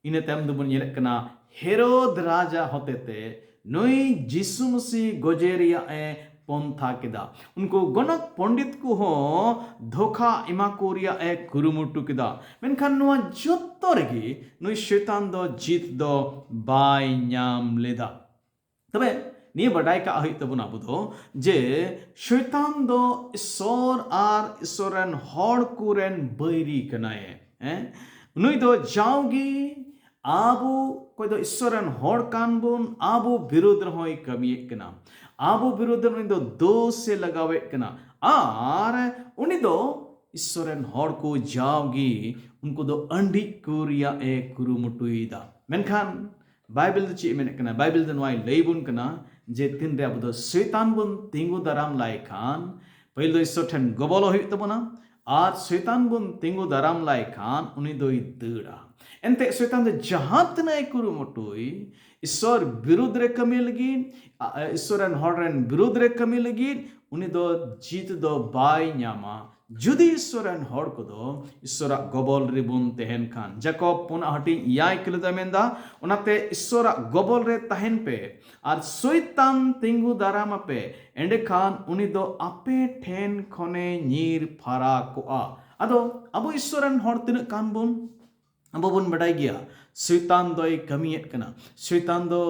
ᱤᱱᱟᱹ ᱛᱟᱭᱚᱢ ᱫᱚᱵᱚᱱ ᱧᱮᱞᱮᱫ ᱠᱟᱱᱟ ᱦᱮᱨᱳᱫ ᱨᱟᱡᱟ ᱦᱚᱛᱮᱛᱮ ᱱᱩᱭ ᱡᱤᱥᱩ ᱢᱟᱹᱥᱤ ᱜᱚᱡᱮ ᱨᱮᱭᱟᱜ ᱮ ᱯᱚᱱᱛᱷᱟ ᱠᱮᱫᱟ᱾ ᱩᱱᱠᱩ ᱜᱚᱱᱚᱠ ᱯᱚᱱᱰᱤᱛ ᱠᱚᱦᱚᱸ ᱫᱷᱳᱠᱟ ᱮᱢᱟ ᱠᱚ ᱨᱮᱭᱟᱜ ᱮ ᱠᱩᱨᱩᱢᱩᱴᱩ ᱠᱮᱫᱟ᱾ ᱢᱮᱱᱠᱷᱟᱱ ᱱᱚᱣᱟ ᱡᱚᱛᱚ ᱨᱮᱜᱮ ᱱᱩᱭ ᱥᱚᱭᱛᱟᱱ ᱫᱚ ᱡᱤᱛ ᱫᱚ ᱵᱟᱭ ᱧᱟᱢ ᱞᱮᱫᱟ᱾ ᱛᱚᱵᱮ ᱱᱤᱭᱟᱹ ᱵᱟᱰᱟᱭ ᱠᱟᱜ ᱦᱩᱭᱩᱜ ᱛᱟᱵᱚᱱᱟ ᱟᱵᱚ ᱫᱚ ᱡᱮ ᱥᱚᱭᱛᱟᱱ ᱫᱚ ᱤᱥᱥᱚᱨ ᱟᱨ ᱤᱥᱥᱚᱨ ᱨᱮᱱ ᱦᱚᱲ ᱠᱚᱨᱮᱱ ᱵᱟᱹᱭᱨᱤ ᱠᱟᱱᱟᱭ᱾ ᱦᱮᱸ? ᱱᱩᱭ ᱫᱚ ᱡᱟᱣᱜᱮ ᱟᱵᱚ ᱚᱠᱚᱭ ᱫᱚ ᱤᱥᱥᱚᱨ ᱨᱮᱱ ᱦᱚᱲ ᱠᱟᱱ ᱵᱚᱱ, ᱟᱵᱚ ᱵᱤᱨᱩᱫᱷ ᱨᱮᱦᱚᱸᱭ ᱠᱟᱹᱢᱤᱭᱮᱫ ᱠᱟᱱᱟ᱾ ᱟᱵᱚ ᱵᱤᱨᱩᱫᱷ ᱨᱮ ᱩᱱᱤ ᱫᱚ ᱫᱳᱥ ᱮ ᱞᱟᱜᱟᱣᱮᱫ ᱠᱟᱱᱟ᱾ ᱟᱨ ᱩᱱᱤ ᱫᱚ ᱤᱥᱥᱚᱨ ᱨᱮᱱ ᱦᱚᱲ ᱠᱚ ᱡᱟᱣᱜᱮ ᱩᱱᱠᱩ ᱫᱚ ᱟᱺᱰᱤᱡ ᱠᱚ ᱨᱮᱭᱟᱜ ᱮ ᱠᱩᱨᱩᱢᱩᱴᱩᱭᱮᱫᱟ᱾ ᱢᱮᱱᱠᱷᱟᱱ ᱵᱟᱭᱵᱮᱞ ᱫᱚ ᱪᱮᱫ ᱮ ᱢᱮᱱᱮᱫ ᱠᱟᱱᱟ? ᱵᱟᱭᱵᱮᱞ ᱫᱚ ᱱᱚᱣᱟᱭ ᱞᱟᱹᱭ ᱵᱚᱱ ᱠᱟᱱᱟ ᱡᱮ ᱛᱤᱱᱨᱮ ᱟᱵᱚ ᱫᱚ ᱥᱚᱭᱛᱟᱱ ᱵᱚᱱ ᱛᱤᱸᱜᱩ ᱫᱟᱨᱟᱢ ᱞᱟᱭ ᱠᱷᱟᱱ, ᱯᱟᱹᱦᱤᱞ ᱫᱚ ᱤᱥᱥᱚᱨ ᱴᱷᱮᱱ ᱜᱚᱵᱚᱞᱚᱜ ᱦᱩᱭᱩᱜ ᱛᱟᱵᱚᱱᱟ᱾ ᱟᱨ ᱥᱚᱭᱛᱟᱱ ᱵᱚᱱ ᱛᱤᱸᱜᱩ ᱫᱟᱨᱟᱢ ᱞᱟᱭ ᱠᱷᱟᱱ ᱩᱱᱤ ᱫᱚᱭ ᱫᱟᱹᱲᱟ᱾ ᱮᱱᱛᱮ ᱥᱚᱭᱛᱟᱱ ᱫᱚ ᱡᱟᱦᱟᱸ ᱛᱤᱱᱟᱹᱜ ᱮ ᱠᱩᱨᱩᱢᱩᱴᱩᱭ, ᱤᱥᱥᱚᱨ ᱵᱤᱨᱩᱫᱷ ᱨᱮ ᱠᱟᱹᱢᱤ ᱞᱟᱹᱜᱤᱫ, ᱟ, ᱤᱥᱥᱚᱨ ᱨᱮᱱ ᱦᱚᱲ ᱨᱮᱱ ᱵᱤᱨᱩᱫᱷ ᱨᱮ ᱠᱟᱹᱢᱤ ᱞᱟᱹᱜᱤᱫ, ᱩᱱᱤ ᱫᱚ ᱡᱤᱛ ᱫᱚ ᱵᱟᱭ ᱧᱟᱢᱟ᱾ ᱡᱩᱫᱤ ᱤᱥᱥᱚᱨ ᱨᱮᱱ ᱦᱚᱲ ᱠᱚᱫᱚ ᱤᱥᱥᱚᱨᱟᱜ ᱜᱚᱵᱚᱞ ᱨᱮᱵᱚᱱ ᱛᱟᱦᱮᱱ ᱠᱷᱟᱱ, ᱡᱟᱠᱚᱵ ᱯᱩᱱ ᱦᱟᱹᱴᱤᱧ ᱮᱭᱟᱭ ᱠᱤᱞᱳ ᱫᱚᱭ ᱢᱮᱱᱫᱟ, ᱚᱱᱟᱛᱮ ᱤᱥᱥᱚᱨᱟᱜ ᱜᱚᱵᱚᱞ ᱨᱮ ᱛᱟᱦᱮᱱ ᱯᱮ ᱟᱨ ᱥᱚᱭᱛᱟᱱ ᱛᱤᱸᱜᱩ ᱫᱟᱨᱟᱢ ᱟᱯᱮ, ᱮᱸᱰᱮᱠᱷᱟᱱ ᱩᱱᱤ ᱫᱚ ᱟᱯᱮ ᱴᱷᱮᱱ ᱠᱷᱚᱱᱮ ᱧᱤᱨ ᱯᱷᱟᱨᱟᱠᱚᱜᱼᱟ᱾ ᱟᱫᱚ ᱟᱵᱚ ᱤᱥᱥᱚᱨ ᱨᱮᱱ ᱦᱚᱲ ᱛᱤᱱᱟᱹᱜ ᱠᱟᱱ ᱵᱚᱱ? ᱟᱵᱚ ᱵᱚᱱ ᱵᱟᱰᱟᱭ ᱜᱮᱭᱟ, ᱥᱚᱭᱛᱟᱱ ᱫᱚᱭ ᱠᱟᱹᱢᱤᱭᱮᱫ ᱠᱟᱱᱟ᱾ ᱥᱚᱭᱛᱟᱱ ᱫᱚ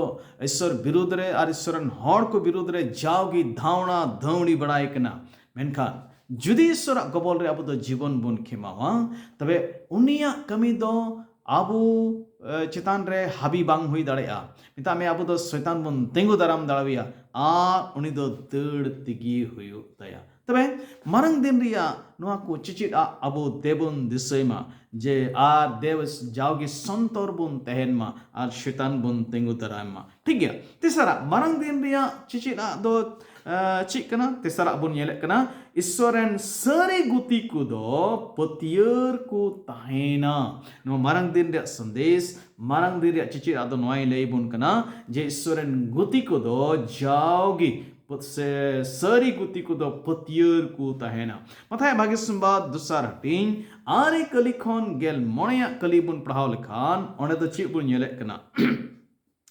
ᱤᱥᱥᱚᱨ ᱵᱤᱨᱩᱫᱽ ᱨᱮ ᱟᱨ ᱤᱥᱥᱚᱨ ᱨᱮᱱ ᱦᱚᱲ ᱠᱚ ᱵᱤᱨᱩᱫᱽ ᱨᱮ ᱡᱟᱣᱜᱮ ᱫᱷᱟᱣᱬᱟ ᱫᱷᱟᱹᱣᱲᱤ ᱵᱟᱲᱟᱭ ᱠᱟᱱᱟ᱾ ᱢᱮᱱᱠᱷᱟᱱ ᱡᱩᱫᱤ ᱤᱥᱥᱚᱨᱟᱜ ᱜᱚᱵᱚᱞ ᱨᱮ ᱟᱵᱚ ᱫᱚ ᱡᱤᱵᱚᱱ ᱵᱚᱱ ᱠᱷᱮᱢᱟᱣᱟ, ᱛᱚᱵᱮ ᱩᱱᱤᱭᱟᱜ ᱠᱟᱹᱢᱤ ᱫᱚ ᱟᱵᱚ, ᱮ, ᱪᱮᱛᱟᱱ ᱨᱮ ᱦᱟᱹᱵᱤ ᱵᱟᱝ ᱦᱩᱭ ᱫᱟᱲᱮᱭᱟᱜᱼᱟ᱾ ᱢᱮᱛᱟᱜ ᱢᱮ, ᱟᱵᱚ ᱫᱚ ᱥᱚᱭᱛᱟᱱ ᱵᱚᱱ ᱛᱤᱸᱜᱩ ᱫᱟᱨᱟᱢ ᱫᱟᱲᱮᱣᱟᱭᱟ ᱟᱨ ᱩᱱᱤ ᱫᱚ ᱫᱟᱹᱲ ᱛᱮᱜᱮ ᱦᱩᱭᱩᱜ ᱛᱟᱭᱟ᱾ ᱛᱚᱵᱮ ᱢᱟᱨᱟᱝ ᱫᱤᱱ ᱨᱮᱭᱟᱜ ᱱᱚᱣᱟ ᱠᱚ ᱪᱮᱪᱮᱫ ᱟᱜ ᱟᱵᱚ ᱫᱮᱵᱚᱱ ᱫᱤᱥᱟᱹᱭ ᱢᱟ, ᱡᱮ ᱟᱨ ᱫᱮᱣ ᱡᱟᱣᱜᱮ ᱥᱚᱱᱛᱚᱨ ᱵᱚᱱ ᱛᱟᱦᱮᱱ ᱢᱟ ᱟᱨ ᱥᱚᱭᱛᱟᱱ ᱵᱚᱱ ᱛᱤᱸᱜᱩ ᱫᱟᱨᱟᱢ ᱢᱟ᱾ ᱴᱷᱤᱠ ᱜᱮᱭᱟ, ᱛᱮᱥᱟᱨᱟᱜ ᱢᱟᱨᱟᱝ ᱫᱤᱱ ᱨᱮᱭᱟᱜ ᱪᱮᱪᱮᱫ ᱟᱜ ᱫᱚ, ᱮ, ᱪᱮᱫ ᱠᱟᱱᱟ? ᱛᱮᱥᱟᱨᱟᱜ ᱵᱚᱱ ᱧᱮᱞᱮᱫ ᱠᱟᱱᱟ, ᱤᱥᱥᱚᱨ ᱨᱮᱱ ᱥᱟᱹᱨᱤ ᱜᱩᱛᱤ ᱠᱚᱫᱚ ᱯᱟᱹᱛᱭᱟᱹᱨ ᱠᱚ ᱛᱟᱦᱮᱱᱟ᱾ ᱱᱚᱣᱟ ᱢᱟᱨᱟᱝ ᱫᱤᱱ ᱨᱮᱭᱟᱜ ᱥᱟᱸᱫᱮᱥ, ᱢᱟᱨᱟᱝ ᱫᱤᱱ ᱨᱮᱭᱟᱜ ᱪᱮᱪᱮᱫ ᱟᱜ ᱫᱚ ᱱᱚᱣᱟᱭ ᱞᱟᱹᱭ ᱵᱚᱱ ᱠᱟᱱᱟ ᱡᱮ ᱤᱥᱥᱚᱨ ᱨᱮᱱ ᱜᱩᱛᱤ ᱠᱚᱫᱚ ᱡᱟᱣᱜᱮ ᱯᱟᱹᱛ-, ᱥᱮ ᱥᱟᱹᱨᱤ ᱜᱩᱛᱤ ᱠᱚᱫᱚ ᱯᱟᱹᱛᱭᱟᱹᱨ ᱠᱚ ᱛᱟᱦᱮᱱᱟ᱾ ᱢᱟᱛᱷᱟᱭ ᱵᱷᱟᱜᱮ ᱥᱚᱢᱵᱟᱫ ᱫᱚᱥᱟᱨ ᱦᱟᱹᱴᱤᱧ ᱟᱨᱮ ᱠᱟᱹᱞᱤ ᱠᱷᱚᱱ ᱜᱮᱞ ᱢᱚᱬᱮᱭᱟᱜ ᱠᱟᱹᱞᱤ ᱵᱚᱱ ᱯᱟᱲᱦᱟᱣ ᱞᱮᱠᱷᱟᱱ, ᱚᱸᱰᱮ ᱫᱚ ᱪᱮᱫ ᱵᱚᱱ ᱧᱮᱞᱮᱫ ᱠᱟᱱᱟ?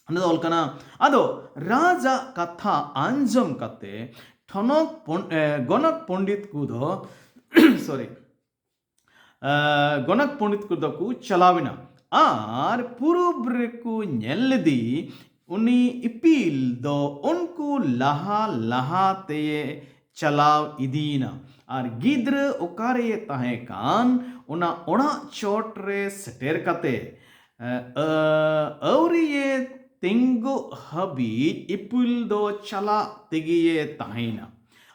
ᱚᱸᱰᱮ ᱫᱚ ᱚᱞ ᱠᱟᱱᱟ, ᱟᱫᱚ ᱨᱟᱡᱟᱜ ᱠᱟᱛᱷᱟ ᱟᱸᱡᱚᱢ ᱠᱟᱛᱮ ᱴᱷᱚᱱᱚᱠ ᱯᱚᱱ-, ᱮ, ᱜᱚᱱᱚᱠ ᱯᱚᱱᱰᱤᱛ ᱠᱚᱫᱚ ᱥᱚᱨᱤ ᱮ, ᱜᱚᱱᱚᱠ ᱯᱚᱱᱰᱤᱛ ᱠᱚᱫᱚ ᱠᱚ ᱪᱟᱞᱟᱣ ᱮᱱᱟ ᱟᱨ ᱯᱩᱨᱩᱵ ᱨᱮᱠᱚ ᱧᱮᱞ ᱞᱮᱫᱮ ᱩᱱᱤ ᱤᱯᱤᱞ ᱫᱚ ᱩᱱᱠᱩ ᱞᱟᱦᱟ ᱞᱟᱦᱟ ᱛᱮᱭᱮ ᱪᱟᱞᱟᱣ ᱤᱫᱤᱭᱮᱱᱟ᱾ ᱟᱨ ᱜᱤᱫᱽᱨᱟᱹ ᱚᱠᱟᱨᱮᱭᱮ ᱛᱟᱦᱮᱸ ᱠᱟᱱ, ᱚᱱᱟ ᱚᱲᱟᱜ ᱪᱚᱴ ᱨᱮ ᱥᱮᱴᱮᱨ ᱠᱟᱛᱮ, ᱮ, ᱟᱹᱣᱨᱤᱭᱮ ᱛᱤᱸᱜᱩᱜ ᱦᱟᱹᱵᱤᱡ ᱤᱯᱤᱞ ᱫᱚ ᱪᱟᱞᱟᱜ ᱛᱮᱜᱮᱭᱮ ᱛᱟᱦᱮᱸᱭᱮᱱᱟ᱾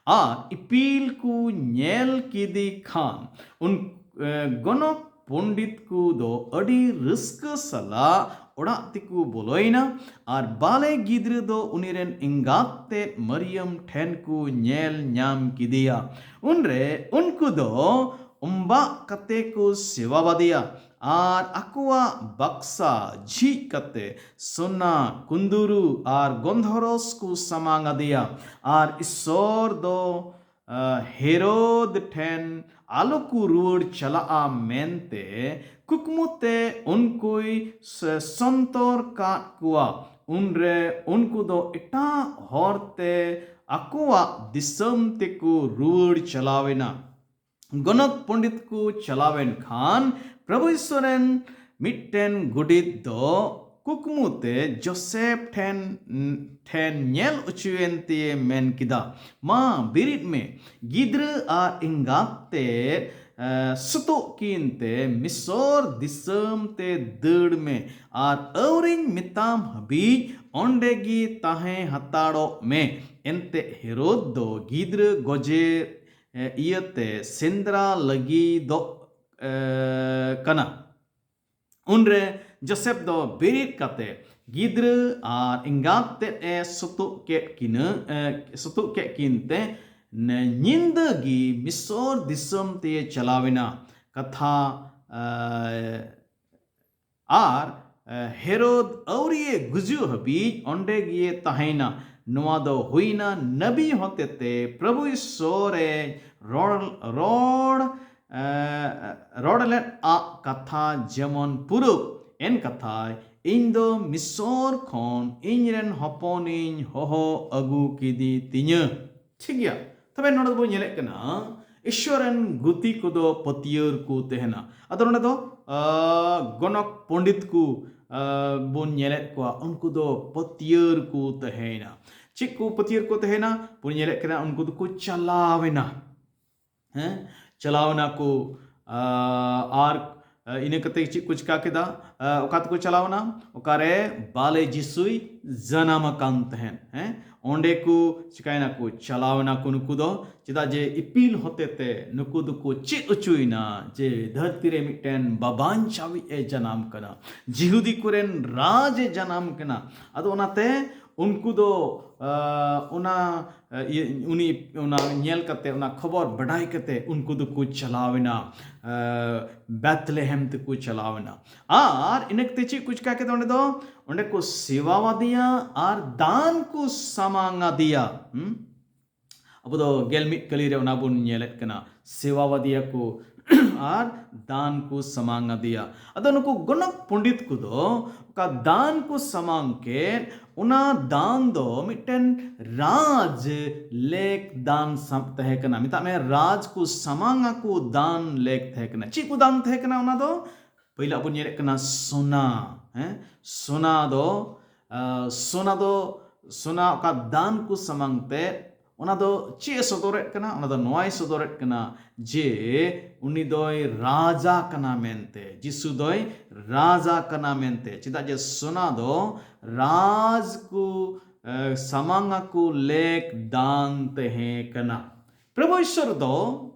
ᱟᱨ ᱤᱯᱤᱞ ᱠᱚ ᱧᱮᱞ ᱠᱮᱫᱮ ᱠᱷᱟᱱ, ᱩᱱ, ᱮ, ᱜᱚᱱᱚᱠ ᱯᱚᱱᱰᱤᱛ ᱠᱚ ᱫᱚ ᱟᱹᱰᱤ ᱨᱟᱹᱥᱠᱟᱹ ᱥᱟᱞᱟᱜ ᱚᱲᱟᱜ ᱛᱮᱠᱚ ᱵᱚᱞᱚᱭᱮᱱᱟ᱾ ᱟᱨ ᱵᱟᱞᱮ ᱜᱤᱫᱽᱨᱟᱹ ᱫᱚ ᱩᱱᱤ ᱨᱮᱱ ᱮᱸᱜᱟᱛ ᱛᱮᱫ ᱢᱟᱨᱤᱭᱟᱢ ᱴᱷᱮᱱ ᱠᱚ ᱧᱮᱞ ᱧᱟᱢ ᱠᱮᱫᱮᱭᱟ᱾ ᱩᱱᱨᱮ ᱩᱱᱠᱩ ᱫᱚ ᱚᱢᱵᱟᱜ ᱠᱟᱛᱮ ᱠᱚ ᱥᱮᱵᱟ ᱵᱟᱫᱮᱭᱟ᱾ ᱟᱨ ᱟᱠᱚᱣᱟᱜ ᱵᱟᱠᱥᱟ ᱡᱷᱤᱡ ᱠᱟᱛᱮ ᱥᱳᱱᱟ, ᱠᱩᱸᱫᱩᱨᱩ ᱟᱨ ᱜᱚᱱᱫᱷᱚᱨᱚᱥ ᱠᱚ ᱥᱟᱢᱟᱝ ᱟᱫᱮᱭᱟ᱾ ᱟᱨ ᱤᱥᱥᱚᱨ ᱫᱚ, ᱟ, ᱦᱮᱨᱳᱫ ᱴᱷᱮᱱ ᱟᱞᱚ ᱠᱚ ᱨᱩᱣᱟᱹᱲ ᱪᱟᱞᱟᱜᱼᱟ ᱢᱮᱱᱛᱮ ᱠᱩᱠᱢᱩ ᱛᱮ ᱩᱱᱠᱩᱭ ᱥᱮ ᱥᱚᱱᱛᱚᱨ ᱠᱟᱫ ᱠᱚᱣᱟ᱾ ᱩᱱᱨᱮ ᱩᱱᱠᱩ ᱫᱚ ᱮᱴᱟᱜ ᱦᱚᱨ ᱛᱮ ᱟᱠᱚᱣᱟᱜ ᱫᱤᱥᱚᱢ ᱛᱮᱠᱚ ᱨᱩᱣᱟᱹᱲ ᱪᱟᱞᱟᱣ ᱮᱱᱟ᱾ ᱜᱚᱱᱚᱠ ᱯᱚᱱᱰᱤᱛ ᱠᱚ ᱪᱟᱞᱟᱣ ᱮᱱ ᱠᱷᱟᱱ, ᱯᱨᱚᱵᱷᱩ ᱤᱥᱥᱚᱨ ᱨᱮᱱ ᱢᱤᱫᱴᱮᱱ ᱜᱚᱰᱮᱛ ᱫᱚ ᱠᱩᱠᱢᱩ ᱛᱮ ᱡᱳᱥᱮᱯ ᱴᱷᱮᱱ, ᱴᱷᱮᱱ ᱧᱮᱞ ᱚᱪᱚᱭᱮᱱ ᱛᱮᱭᱮ ᱢᱮᱱ ᱠᱮᱫᱟ, ᱢᱟ, ᱵᱮᱨᱮᱫ ᱢᱮ, ᱜᱤᱫᱽᱨᱟᱹ ᱟᱨ ᱮᱸᱜᱟᱛ ᱛᱮ, ᱮ, ᱥᱩᱛᱩᱜ ᱠᱤᱱ ᱛᱮ ᱢᱤᱥᱚᱨ ᱫᱤᱥᱚᱢ ᱛᱮ ᱫᱟᱹᱲ ᱢᱮ ᱟᱨ ᱟᱹᱣᱨᱤᱧ ᱢᱮᱛᱟᱢ ᱦᱟᱹᱵᱤᱡ ᱚᱸᱰᱮ ᱜᱮ ᱛᱟᱦᱮᱸ ᱦᱟᱛᱟᱲᱚᱜ ᱢᱮ᱾ ᱮᱱᱛᱮ ᱦᱮᱨᱳᱫ ᱫᱚ ᱜᱤᱫᱽᱨᱟᱹ ᱜᱚᱡᱮ, ᱮ, ᱤᱭᱟᱹᱛᱮ ᱥᱮᱸᱫᱽᱨᱟ ᱞᱟᱹᱜᱤᱫᱚᱜ, ᱮ, ᱠᱟᱱᱟ᱾ ᱩᱱᱨᱮ ᱡᱳᱥᱮᱯ ᱫᱚ ᱵᱮᱨᱮᱫ ᱠᱟᱛᱮ ᱜᱤᱫᱽᱨᱟᱹ ᱟᱨ ᱮᱸᱜᱟᱛ ᱛᱮᱫ ᱮ ᱥᱩᱛᱩᱜ ᱠᱮᱫ ᱠᱤᱱᱟᱹ, ᱮ, ᱥᱩᱛᱩᱜ ᱠᱮᱫ ᱠᱤᱱ ᱛᱮ ᱱᱮ-, ᱧᱤᱫᱟᱹ ᱜᱮ ᱢᱤᱥᱚᱨ ᱫᱤᱥᱚᱢ ᱛᱮᱭ ᱪᱟᱞᱟᱣ ᱮᱱᱟ᱾ ᱠᱟᱛᱷᱟ, ᱮ, ᱟᱨ, ᱮ, ᱦᱮᱨᱳᱫ ᱟᱹᱣᱨᱤᱭᱮ ᱜᱩᱡᱩᱜ ᱦᱟᱹᱵᱤᱡ ᱚᱸᱰᱮ ᱜᱮᱭ ᱛᱟᱦᱮᱸᱭᱮᱱᱟ᱾ ᱱᱚᱣᱟ ᱫᱚ ᱦᱩᱭᱱᱟ ᱱᱟᱵᱤ ᱦᱚᱛᱮᱛᱮ ᱯᱨᱚᱵᱷᱩ ᱤᱥᱥᱚᱨᱮ ᱨᱚᱲ, ᱨᱚᱲ, ᱮ, ᱨᱚᱲ ᱞᱮᱫ ᱟᱜ ᱠᱟᱛᱷᱟ ᱡᱮᱢᱚᱱ ᱯᱩᱨᱟᱹᱣ᱾ ᱮᱱ ᱠᱟᱛᱷᱟᱭ, ᱤᱧ ᱫᱚ ᱢᱤᱥᱚᱨ ᱠᱷᱚᱱ ᱤᱧ ᱨᱮᱱ ᱦᱚᱯᱚᱱᱤᱧ ᱦᱚᱦᱚ ᱟᱹᱜᱩ ᱠᱮᱫᱮ ᱛᱤᱧᱟᱹ᱾ ᱴᱷᱤᱠ ᱜᱮᱭᱟ, ᱛᱚᱵᱮ ᱱᱚᱰᱮ ᱫᱚᱵᱚᱱ ᱧᱮᱞᱮᱫ ᱠᱟᱱᱟ ᱤᱥᱥᱚᱨ ᱨᱮᱱ ᱜᱩᱛᱤ ᱠᱚᱫᱚ ᱯᱟᱹᱛᱭᱟᱹᱨ ᱠᱚ ᱛᱟᱦᱮᱱᱟ᱾ ᱟᱫᱚ ᱱᱚᱰᱮ ᱫᱚ, ᱟ, ᱜᱚᱱᱚᱠ ᱯᱚᱱᱰᱤᱛ ᱠᱚ, ᱟ, ᱵᱚᱱ ᱧᱮᱞᱮᱫ ᱠᱚᱣᱟ, ᱩᱱᱠᱩ ᱫᱚ ᱯᱟᱹᱛᱭᱟᱹᱨ ᱠᱚ ᱛᱟᱦᱮᱸᱭᱮᱱᱟ᱾ ᱪᱮᱫ ᱠᱚ ᱯᱟᱹᱛᱭᱟᱹᱨ ᱠᱚ ᱛᱟᱦᱮᱸᱭᱮᱱᱟ? ᱵᱚᱱ ᱧᱮᱞᱮᱫ ᱠᱟᱱᱟ ᱩᱱᱠᱩ ᱫᱚᱠᱚ ᱪᱟᱞᱟᱣ ᱮᱱᱟ᱾ ᱦᱮᱸ, ᱪᱟᱞᱟᱣ ᱮᱱᱟ ᱠᱚ, ᱟ, ᱟᱨ, ᱟ, ᱤᱱᱟᱹ ᱠᱟᱛᱮ ᱪᱮᱫ ᱠᱚ ᱪᱤᱠᱟ ᱠᱮᱫᱟ? ᱟ, ᱚᱠᱟ ᱛᱮᱠᱚ ᱪᱟᱞᱟᱣ ᱮᱱᱟ? ᱚᱠᱟᱨᱮ ᱵᱟᱞᱮ ᱡᱤᱥᱩᱭ ᱡᱟᱱᱟᱢ ᱟᱠᱟᱱ ᱛᱟᱦᱮᱸᱫ᱾ ᱦᱮᱸ, ᱚᱸᱰᱮ ᱠᱚ ᱪᱤᱠᱟᱭᱮᱱᱟ ᱠᱚ, ᱪᱟᱞᱟᱣ ᱮᱱᱟ ᱠᱚ ᱱᱩᱠᱩ ᱫᱚ᱾ ᱪᱮᱫᱟᱜ ᱡᱮ ᱤᱯᱤᱞ ᱦᱚᱛᱮᱛᱮ ᱱᱩᱠᱩ ᱫᱚᱠᱚ ᱪᱮᱫ ᱦᱚᱪᱚᱭᱮᱱᱟ ᱡᱮ ᱫᱷᱟᱹᱨᱛᱤ ᱨᱮ ᱢᱤᱫᱴᱮᱱ ᱵᱟᱵᱟᱧᱪᱟᱣᱤᱡ ᱮ ᱡᱟᱱᱟᱢ ᱠᱟᱱᱟ, ᱡᱤᱦᱩᱫᱤ ᱠᱚᱨᱮᱱ ᱨᱟᱡᱽ ᱮ ᱡᱟᱱᱟᱢ ᱠᱟᱱᱟ᱾ ᱟᱫᱚ ᱚᱱᱟᱛᱮ ᱩᱱᱠᱩ ᱫᱚ, ᱟ, ᱚᱱᱟ, ᱟ, ᱤᱭᱟᱹ, ᱩᱱᱤ ᱚᱱᱟ ᱧᱮᱞ ᱠᱟᱛᱮ, ᱚᱱᱟ ᱠᱷᱚᱵᱚᱨ ᱵᱟᱰᱟᱭ ᱠᱟᱛᱮ ᱩᱱᱠᱩ ᱫᱚᱠᱚ ᱪᱟᱞᱟᱣ ᱮᱱᱟ, ᱟ, ᱵᱮᱛᱞᱮᱦᱮᱢ ᱛᱮᱠᱚ ᱪᱟᱞᱟᱣ ᱮᱱᱟ᱾ ᱟᱨ ᱤᱱᱟᱹ ᱠᱟᱛᱮ ᱪᱮᱫ ᱠᱚ ᱪᱤᱠᱟ ᱠᱮᱫᱟ ᱚᱸᱰᱮ ᱫᱚ? ᱚᱸᱰᱮ ᱠᱚ ᱥᱮᱵᱟᱣᱟᱫᱮᱭᱟ ᱟᱨ ᱫᱟᱱ ᱠᱚ ᱥᱟᱢᱟᱝ ᱟᱫᱮᱭᱟ᱾ ᱦᱩᱸ? ᱟᱵᱚ ᱫᱚ ᱜᱮᱞ ᱢᱤᱫ ᱠᱟᱹᱞᱤ ᱨᱮ ᱚᱱᱟ ᱵᱚᱱ ᱧᱮᱞᱮᱫ ᱠᱟᱱᱟ, ᱥᱮᱵᱟᱣᱟᱫᱮᱭᱟ ᱠᱚ ᱟᱨ ᱫᱟᱱ ᱠᱚ ᱥᱟᱢᱟᱝ ᱟᱫᱮᱭᱟ᱾ ᱟᱫᱚ ᱱᱩᱠᱩ ᱜᱚᱱᱚᱠ ᱯᱚᱱᱰᱤᱛ ᱠᱚᱫᱚ ᱚᱠᱟ ᱫᱟᱱ ᱠᱚ ᱥᱟᱢᱟᱝ ᱠᱮᱫ, ᱚᱱᱟ ᱫᱟᱱ ᱫᱚ ᱢᱤᱫᱴᱮᱱ ᱨᱟᱡᱽ ᱞᱮᱠ ᱫᱟᱱ ᱥᱟᱢ-, ᱛᱟᱦᱮᱸ ᱠᱟᱱᱟ᱾ ᱢᱮᱛᱟᱜ ᱢᱮ, ᱨᱟᱡᱽ ᱠᱚ ᱥᱟᱢᱟᱝ ᱟᱠᱚ ᱫᱟᱱ ᱞᱮᱠ ᱛᱟᱦᱮᱸ ᱠᱟᱱᱟ᱾ ᱪᱮᱫ ᱠᱚ ᱫᱟᱱ ᱛᱟᱦᱮᱸ ᱠᱟᱱᱟ ᱚᱱᱟ ᱫᱚ? ᱯᱳᱭᱞᱳ ᱵᱚᱱ ᱧᱮᱞᱮᱫ ᱠᱟᱱᱟ ᱥᱳᱱᱟ᱾ ᱦᱮᱸ, ᱥᱳᱱᱟ ᱫᱚ ᱟᱸ, ᱥᱳᱱᱟ ᱫᱚ ᱥᱳᱱᱟ ᱚᱠᱟ ᱫᱟᱱ ᱠᱚ ᱥᱟᱢᱟᱝ ᱛᱮ, ᱚᱱᱟ ᱫᱚ ᱪᱮᱫ ᱮ ᱥᱚᱫᱚᱨᱮᱫ ᱠᱟᱱᱟ? ᱚᱱᱟ ᱫᱚ ᱱᱚᱣᱟᱭ ᱥᱚᱫᱚᱨᱮᱫ ᱠᱟᱱᱟ ᱡᱮ ᱩᱱᱤ ᱫᱚᱭ ᱨᱟᱡᱟ ᱠᱟᱱᱟ ᱢᱮᱱᱛᱮ, ᱡᱤᱥᱩ ᱫᱚᱭ ᱨᱟᱡᱟ ᱠᱟᱱᱟ ᱢᱮᱱᱛᱮ᱾ ᱪᱮᱫᱟᱜ ᱡᱮ ᱥᱳᱱᱟ ᱫᱚ ᱨᱟᱡᱽ ᱠᱚ ᱮ, ᱥᱟᱢᱟᱝ ᱟᱠᱚ ᱞᱮᱠ ᱫᱟᱱ ᱛᱟᱦᱮᱸ ᱠᱟᱱᱟ᱾ ᱯᱨᱚᱵᱷᱩ ᱤᱥᱚᱨ ᱫᱚ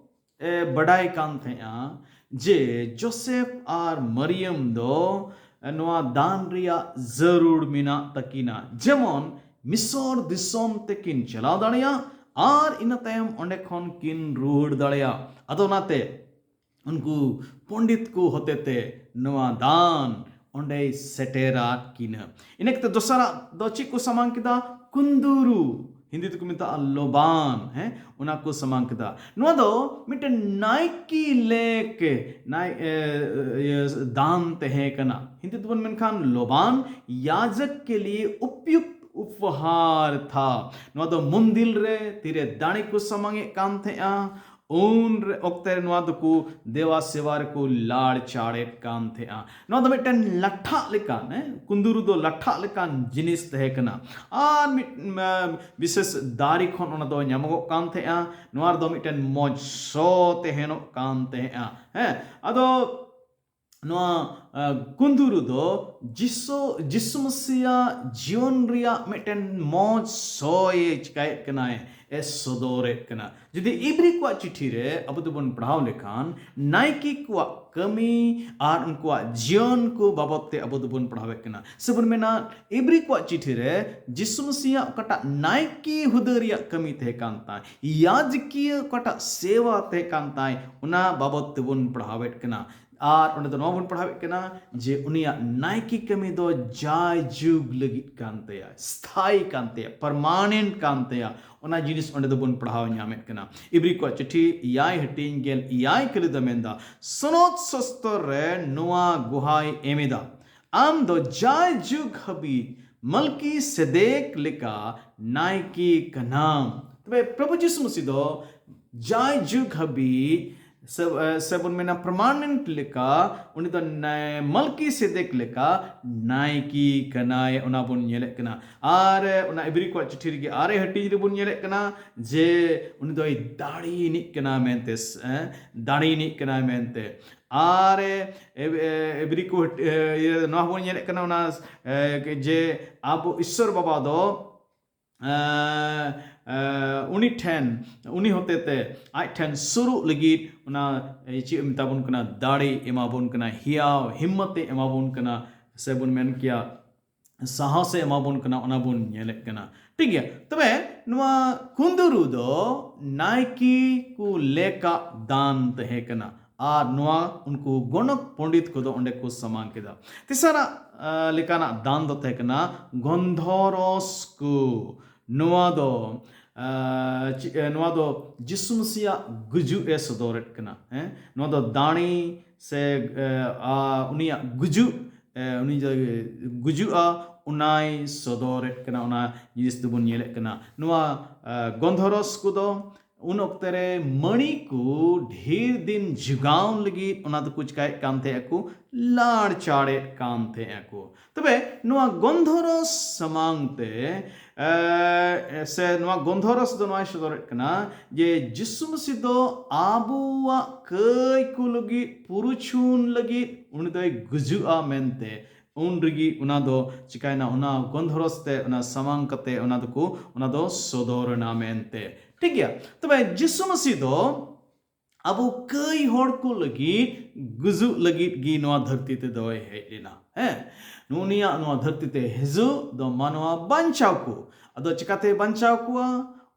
ᱮ ᱵᱟᱰᱟᱭ ᱠᱟᱱ ᱛᱟᱦᱮᱸᱜᱼᱟ ᱡᱮ ᱡᱳᱥᱮᱯ ᱟᱨ ᱢᱟᱨᱤᱭᱟᱢ ᱫᱚ ᱱᱚᱣᱟ ᱫᱟᱱ ᱨᱮᱭᱟᱜ ᱡᱟᱹᱨᱩᱲ ᱢᱮᱱᱟᱜ ᱛᱟᱹᱠᱤᱱᱟ, ᱡᱮᱢᱚᱱ ᱢᱤᱥᱚᱨ ᱫᱤᱥᱚᱢ ᱛᱮᱠᱤᱱ ᱪᱟᱞᱟᱣ ᱫᱟᱲᱮᱭᱟᱜ ᱟᱨ ᱤᱱᱟᱹ ᱛᱟᱭᱚᱢ ᱚᱸᱰᱮ ᱠᱷᱚᱱ ᱠᱤᱱ ᱨᱩᱣᱟᱹᱲ ᱫᱟᱲᱮᱭᱟᱜ᱾ ᱟᱫᱚ ᱚᱱᱟᱛᱮ ᱩᱱᱠᱩ ᱯᱚᱸᱰᱤᱛ ᱠᱚ ᱦᱚᱛᱮᱛᱮ ᱱᱚᱣᱟ ᱫᱟᱱ ᱚᱸᱰᱮᱭ ᱥᱮᱴᱮᱨᱟᱫ ᱠᱤᱱᱟᱹ᱾ ᱤᱱᱟᱹ ᱠᱟᱛᱮ ᱫᱚᱥᱟᱨᱟᱜ ᱫᱚ ᱪᱮᱫ ᱠᱚ ᱥᱟᱢᱟᱝ ᱠᱮᱫᱟ? ᱠᱩᱱᱫᱩᱨᱩ, ᱦᱤᱱᱫᱤ ᱛᱮᱠᱚ ᱢᱮᱛᱟᱜᱼᱟ ᱞᱚᱵᱟᱱ᱾ ᱦᱮᱸ, ᱚᱱᱟ ᱠᱚ ᱥᱟᱢᱟᱝ ᱠᱮᱫᱟ᱾ ᱱᱚᱣᱟ ᱫᱚ ᱢᱤᱫᱴᱮᱱ ᱱᱟᱭᱠᱮ ᱞᱮᱠ ᱱᱟᱭ ᱮ, ᱤᱭᱟᱹ, ᱫᱟᱱ ᱛᱟᱦᱮᱸ ᱠᱟᱱᱟ᱾ ᱦᱤᱱᱫᱤ ᱛᱮᱵᱚᱱ ᱢᱮᱱᱠᱷᱟᱱ ᱞᱚᱵᱟᱱ, ᱭᱟᱡᱚᱠ ᱠᱮ ᱞᱤᱭᱮ ᱩᱯᱭᱩᱠᱛ ᱩᱯᱚᱦᱟᱨ ᱛᱷᱟ᱾ ᱱᱚᱣᱟ ᱫᱚ ᱢᱚᱱᱫᱤᱨ ᱨᱮ ᱛᱤᱨᱮ ᱫᱟᱲᱮ ᱠᱚ ᱥᱟᱢᱟᱝ ᱮᱫ ᱠᱟᱱ ᱛᱟᱦᱮᱸᱜᱼᱟ, ᱩᱱ ᱨᱮ, ᱚᱠᱛᱮ ᱨᱮ ᱱᱚᱣᱟ ᱫᱚᱠᱚ ᱫᱮᱣᱟ ᱥᱮᱣᱟ ᱨᱮᱠᱚ ᱞᱟᱲ ᱪᱟᱲᱮᱫ ᱠᱟᱱ ᱛᱟᱦᱮᱸᱜᱼᱟ᱾ ᱱᱚᱣᱟ ᱫᱚ ᱢᱤᱫᱴᱮᱱ ᱞᱟᱴᱷᱟᱜ ᱞᱮᱠᱟᱱ, ᱦᱮᱸ, ᱠᱩᱸᱫᱩᱨᱩ ᱫᱚ ᱞᱟᱴᱷᱟᱜ ᱞᱮᱠᱟᱱ ᱡᱤᱱᱤᱥ ᱛᱟᱦᱮᱸ ᱠᱟᱱᱟ᱾ ᱟᱨ ᱢᱤᱫ, ᱢ, ᱵᱤᱥᱮᱥ ᱫᱟᱨᱮ ᱠᱷᱚᱱ ᱚᱱᱟ ᱫᱚ ᱧᱟᱢᱚᱜᱚᱜ ᱠᱟᱱ ᱛᱟᱦᱮᱸᱜᱼᱟ᱾ ᱱᱚᱣᱟ ᱨᱮᱫᱚ ᱢᱤᱫᱴᱮᱱ ᱢᱚᱡᱽ ᱥᱚ ᱛᱟᱦᱮᱱᱚᱜ ᱠᱟᱱ ᱛᱟᱦᱮᱸᱜᱼᱟ᱾ ᱦᱮᱸ, ᱟᱫᱚ ᱱᱚᱣᱟ, ᱟ, ᱠᱩᱸᱫᱩᱨᱩ ᱫᱚ ᱡᱤᱥᱩ, ᱡᱤᱥᱩ ᱢᱟᱹᱥᱤᱭᱟᱜ ᱡᱤᱭᱚᱱ ᱨᱮᱭᱟᱜ ᱢᱤᱫᱴᱮᱱ ᱢᱚᱡᱽ ᱥᱚᱭᱮ ᱪᱤᱠᱟᱭᱮᱫ ᱠᱟᱱᱟᱭ, ᱮ ᱥᱚᱫᱚᱨᱮᱫ ᱠᱟᱱᱟ᱾ ᱡᱩᱫᱤ ᱤᱵᱨᱤ ᱠᱚᱣᱟᱜ ᱪᱤᱴᱷᱤ ᱨᱮ ᱟᱵᱚ ᱫᱚᱵᱚᱱ ᱯᱟᱲᱦᱟᱣ ᱞᱮᱠᱷᱟᱱ, ᱱᱟᱭᱠᱮ ᱠᱚᱣᱟᱜ ᱠᱟᱹᱢᱤ ᱟᱨ ᱩᱱᱠᱩᱣᱟᱜ ᱡᱤᱭᱚᱱ ᱠᱚ ᱵᱟᱵᱚᱫ ᱛᱮ ᱟᱵᱚ ᱫᱚᱵᱚᱱ ᱯᱟᱲᱦᱟᱣᱮᱫ ᱠᱟᱱᱟ᱾ ᱥᱮᱵᱚᱱ ᱢᱮᱱᱟ, ᱤᱵᱨᱤ ᱠᱚᱣᱟᱜ ᱪᱤᱴᱷᱤ ᱨᱮ ᱡᱤᱥᱩ ᱢᱟᱹᱥᱤᱭᱟᱜ ᱚᱠᱟᱴᱟᱜ ᱱᱟᱭᱠᱮ ᱦᱩᱫᱟᱹ ᱨᱮᱭᱟᱜ ᱠᱟᱹᱢᱤ ᱛᱟᱦᱮᱸ ᱠᱟᱱ ᱛᱟᱭ, ᱭᱟᱡᱠᱤᱭᱟᱹ ᱚᱠᱟᱴᱟᱜ ᱥᱮᱣᱟ ᱛᱟᱦᱮᱸ ᱠᱟᱱ ᱛᱟᱭ, ᱚᱱᱟ ᱵᱟᱵᱚᱫ ᱛᱮᱵᱚᱱ ᱯᱟᱲᱦᱟᱣᱮᱫ ᱠᱟᱱᱟ᱾ ᱟᱨ ᱚᱸᱰᱮ ᱫᱚ ᱱᱚᱣᱟ ᱵᱚᱱ ᱯᱟᱲᱦᱟᱣᱮᱫ ᱠᱟᱱᱟ ᱡᱮ ᱩᱱᱤᱭᱟᱜ ᱱᱟᱭᱠᱮ ᱠᱟᱹᱢᱤ ᱫᱚ ᱡᱟᱭ ᱡᱩᱜᱽ ᱞᱟᱹᱜᱤᱫ ᱠᱟᱱ ᱛᱟᱭᱟ, ᱥᱛᱷᱟᱭᱤ ᱠᱟᱱ ᱛᱟᱭᱟ, ᱯᱟᱨᱢᱟᱱᱮᱱᱴ ᱠᱟᱱ ᱛᱟᱭᱟ᱾ ᱚᱱᱟ ᱡᱤᱱᱤᱥ ᱚᱸᱰᱮ ᱫᱚᱵᱚᱱ ᱯᱟᱲᱦᱟᱣ ᱧᱟᱢᱮᱫ ᱠᱟᱱᱟ᱾ ᱤᱵᱨᱤ ᱠᱚᱣᱟᱜ ᱪᱤᱴᱷᱤ ᱮᱭᱟᱭ ᱦᱟᱹᱴᱤᱧ ᱜᱮᱞ ᱮᱭᱟᱭ ᱠᱟᱹᱞᱤ ᱫᱚ ᱢᱮᱱᱫᱟ, ᱥᱚᱱᱚᱛ ᱥᱚᱥᱛᱚᱨ ᱨᱮ ᱱᱚᱣᱟ ᱜᱩᱦᱟᱭ ᱮᱢ ᱮᱫᱟ, ᱟᱢ ᱫᱚ ᱡᱟᱭ ᱡᱩᱜᱽ ᱦᱟᱹᱵᱤᱡ ᱢᱟᱞᱠᱤ ᱥᱮᱫᱮᱠ ᱞᱮᱠᱟ ᱱᱟᱭᱠᱮ ᱠᱟᱱᱟᱢ᱾ ᱛᱚᱵᱮ ᱯᱨᱚᱵᱷᱩ ᱡᱤᱥᱩ ᱢᱟᱹᱥᱤ ᱫᱚ ᱡᱟᱭ ᱡᱩᱜᱽ ᱦᱟᱹᱵᱤᱡ ᱥᱮ ᱥᱮ ᱵᱚᱱ ᱢᱮᱱᱟ ᱯᱟᱨᱢᱟᱱᱮᱱᱴ ᱞᱮᱠᱟ, ᱩᱱᱤ ᱫᱚ ᱱᱟᱭ- ᱢᱟᱞᱠᱤ ᱥᱮᱫᱮᱠ ᱞᱮᱠᱟ ᱱᱟᱭᱠᱮ ᱠᱟᱱᱟᱭ, ᱚᱱᱟ ᱵᱚᱱ ᱧᱮᱞᱮᱫ ᱠᱟᱱᱟ᱾ ᱟᱨ ᱚᱱᱟ ᱤᱵᱨᱤ ᱠᱚᱣᱟᱜ ᱪᱤᱴᱷᱤ ᱨᱮᱜᱮ ᱟᱨᱮ ᱦᱟᱹᱴᱤᱧ ᱨᱮᱵᱚᱱ ᱧᱮᱞᱮᱫ ᱠᱟᱱᱟ ᱡᱮ ᱩᱱᱤ ᱫᱚᱭ ᱫᱟᱲᱮᱭᱟᱱᱤᱡ ᱠᱟᱱᱟ ᱢᱮᱱᱛᱮ, ᱫᱟᱲᱮᱭᱟᱱᱤᱡ ᱠᱟᱱᱟᱭ ᱢᱮᱱᱛᱮ᱾ ᱟᱨ ᱤᱵᱨᱤ ᱠᱚ ᱱᱚᱣᱟ ᱦᱚᱸᱵᱚᱱ ᱧᱮᱞᱮᱫ ᱠᱟᱱᱟ ᱚᱱᱟ ᱡᱮ ᱟᱵᱚ ᱤᱥᱥᱚᱨ ᱵᱟᱵᱟ ᱫᱚ ᱩᱱᱤ ᱴᱷᱮᱱ, ᱩᱱᱤ ᱦᱚᱛᱮᱛᱮ ᱟᱡ ᱴᱷᱮᱱ ᱥᱩᱨᱩᱜ ᱞᱟᱹᱜᱤᱫ ᱚᱱᱟ ᱪᱮᱫ ᱮ ᱢᱮᱛᱟ ᱵᱚᱱ ᱠᱟᱱᱟ, ᱫᱟᱲᱮ ᱮᱢᱟ ᱵᱚᱱ ᱠᱟᱱᱟ, ᱦᱮᱭᱟᱣ ᱦᱤᱢᱢᱚᱛ ᱮ ᱮᱢᱟ ᱵᱚᱱ ᱠᱟᱱᱟ, ᱥᱮ ᱵᱚᱱ ᱢᱮᱱ ᱠᱮᱭᱟ ᱥᱟᱦᱚᱥ ᱮ ᱮᱢᱟ ᱵᱚᱱ ᱠᱟᱱᱟ, ᱚᱱᱟ ᱵᱚᱱ ᱧᱮᱞᱮᱫ ᱠᱟᱱᱟ᱾ ᱴᱷᱤᱠ ᱜᱮᱭᱟ, ᱛᱚᱵᱮ ᱱᱚᱣᱟ ᱠᱩᱸᱫᱩᱨᱩ ᱫᱚ ᱱᱟᱭᱠᱮ ᱠᱚ ᱞᱮᱠᱟᱜ ᱫᱟᱱ ᱛᱟᱦᱮᱸ ᱠᱟᱱᱟ᱾ ᱟᱨ ᱱᱚᱣᱟ ᱩᱱᱠᱩ ᱜᱚᱱᱚᱠ ᱯᱚᱸᱰᱤᱛ ᱠᱚᱫᱚ ᱚᱸᱰᱮ ᱠᱚ ᱥᱟᱢᱟᱝ ᱠᱮᱫᱟ᱾ ᱛᱮᱥᱟᱨᱟᱜ ᱞᱮᱠᱟᱱᱟᱜ ᱫᱟᱱ ᱫᱚ ᱛᱟᱦᱮᱸ ᱠᱟᱱᱟ ᱜᱚᱱᱫᱷᱚᱨᱚᱥ ᱠᱚ᱾ ᱱᱚᱣᱟ ᱫᱚ ᱱᱚᱣᱟ ᱫᱚ ᱡᱤᱥᱩ ᱢᱟᱹᱥᱤᱭᱟᱜ ᱜᱩᱡᱩᱜ ᱮ ᱥᱚᱫᱚᱨᱮᱫ ᱠᱟᱱᱟ᱾ ᱦᱮᱸ, ᱱᱚᱣᱟ ᱫᱚ ᱫᱟᱲᱮ ᱥᱮ ᱩᱱᱤᱭᱟᱜ ᱜᱩᱡᱩᱜ, ᱩᱱᱤ ᱜᱩᱡᱩᱜᱼᱟ, ᱚᱱᱟᱭ ᱥᱚᱫᱚᱨᱮᱫ ᱠᱟᱱᱟ᱾ ᱚᱱᱟ ᱡᱤᱱᱤᱥ ᱫᱚᱵᱚᱱ ᱧᱮᱞᱮᱫ ᱠᱟᱱᱟ᱾ ᱱᱚᱣᱟ ᱜᱚᱱᱫᱷᱚᱨᱚᱥ ᱠᱚᱫᱚ ᱩᱱ ᱚᱠᱛᱮ ᱨᱮ ᱢᱟᱹᱲᱤ ᱠᱚ ᱰᱷᱮᱨ ᱫᱤᱱ ᱡᱚᱜᱟᱣ ᱞᱟᱹᱜᱤᱫ ᱚᱱᱟ ᱫᱚᱠᱚ ᱪᱤᱠᱟᱭᱮᱫ ᱠᱟᱱ ᱛᱟᱦᱮᱸᱫ ᱟᱠᱚ, ᱞᱟᱲᱪᱟᱲᱮᱫ ᱠᱟᱱ ᱛᱟᱦᱮᱸᱫ ᱟᱠᱚ᱾ ᱛᱚᱵᱮ ᱱᱚᱣᱟ ᱜᱚᱱᱫᱷᱚᱨᱚᱥ ᱥᱟᱢᱟᱝ ᱛᱮ ᱥᱮ ᱱᱚᱣᱟ ᱜᱚᱱᱫᱷᱚᱨᱚᱥ ᱫᱚ ᱱᱚᱣᱟᱭ ᱥᱚᱫᱚᱨᱮᱫ ᱠᱟᱱᱟ ᱡᱮ ᱡᱤᱥᱩ ᱢᱟᱹᱥᱤ ᱫᱚ ᱟᱵᱚᱣᱟᱜ ᱠᱟᱹᱭ ᱠᱚ ᱞᱟᱹᱜᱤᱫ, ᱯᱩᱨᱩᱪᱷᱩᱱ ᱞᱟᱹᱜᱤᱫ ᱩᱱᱤ ᱫᱚᱭ ᱜᱩᱡᱩᱜᱼᱟ ᱢᱮᱱᱛᱮ᱾ ᱩᱱ ᱨᱮᱜᱮ ᱚᱱᱟ ᱫᱚ ᱪᱤᱠᱟᱭᱱᱟ, ᱚᱱᱟ ᱜᱚᱱᱫᱷᱚᱨᱚᱥ ᱛᱮ ᱚᱱᱟ ᱥᱟᱢᱟᱝ ᱠᱟᱛᱮ ᱚᱱᱟ ᱫᱚᱠᱚ, ᱚᱱᱟ ᱫᱚ ᱥᱚᱫᱚᱨ ᱮᱱᱟ ᱢᱮᱱᱛᱮ᱾ ᱴᱷᱤᱠ ᱜᱮᱭᱟ, ᱛᱚᱵᱮ ᱡᱤᱥᱩ ᱢᱟᱹᱥᱤ ᱫᱚ ᱟᱵᱚ ᱠᱟᱹᱭ ᱦᱚᱲ ᱠᱚ ᱞᱟᱹᱜᱤᱫ ᱜᱩᱡᱩᱜ ᱞᱟᱹᱜᱤᱫ ᱜᱮ ᱱᱚᱣᱟ ᱫᱷᱟᱹᱨᱛᱤ ᱛᱮᱫᱚᱭ ᱦᱮᱡ ᱞᱮᱱᱟ᱾ ᱦᱮᱸ, ᱩᱱᱤᱭᱟᱜ ᱱᱚᱣᱟ ᱫᱷᱟᱹᱨᱛᱤ ᱛᱮ ᱦᱤᱡᱩᱜ ᱫᱚ ᱢᱟᱱᱣᱟ ᱵᱟᱧᱪᱟᱣ ᱠᱚ᱾ ᱟᱫᱚ ᱪᱤᱠᱟᱛᱮ ᱵᱟᱧᱪᱟᱣ ᱠᱚᱣᱟ?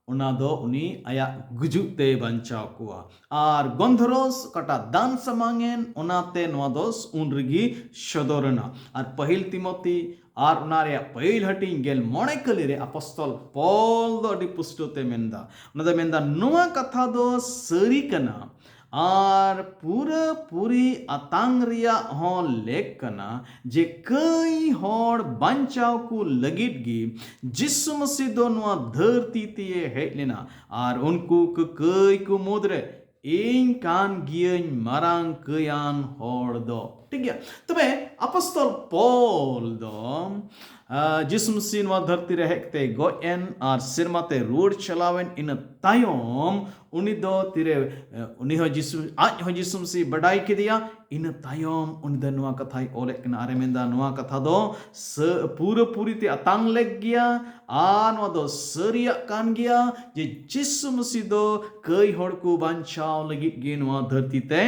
ᱚᱱᱟ ᱫᱚ ᱩᱱᱤ ᱟᱭᱟᱜ ᱜᱩᱡᱩᱜ ᱛᱮᱭ ᱵᱟᱧᱪᱟᱣ ᱠᱚᱣᱟ᱾ ᱟᱨ ᱜᱚᱱᱫᱷᱚᱨᱚᱥ ᱚᱠᱟᱴᱟᱜ ᱫᱟᱱ ᱥᱟᱢᱟᱝ ᱮᱱ, ᱚᱱᱟᱛᱮ ᱱᱚᱣᱟ ᱫᱚ ᱩᱱ ᱨᱮᱜᱮ ᱥᱚᱫᱚᱨ ᱮᱱᱟ᱾ ᱟᱨ ᱯᱟᱹᱦᱤᱞ ᱛᱤᱢᱚᱛᱤ ᱟᱨ ᱚᱱᱟ ᱨᱮᱭᱟᱜ ᱯᱟᱹᱦᱤᱞ ᱦᱟᱹᱴᱤᱧ ᱜᱮᱞ ᱢᱚᱬᱮ ᱠᱟᱹᱞᱤ ᱨᱮ ᱟᱯᱚᱥᱛᱚᱞ ᱯᱚᱞ ᱫᱚ ᱟᱹᱰᱤ ᱯᱩᱥᱴᱟᱹᱣ ᱛᱮ ᱢᱮᱱᱫᱟ᱾ ᱚᱱᱟ ᱫᱚ ᱢᱮᱱᱫᱟ, ᱱᱚᱣᱟ ᱠᱟᱛᱷᱟ ᱫᱚ ᱥᱟᱹᱨᱤ ᱠᱟᱱᱟ ᱟᱨ ᱯᱩᱨᱟᱹ ᱯᱩᱨᱤ ᱟᱛᱟᱝ ᱨᱮᱭᱟᱜ ᱦᱚᱸ ᱞᱮᱠ ᱠᱟᱱᱟ ᱡᱮ ᱠᱟᱹᱭ ᱦᱚᱲ ᱵᱟᱧᱪᱟᱣ ᱠᱚ ᱞᱟᱹᱜᱤᱫ ᱜᱮ ᱡᱤᱥᱩ ᱢᱟᱹᱥᱤ ᱫᱚ ᱱᱚᱣᱟ ᱫᱷᱟᱹᱨᱛᱤ ᱛᱮᱭ ᱦᱮᱡ ᱞᱮᱱᱟ᱾ ᱟᱨ ᱩᱱᱠᱩ ᱠᱚ ᱠᱟᱹᱭ ᱠᱚ ᱢᱩᱫᱽᱨᱮ ᱤᱧ ᱠᱟᱱ ᱜᱤᱭᱟᱹᱧ ᱢᱟᱨᱟᱝ ᱠᱟᱹᱭᱟᱱ ᱦᱚᱲ ᱫᱚ᱾ ᱴᱷᱤᱠ ᱜᱮᱭᱟ᱾ ᱛᱚᱵᱮ ᱟᱯᱚᱥᱛᱚᱞ ᱯᱚᱞ ᱫᱚ, ᱟ, ᱡᱤᱥᱩ ᱢᱟᱹᱥᱤ ᱱᱚᱣᱟ ᱫᱷᱟᱹᱨᱛᱤ ᱨᱮ ᱦᱮᱡ ᱠᱟᱛᱮ ᱜᱚᱡ ᱮᱱ ᱟᱨ ᱥᱮᱨᱢᱟ ᱛᱮ ᱨᱩᱣᱟᱹᱲ ᱪᱟᱞᱟᱣ ᱮᱱ, ᱤᱱᱟᱹ ᱛᱟᱭᱚᱢ ᱩᱱᱤ ᱫᱚ ᱛᱤᱨᱮ, ᱮ, ᱩᱱᱤ ᱦᱚᱸ ᱡᱤᱥᱩ, ᱟᱡ ᱦᱚᱸ ᱡᱤᱥᱩ ᱢᱟᱹᱥᱤ ᱵᱟᱰᱟᱭ ᱠᱮᱫᱮᱭᱟ᱾ ᱤᱱᱟᱹ ᱛᱟᱭᱚᱢ ᱩᱱᱤ ᱫᱚ ᱱᱚᱣᱟ ᱠᱟᱛᱷᱟᱭ ᱚᱞᱮᱫ ᱠᱟᱱᱟ ᱟᱨᱮ ᱢᱮᱱᱫᱟ, ᱱᱚᱣᱟ ᱠᱟᱛᱷᱟ ᱫᱚ ᱥᱟᱹ-, ᱯᱩᱨᱟᱹᱯᱩᱨᱤ ᱛᱮ ᱟᱛᱟᱝ ᱞᱮᱠ ᱜᱮᱭᱟ ᱟᱨ ᱱᱚᱣᱟ ᱫᱚ ᱥᱟᱹᱨᱤᱭᱟᱜ ᱠᱟᱱ ᱜᱮᱭᱟ ᱡᱮ ᱡᱤᱥᱩ ᱢᱟᱹᱥᱤ ᱫᱚ ᱠᱟᱹᱭ ᱦᱚᱲ ᱠᱚ ᱵᱟᱧᱪᱟᱣ ᱞᱟᱹᱜᱤᱫ ᱜᱮ ᱱᱚᱣᱟ ᱫᱷᱟᱹᱨᱛᱤ ᱛᱮ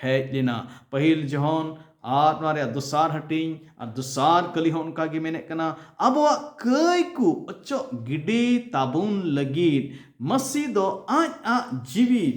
ᱦᱮᱡ ᱞᱮᱱᱟ᱾ ᱯᱟᱹᱦᱤᱞ ᱡᱚᱦᱚᱱ ᱟᱨ ᱱᱚᱣᱟ ᱨᱮᱭᱟᱜ ᱫᱚᱥᱟᱨ ᱦᱟᱹᱴᱤᱧ ᱟᱨ ᱫᱚᱥᱟᱨ ᱠᱟᱹᱞᱤ ᱦᱚᱸ ᱚᱱᱠᱟ ᱜᱮ ᱢᱮᱱᱮᱫ ᱠᱟᱱᱟ, ᱟᱵᱚᱣᱟᱜ ᱠᱟᱹᱭ ᱠᱚ ᱚᱪᱚᱜ ᱜᱤᱰᱤ ᱛᱟᱵᱚᱱ ᱞᱟᱹᱜᱤᱫ ᱢᱟᱹᱥᱤ ᱫᱚ ᱟᱡ ᱟᱜ ᱡᱤᱣᱤ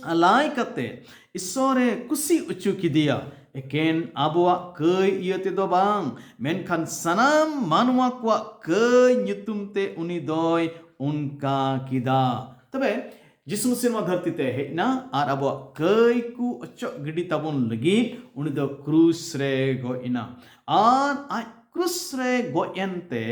ᱟᱞᱟᱭ ᱠᱟᱛᱮ ᱤᱥᱚᱨᱮ ᱠᱩᱥᱤ ᱚᱪᱚ ᱠᱮᱫᱮᱭᱟ᱾ ᱮᱠᱮᱱ ᱟᱵᱚᱣᱟᱜ ᱠᱟᱹᱭ ᱤᱭᱟᱹ ᱛᱮᱫᱚ ᱵᱟᱝ, ᱢᱮᱱᱠᱷᱟᱱ ᱥᱟᱱᱟᱢ ᱢᱟᱱᱣᱟ ᱠᱚᱣᱟᱜ ᱠᱟᱹᱭ ᱧᱩᱛᱩᱢ ᱛᱮ ᱩᱱᱤ ᱫᱚᱭ ᱚᱱᱠᱟ ᱠᱮᱫᱟ᱾ ᱛᱚᱵᱮ ᱡᱤᱥᱩ ᱢᱟᱹᱥᱤ ᱱᱚᱣᱟ ᱫᱷᱟᱹᱨᱛᱤ ᱛᱮ ᱦᱮᱡ ᱮᱱᱟ ᱟᱨ ᱟᱵᱚᱣᱟᱜ ᱠᱟᱹᱭ ᱠᱚ ᱚᱪᱚᱜ ᱜᱤᱰᱤ ᱛᱟᱵᱚᱱ ᱞᱟᱹᱜᱤᱫ ᱩᱱᱤ ᱫᱚ ᱠᱨᱩᱥ ᱨᱮ ᱜᱚᱡ ᱮᱱᱟ᱾ ᱟᱨ ᱟᱡ ᱠᱨᱩᱥ ᱨᱮ ᱜᱚᱡ ᱮᱱᱛᱮ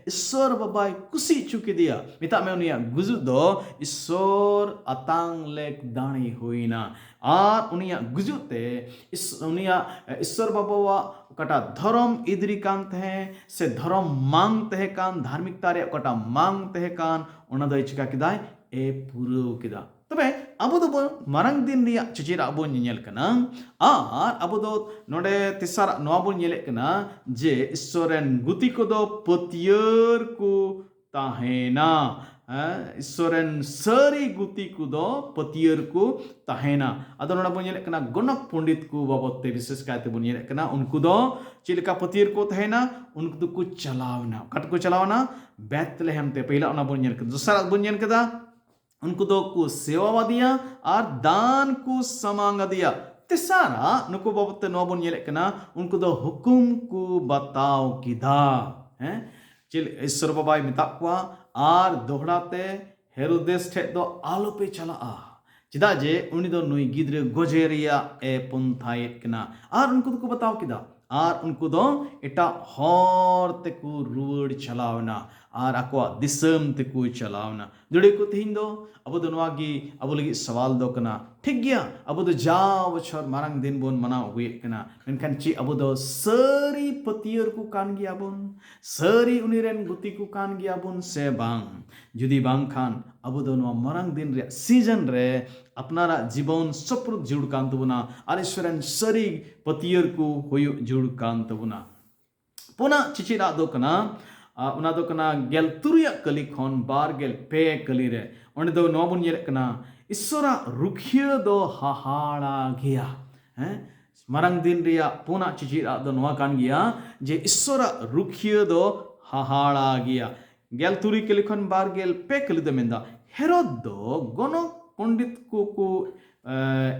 ᱤᱥᱚᱨ ᱵᱟᱵᱟᱭ ᱠᱩᱥᱤ ᱦᱚᱪᱚ ᱠᱮᱫᱮᱭᱟ᱾ ᱢᱮᱛᱟᱜ ᱢᱮ, ᱩᱱᱤᱭᱟᱜ ᱜᱩᱡᱩᱜ ᱫᱚ ᱤᱥᱚᱨ ᱟᱛᱟᱝ ᱞᱮᱠ ᱫᱟᱲᱮ ᱦᱩᱭᱱᱟ᱾ ᱟᱨ ᱩᱱᱤᱭᱟᱜ ᱜᱩᱡᱩᱜ ᱛᱮ ᱤᱥ-, ᱩᱱᱤᱭᱟᱜ, ᱮ, ᱤᱥᱚᱨ ᱵᱟᱵᱟᱣᱟᱜ ᱚᱠᱟᱴᱟᱜ ᱫᱷᱚᱨᱚᱢ ᱤᱫᱨᱤ ᱠᱟᱱ ᱛᱟᱦᱮᱸ ᱥᱮ ᱫᱷᱚᱨᱚᱢ ᱢᱟᱝ ᱛᱟᱦᱮᱸ ᱠᱟᱱ, ᱫᱷᱟᱨᱢᱤᱠᱛᱟ ᱨᱮᱭᱟᱜ ᱚᱠᱟᱴᱟᱜ ᱢᱟᱝ ᱛᱟᱦᱮᱸ ᱠᱟᱱ, ᱚᱱᱟ ᱫᱚᱭ ᱪᱤᱠᱟ ᱠᱮᱫᱟᱭ? ᱮ ᱯᱩᱨᱟᱹᱣ ᱠᱮᱫᱟ᱾ ᱛᱚᱵᱮ ᱟᱵᱚ ᱫᱚᱵᱚᱱ ᱢᱟᱨᱟᱝ ᱫᱤᱱ ᱨᱮᱭᱟᱜ ᱪᱤᱪᱤᱨᱟᱜ ᱵᱚᱱ ᱧᱮᱧᱮᱞ ᱠᱟᱱᱟ᱾ ᱟᱨ ᱟᱵᱚ ᱫᱚ ᱱᱚᱰᱮ ᱛᱮᱥᱟᱨᱟᱜ ᱱᱚᱣᱟ ᱵᱚᱱ ᱧᱮᱞᱮᱫ ᱠᱟᱱᱟ ᱡᱮ ᱤᱥᱥᱚᱨ ᱨᱮᱱ ᱜᱩᱛᱤ ᱠᱚᱫᱚ ᱯᱟᱹᱛᱭᱟᱹᱨ ᱠᱚ ᱛᱟᱦᱮᱱᱟ᱾ ᱦᱮᱸ, ᱤᱥᱥᱚᱨ ᱨᱮᱱ ᱥᱟᱹᱨᱤ ᱜᱩᱛᱤ ᱠᱚᱫᱚ ᱯᱟᱹᱛᱭᱟᱹᱨ ᱠᱚ ᱛᱟᱦᱮᱱᱟ᱾ ᱟᱫᱚ ᱱᱚᱰᱮ ᱵᱚᱱ ᱧᱮᱞᱮᱫ ᱠᱟᱱᱟ ᱜᱚᱱᱚᱠ ᱯᱚᱱᱰᱤᱛ ᱠᱚ ᱵᱟᱵᱚᱫ ᱛᱮ ᱵᱤᱥᱮᱥ ᱠᱟᱭᱛᱮ ᱵᱚᱱ ᱧᱮᱞᱮᱫ ᱠᱟᱱᱟ᱾ ᱩᱱᱠᱩ ᱫᱚ ᱪᱮᱫ ᱞᱮᱠᱟ ᱯᱟᱹᱛᱭᱟᱹᱨ ᱠᱚ ᱛᱟᱦᱮᱱᱟ? ᱩᱱᱠᱩ ᱫᱚᱠᱚ ᱪᱟᱞᱟᱣ ᱮᱱᱟ᱾ ᱚᱠᱟ ᱛᱮᱠᱚ ᱪᱟᱞᱟᱣ ᱮᱱᱟ? ᱵᱮᱛᱞᱮᱦᱮᱢ ᱛᱮ᱾ ᱯᱟᱹᱦᱤᱞᱟᱜ ᱚᱱᱟ ᱵᱚᱱ ᱧᱮᱞ ᱠᱮᱫᱟ᱾ ᱫᱚᱥᱟᱨᱟᱜ ᱵᱚᱱ ᱧᱮᱞ ᱠᱮᱫᱟ, ᱩᱱᱠᱩ ᱫᱚ ᱠᱚ ᱥᱮᱣᱟᱣᱟᱫᱮᱭᱟ ᱟᱨ ᱫᱟᱱ ᱠᱚ ᱥᱟᱢᱟᱝ ᱟᱫᱮᱭᱟ᱾ ᱛᱮᱥᱟᱨᱟᱜ ᱱᱩᱠᱩ ᱵᱟᱵᱚᱫ ᱛᱮ ᱱᱚᱣᱟ ᱵᱚᱱ ᱧᱮᱞᱮᱫ ᱠᱟᱱᱟ, ᱩᱱᱠᱩ ᱫᱚ ᱦᱩᱠᱩᱢ ᱠᱚ ᱵᱟᱛᱟᱣ ᱠᱮᱫᱟ᱾ ᱦᱮᱸ, ᱪᱮᱫ ᱤᱥᱥᱚᱨ ᱵᱟᱵᱟᱭ ᱢᱮᱛᱟᱜ ᱠᱚᱣᱟ, ᱟᱨ ᱫᱚᱦᱲᱟ ᱛᱮ ᱦᱮᱨᱳᱫᱮᱥ ᱴᱷᱮᱡ ᱫᱚ ᱟᱞᱚᱯᱮ ᱪᱟᱞᱟᱜᱼᱟ, ᱪᱮᱫᱟᱜ ᱡᱮ ᱩᱱᱤ ᱫᱚ ᱱᱩᱭ ᱜᱤᱫᱽᱨᱟᱹ ᱜᱚᱡᱮ ᱨᱮᱭᱟᱜ ᱮ ᱯᱚᱱᱛᱷᱟᱭᱮᱫ ᱠᱟᱱᱟ᱾ ᱟᱨ ᱩᱱᱠᱩ ᱫᱚᱠᱚ ᱵᱟᱛᱟᱣ ᱠᱮᱫᱟ, ᱟᱨ ᱩᱱᱠᱩ ᱫᱚ ᱮᱴᱟᱜ ᱦᱚᱨ ᱛᱮᱠᱚ ᱨᱩᱣᱟᱹᱲ ᱪᱟᱞᱟᱣ ᱮᱱᱟ᱾ ᱟᱨ ᱟᱠᱚᱣᱟᱜ ᱫᱤᱥᱚᱢ ᱛᱮᱠᱚ ᱪᱟᱞᱟᱣ ᱮᱱᱟ᱾ ᱡᱩᱫᱤ ᱠᱚ ᱛᱮᱦᱮᱧ ᱫᱚ ᱟᱵᱚ ᱫᱚ ᱱᱚᱣᱟ ᱜᱮ ᱟᱵᱚ ᱞᱟᱹᱜᱤᱫ ᱥᱟᱣᱟᱞ ᱫᱚ ᱠᱟᱱᱟ, ᱴᱷᱤᱠ ᱜᱮᱭᱟ, ᱟᱵᱚ ᱫᱚ ᱡᱟ ᱵᱚᱪᱷᱚᱨ ᱢᱟᱨᱟᱝ ᱫᱤᱱ ᱵᱚᱱ ᱢᱟᱱᱟᱣ ᱟᱹᱜᱩᱭᱮᱫ ᱠᱟᱱᱟ, ᱢᱮᱱᱠᱷᱟᱱ ᱪᱮᱫ ᱟᱵᱚ ᱫᱚ ᱥᱟᱹᱨᱤ ᱯᱟᱹᱛᱭᱟᱹᱨ ᱠᱚ ᱠᱟᱱ ᱜᱮᱭᱟ ᱵᱚᱱ? ᱥᱟᱹᱨᱤ ᱩᱱᱤ ᱨᱮᱱ ᱜᱩᱛᱤ ᱠᱚ ᱠᱟᱱ ᱜᱮᱭᱟ ᱵᱚᱱ ᱥᱮ ᱵᱟᱝ? ᱡᱩᱫᱤ ᱵᱟᱝ ᱠᱷᱟᱱ ᱟᱵᱚ ᱫᱚ ᱱᱚᱣᱟ ᱢᱟᱨᱟᱝ ᱫᱤᱱ ᱨᱮᱭᱟᱜ ᱥᱤᱡᱚᱱ ᱨᱮ ᱟᱯᱱᱟᱨᱟᱜ ᱡᱤᱵᱚᱱ ᱥᱚᱯᱨᱩᱫ ᱡᱟᱹᱨᱩᱲ ᱠᱟᱱ ᱛᱟᱵᱚᱱᱟ ᱟᱨ ᱤᱥᱣᱚᱨ ᱨᱮᱱ ᱥᱟᱹᱨᱤ ᱯᱟᱹᱛᱭᱟᱹᱨ ᱠᱚ ᱦᱩᱭᱩᱜ ᱡᱟᱹᱨᱩᱲ ᱠᱟᱱ ᱛᱟᱵᱚᱱᱟ᱾ ᱯᱩᱱᱟᱜ ᱪᱤᱪᱤᱫ ᱟᱜ ᱫᱚ ᱠᱟᱱᱟ, ᱟ, ᱚᱱᱟ ᱫᱚ ᱠᱟᱱᱟ ᱜᱮᱞ ᱛᱩᱨᱩᱭᱟᱜ ᱠᱟᱹᱞᱤ ᱠᱷᱚᱱ ᱵᱟᱨ ᱜᱮᱞ ᱯᱮ ᱠᱟᱹᱞᱤ ᱨᱮ᱾ ᱚᱸᱰᱮ ᱫᱚ ᱱᱚᱣᱟ ᱵᱚᱱ ᱧᱮᱞᱮᱫ ᱠᱟᱱᱟ, ᱤᱥᱥᱚᱨᱟᱜ ᱨᱩᱠᱷᱤᱭᱟᱹ ᱫᱚ ᱦᱟᱦᱟᱲᱟ ᱜᱮᱭᱟ᱾ ᱦᱮᱸ, ᱢᱟᱨᱟᱝ ᱫᱤᱱ ᱨᱮᱭᱟᱜ ᱯᱩᱱᱟᱜ ᱪᱤᱪᱤᱫ ᱟᱜ ᱫᱚ ᱱᱚᱣᱟ ᱠᱟᱱ ᱜᱮᱭᱟ ᱡᱮ ᱤᱥᱥᱚᱨᱟᱜ ᱨᱩᱠᱷᱤᱭᱟᱹ ᱫᱚ ᱦᱟᱦᱟᱲᱟ ᱜᱮᱭᱟ᱾ ᱜᱮᱞ ᱛᱩᱨᱩᱭ ᱠᱟᱹᱞᱤ ᱠᱷᱚᱱ ᱵᱟᱨ ᱜᱮᱞ ᱯᱮ ᱠᱟᱹᱞᱤ ᱫᱚ ᱢᱮᱱᱫᱟ, ᱦᱮᱨᱚᱫ ᱫᱚ ᱜᱚᱱᱚᱠ ᱯᱚᱱᱰᱤᱛ ᱠᱚᱠᱚ, ᱮ,